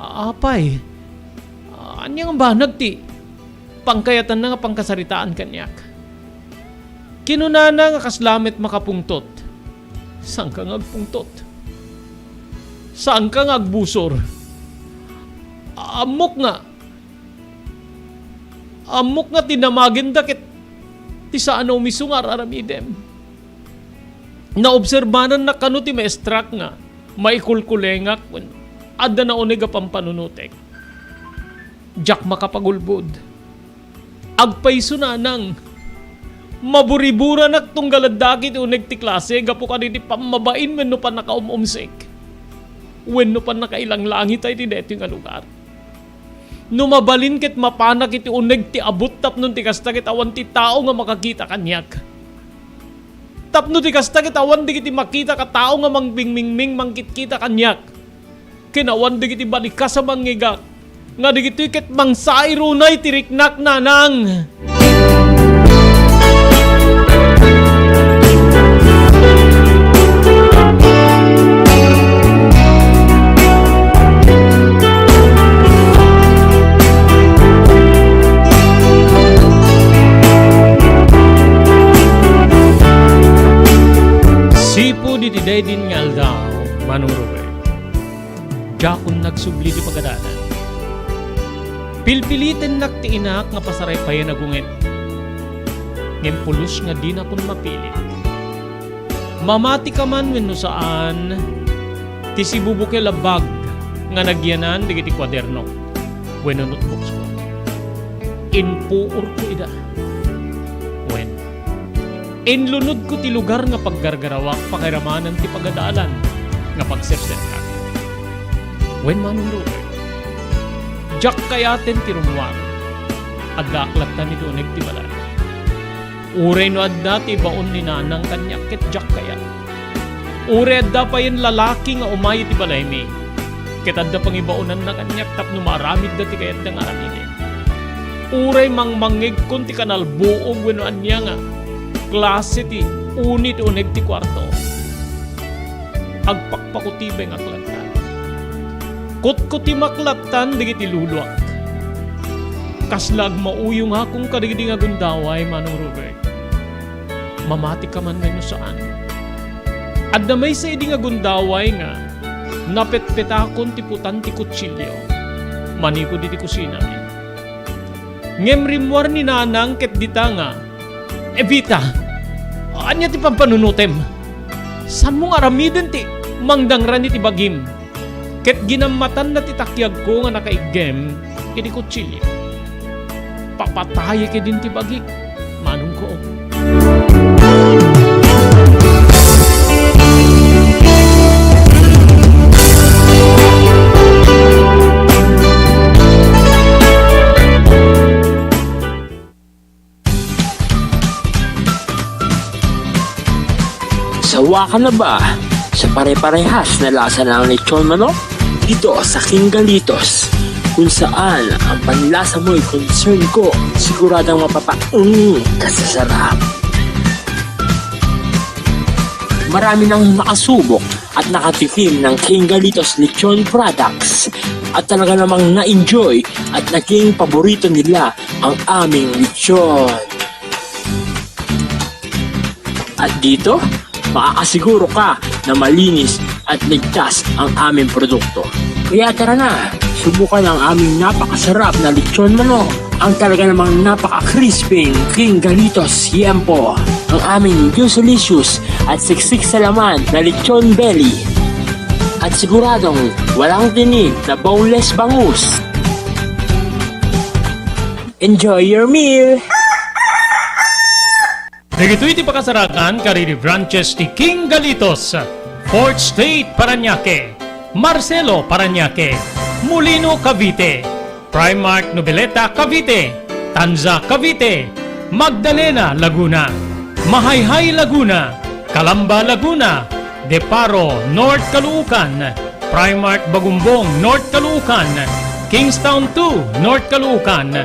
Apay, ania nga banag ti pangkayatanna nga pangkasaritaan kaniak? Kinunana nga kasla met makapungtot. Saanka nga agpungtot? Saanka nga agbusor? Ammok nga, ammok nga ti namagenda ket ti saan a umiso nga ar-aramidem. Naobserbanannak kano ti maestrak nga maikulkulengak wenno adda nauneg a pampanunotek. Diak makapagulbod. Agpayso, Nanang. Maburiburanak tunggal adda iti uneg ti klase gapu kadagiti pammabain wenno pannakaum-umsek wenno pannakailanglangit iti daytoy nga lugar. No mabalin ket mapanak iti uneg ti abut tapno ti kasta ket awan ti tao nga makakita kaniak. Tapno ti kasta ket awan dagiti makitak a tao nga mangbingmingming mangkitkita kaniak. Ken awan dagiti balikas a mangngegak, nga dagitoy ket mangsairunay ti riknak, Nanang. Sipud iti daydin nga aldaw, Manong Robert, diakon nagsubli ti pagadalan. Pilpilitennak ti inak nga pasaraypayen a gunged. Ngem pulos nga dinakon mapilit. Mamatika man wenno saan ti sibubukel a bag nga nagyanan dagiti kuaderno wenno notebooksko. Impuorko ida. Wen, inlunodko ti lugar nga paggargarawak pakairamman ti pagadalan nga pagserserkak. Wen, Manong Robert, diak kayaten ti rummuar. Addaak latta iti uneg ti balay. Uray no adda ti ibaon ni nanang kaniak ket diak kayat. Uray adda payen lalaki nga umay iti balaymi, ket adda pangibaonanna kaniak tapno maaramidda ti kayatda nga aramiden. Uray mangmangngegkon ti kanalbuog wenno ania nga klase ti uni ti uneg ti kuarto, agpakpakutibay nga aklattan. Kutkutimak lattan dagiti luluak. Kasla agmauyongakon kadagidi nga gundaway, Manong Robert. Mamati ka man wenno saan. Adda maysa idi nga gundaway nga napetpetakon ti putan ti kutsilio manipud iti kusinami. Ngem rimmuar ni nanang ket dita nga, "Evita, ania ti pampanunotem? Saanmo nga aramiden ti mangdangran iti bagim?" Ket ginammatanna ti takiagko nga nakaiggem iti kutsilio. Papatayek idin ti bagik, manongko. Sawa ka na ba sa pare-parehas na lasa ng lechon manok? Dito sa King Galitos, kung saan ang panlasa mo'y concern ko, siguradong mapapaunong ka sa sarap. Marami nang nakasubok at nakatikim ng King Galitos Lechon Products at talaga namang na-enjoy at naging paborito nila ang aming lechon. At dito, makakasiguro ka na malinis at ligtas ang aming produkto. Kaya tara na, subukan ang aming napakasarap na lechon manok, ang talaga namang napaka-crispy King Galitos Siempo, ang aming juicy-licious at siksik sa laman na lechon belly. At siguradong walang tinik na boneless bangus. Enjoy your meal! Dagitoy ti pakasarakan kadagiti branches ti King Galitos, Fourth State Parañaque, Marcelo Parañaque, Molino Cavite, Primark Noveleta Cavite, Tanza Cavite, Magdalena Laguna, Mahayhay Laguna, Calamba Laguna, Deparo North Caloocan, Primark Bagumbong North Caloocan, Kingstown two North Caloocan,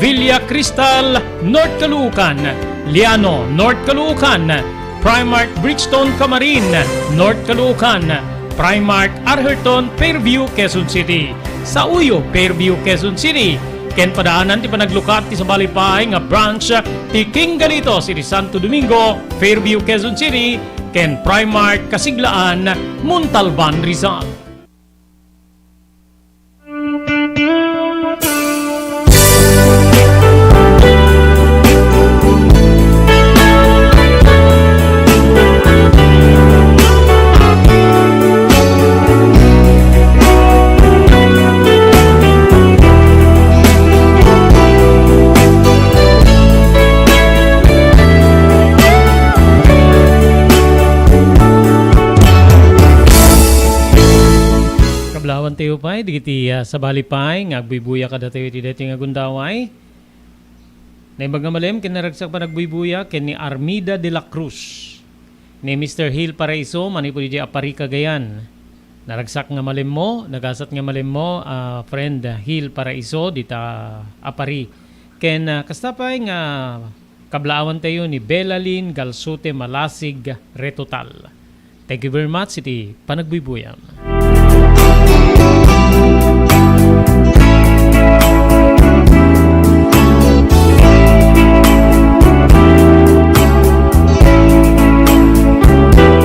Villa Cristal North Caloocan, Liano North Caloocan, Primark Brixton Camarin North Caloocan, Primark Arherton Fairview, Quezon City, Sauyo Fairview, Quezon City, ken padaanan ti panaglukat ti sabali pay nga branch ti King Galitos iti Santo Domingo, Fairview, Quezon City, ken Primark Kasiglaan, Montalban, Rizal. Kablawan tayo pay, dagiti, ah, sabali pay nga agbuybuya kadatayo iti daytoy nga gundaway. Naimbag nga malem ken naragsak a panagbuybuya ken ni Armida de la Cruz, ni Mister Hil Paraiso, manipud idiay Apari, Cagayan. Naragsak nga malemmo, nagasat nga malemmo, ah, friend, ah, Hil Paraiso, dita Apari. Ken, ah, kasta pay nga kablaawan tayo ni Belalyn Galsute Malasig Retotal. Thank you very much iti panagbuybuyam.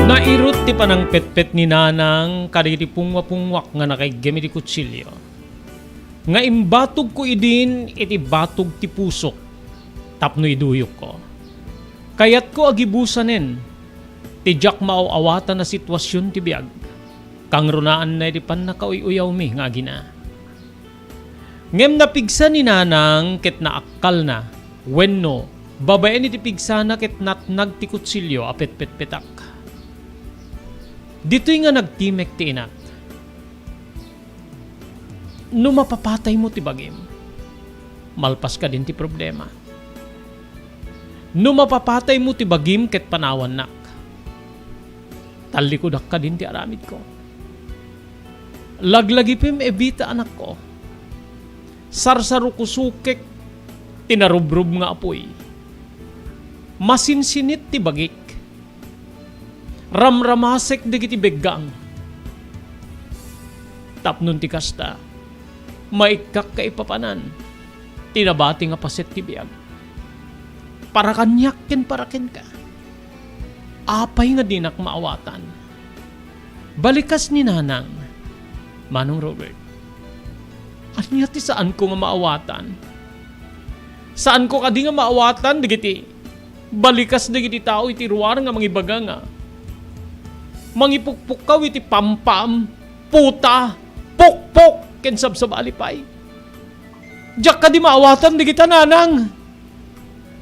Nairut ti panangpetpet ni Nanang kadagiti pungwa-pungwak nga nakaiggem iti kutsilio, nga imbatogko idin iti batog ti pusok tapno iduyokko. Kayatko a gibusanen ti diak maaw-awatan a situasion ti biag, kangrunaanna iti pannakauy-uyawmi nga agina. Ngem napigsa ni Nanang ket naakkalna, wenno, babaen iti pigsana ket natnag ti kutsilio a petpetpetak. Ditoy nga nagtimek ti inak. No mapapataymo ti bagim, malpas kadin ti problema. No mapapataymo ti bagim ket panawannak, tallikudak kadin ti aramidko. Laglagipem, Evita, anakko. Sarsarukusukek ti narubrub nga apuy. Masinsinit ti bagik. Ramramasek dagiti beggang. Tapno ti kasta, maikkak kaipapanan ti nabati nga paset ti biag. Para kaniak ken para kenka. Apay nga dinak maawatan? Balikas ni Nanang, Manong Robert. Ania ti saanko nga maawatan? Saanko kadi nga maawatan dagiti balikas dagiti tao iti ruar nga mangibaga nga mangipukpukkaw iti pampam, puta, pukpok, ken sabsabali pay? Diak kadi maawatan dagita, Nanang?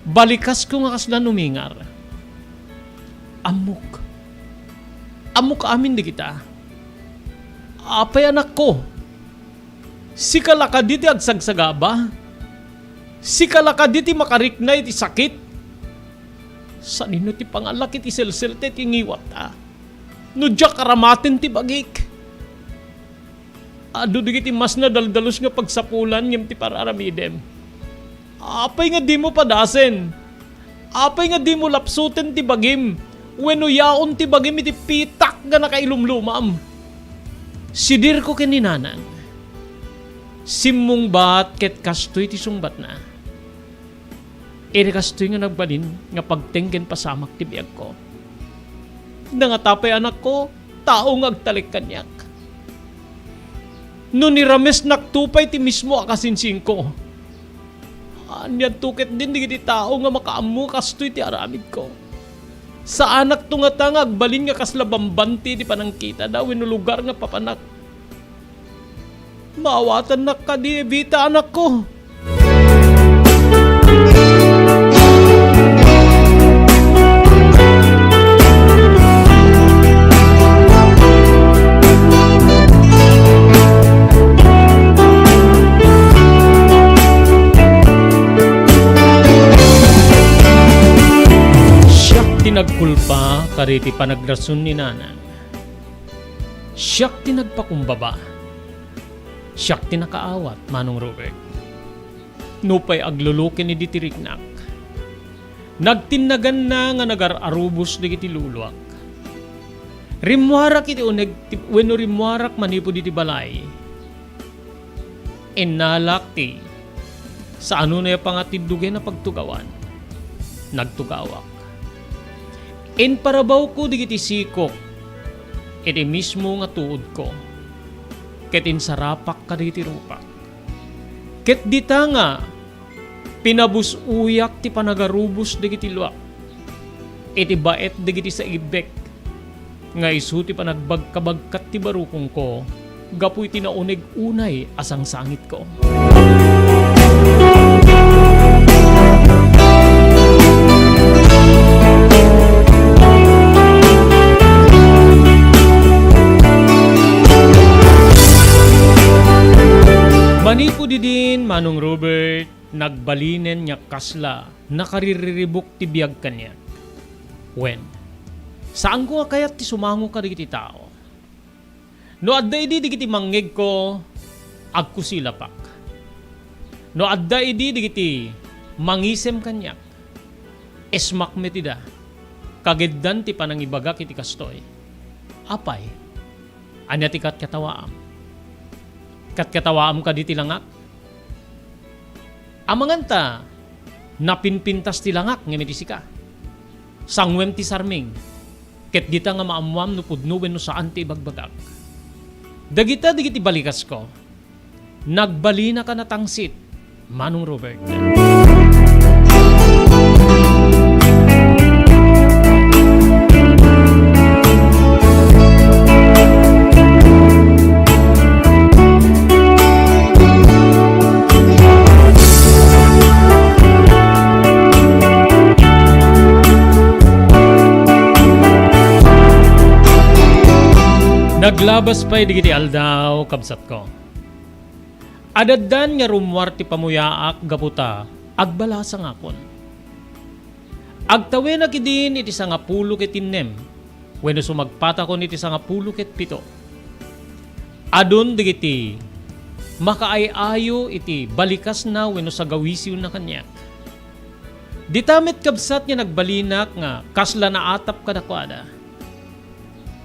Balikasko nga kasla numingar. Ammok. Ammok amin dagita. Apay, anakko? Sika la kadi ti agsagsagaba? Sika la kadi ti makarikna iti sakit? Sadino ti pangalak iti selselte ti ngiwatta? No diak aramaten ti bagik. Adu dagiti mas nadaldalus nga pagsapulan ngem ti pararamidem. Apay nga dimo padasen? Apay nga dimo lapsuten ti bagim wenno yaon ti bagim iti pitak nga nakailumlomam? Sidirko ken ni Nanang. Simmungbat ket kastoy ti sungbatna. Iti kastoy nga nagbalin nga pagteng ken pasamak ti biagko. Nangata pay, anakko, tao nga agtalek kaniak. No niramesnakto pay ti mismo a kasinsingko, anianto ketdin dagiti tao nga makaammo kastoy ti aramidko? Saanakto ngata nga agbalin nga kasla bambanti ti panangkitada wenno lugar nga papanak. Maawatannak kadi, Evita, anakko? Siak ti nagkulpa kadagiti panagrason ni Nanang. Siak ti nagpakumbaba. Siak ti nakaawat, Manong Robert. Nupay aglulo ken idi ti riknak, nagtinnaganna nga nagar-arubos dagiti luluak. Rimmuarak iti uneg ti, wenno rimmuarak manipud iti balay. Innalak ti saanonay a pangatiddogen a pagtugawan. Nagtugawak. Imparabawko dagiti sikok iti mismo nga tuodko, ket insarapak kadagiti rupak. Ket dita nga pinabus-oyak ti panagarubos dagiti luak iti baet dagiti saibbek, nga isu ti panagbagkabagkat ti barukongko gapu iti nauneg unay a sangsangitko. Manipud idin, Manong Robert, nagbalinen nga kasla nakaririribuk ti biag kaniak. Wen, saanko nga kayat ti sumango kadagiti tao. No adda idi dagiti mangngegko, agkusilapak. No adda idi dagiti mangisem kaniak, ismak met ida. Kageddan ti panangibagak iti kastoy. Apay, ania ti katkatawaam? Katkatawaam kadi ti langak? Amangan ta napinpintas ti langak ngem iti sika. Sanguem ti sarming, ket dita nga maammoam no pudno wenno saan ti ibagbagak. Dagita dagiti balikasko, nagbalinaka natangsit, Manong Robert. Naglabas pay dagiti aldaw, kabsatko. Adaddan nga rummuar ti pamuyaak gapu ta agbalasa ngakon. Agtawenak idin iti sangapulo ket innem, wenno sumagpatakon iti sangapulo ket pito. Adun dagiti makaay-ayo iti balikasna wenno sagawisiwna kaniak. Dita met, kabsat, nga nagbalinak nga kasla naatap kadakuada.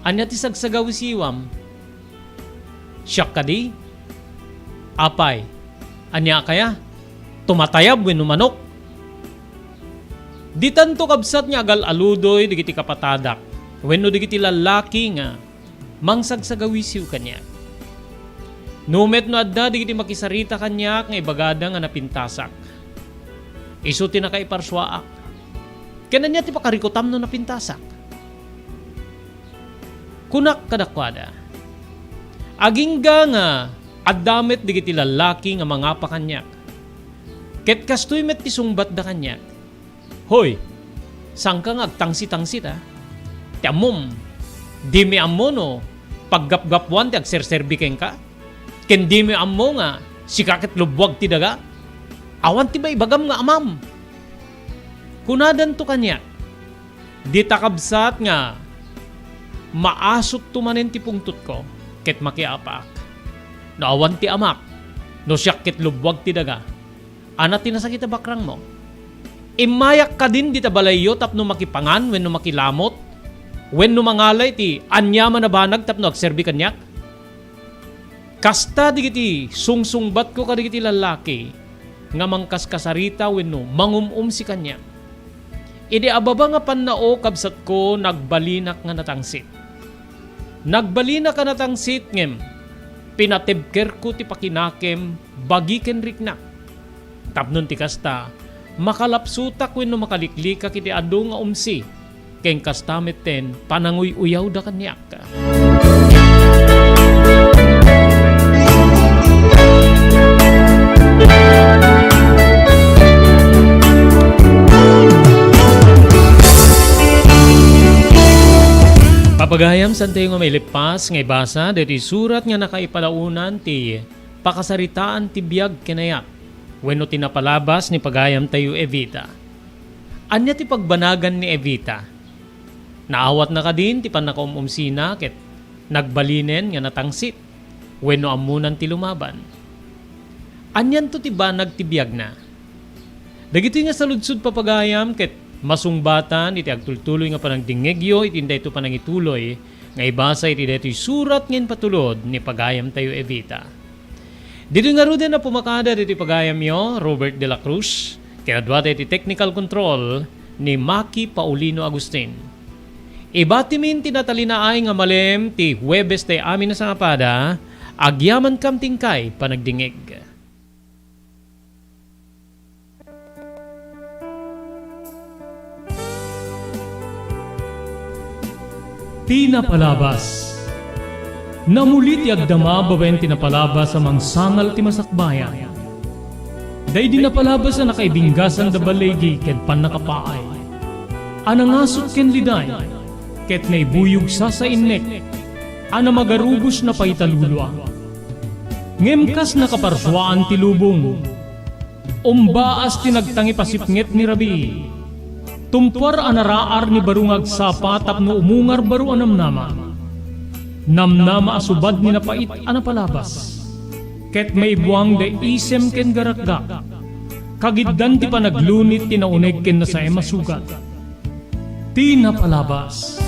Ania ti sagsagawisiwam? Siak kadi? Apay, ania kaya? Tumatayab wenno manok? Ditanto, kabsat, nga agal-aludoy dagiti kapatadak wenno dagiti lallaki nga mangsagsagawisiw kaniak. No met no adda dagiti makisarita kaniak nga ibagada nga napintasak, isu ti nakaiparsuaak. Ken ania ti pakarikutam no napintasak? Kunak kadakuada, agingga nga adda met dagiti lallaki nga mangapa kaniak. Ket kastoy met ti sungbatda kaniak, "Hoy, saanka nga agtangsi-tangsit, a? Ti ammom, dimi ammo no paggapgapuan ti agserserbi kenka? Ken dimi ammo nga sika ket lubbuag ti daga? Awan ti maibagam nga amam." Kunadanto kaniak, dita, kabsat, nga maasutto manen ti pungtotko ket makiapaak. No awan ti amak, no siak ket lubbuag ti daga, ania ti nasakit a bakrangmo? Immayak kadin dita balayyo tapno makipangan wenno makilamot? Wenno mangala iti aniaman a banag tapno agserbi kaniak? Kasta dagiti sungsungbatko kadagiti lallaki nga mangkaskasarita wenno mangum-umsi kaniak. Idi ababa nga pannao, kabsatko, nagbalinak nga natangsit. Nagbalinak a natangsit ngem pinatibkerko ti pakinakem bagi ken riknak. Tapno ti kasta, makalapsutak wenno makaliklikak iti adu nga umsi, ken kasta metten pananguy-uyawda kaniak. Papagayam, saantayo nga mailippas nga ibasa daytoy surat nga nakaipadaonan ti pakasaritaan ti biag ken ayat wenno ti napalabas ni pagayamtayo Evita. Ania ti pagbanagan ni Evita? Naawatna kadin ti pannakaum-umsina ket nagbalinen nga natangsit wenno ammonan ti lumaban? Anianto ti banag ti biagna? Dagitoy nga saludsod, papagayam, ket masungbatan iti agtultuloy nga panagdingngegyo iti daytoy panangituloy nga ibasa iti daytoy surat nga impatulod ni pagayamtayo Evita. Ditoy ngaruden a pumakada ditoy pagayamyo, Robert de la Cruz, ken aduata iti technical control ni Maki Paulino Agustin. Ibatimin ti natalinaay nga malem ti Huwebes ti amin a sangapada, agyamankam ti inkay panagdingngeg. Ti napalabas. Namuli ti agdama babaen ti napalabas a mangsangal ti masakbayan. Daydi napalabas a nakaibinggasan da baligi ken pannakapaay, a nangasut ken liday, ket naibuyog sasainnek, a namagarubos napaita lulua. Ngem kas nakaparsuaan ti lubong, umbaas ti nagtangipasipnget ni rabii. Tumpuar a naraar ni baro nga agsapa tapno umungar baro a namnama. Namnama a subad ni napait a napalabas. Ket maibuang da isem ken garakgak. Kagiddan ti panaglunit ti nauneg ken nasaem a sugat. Ti napalabas.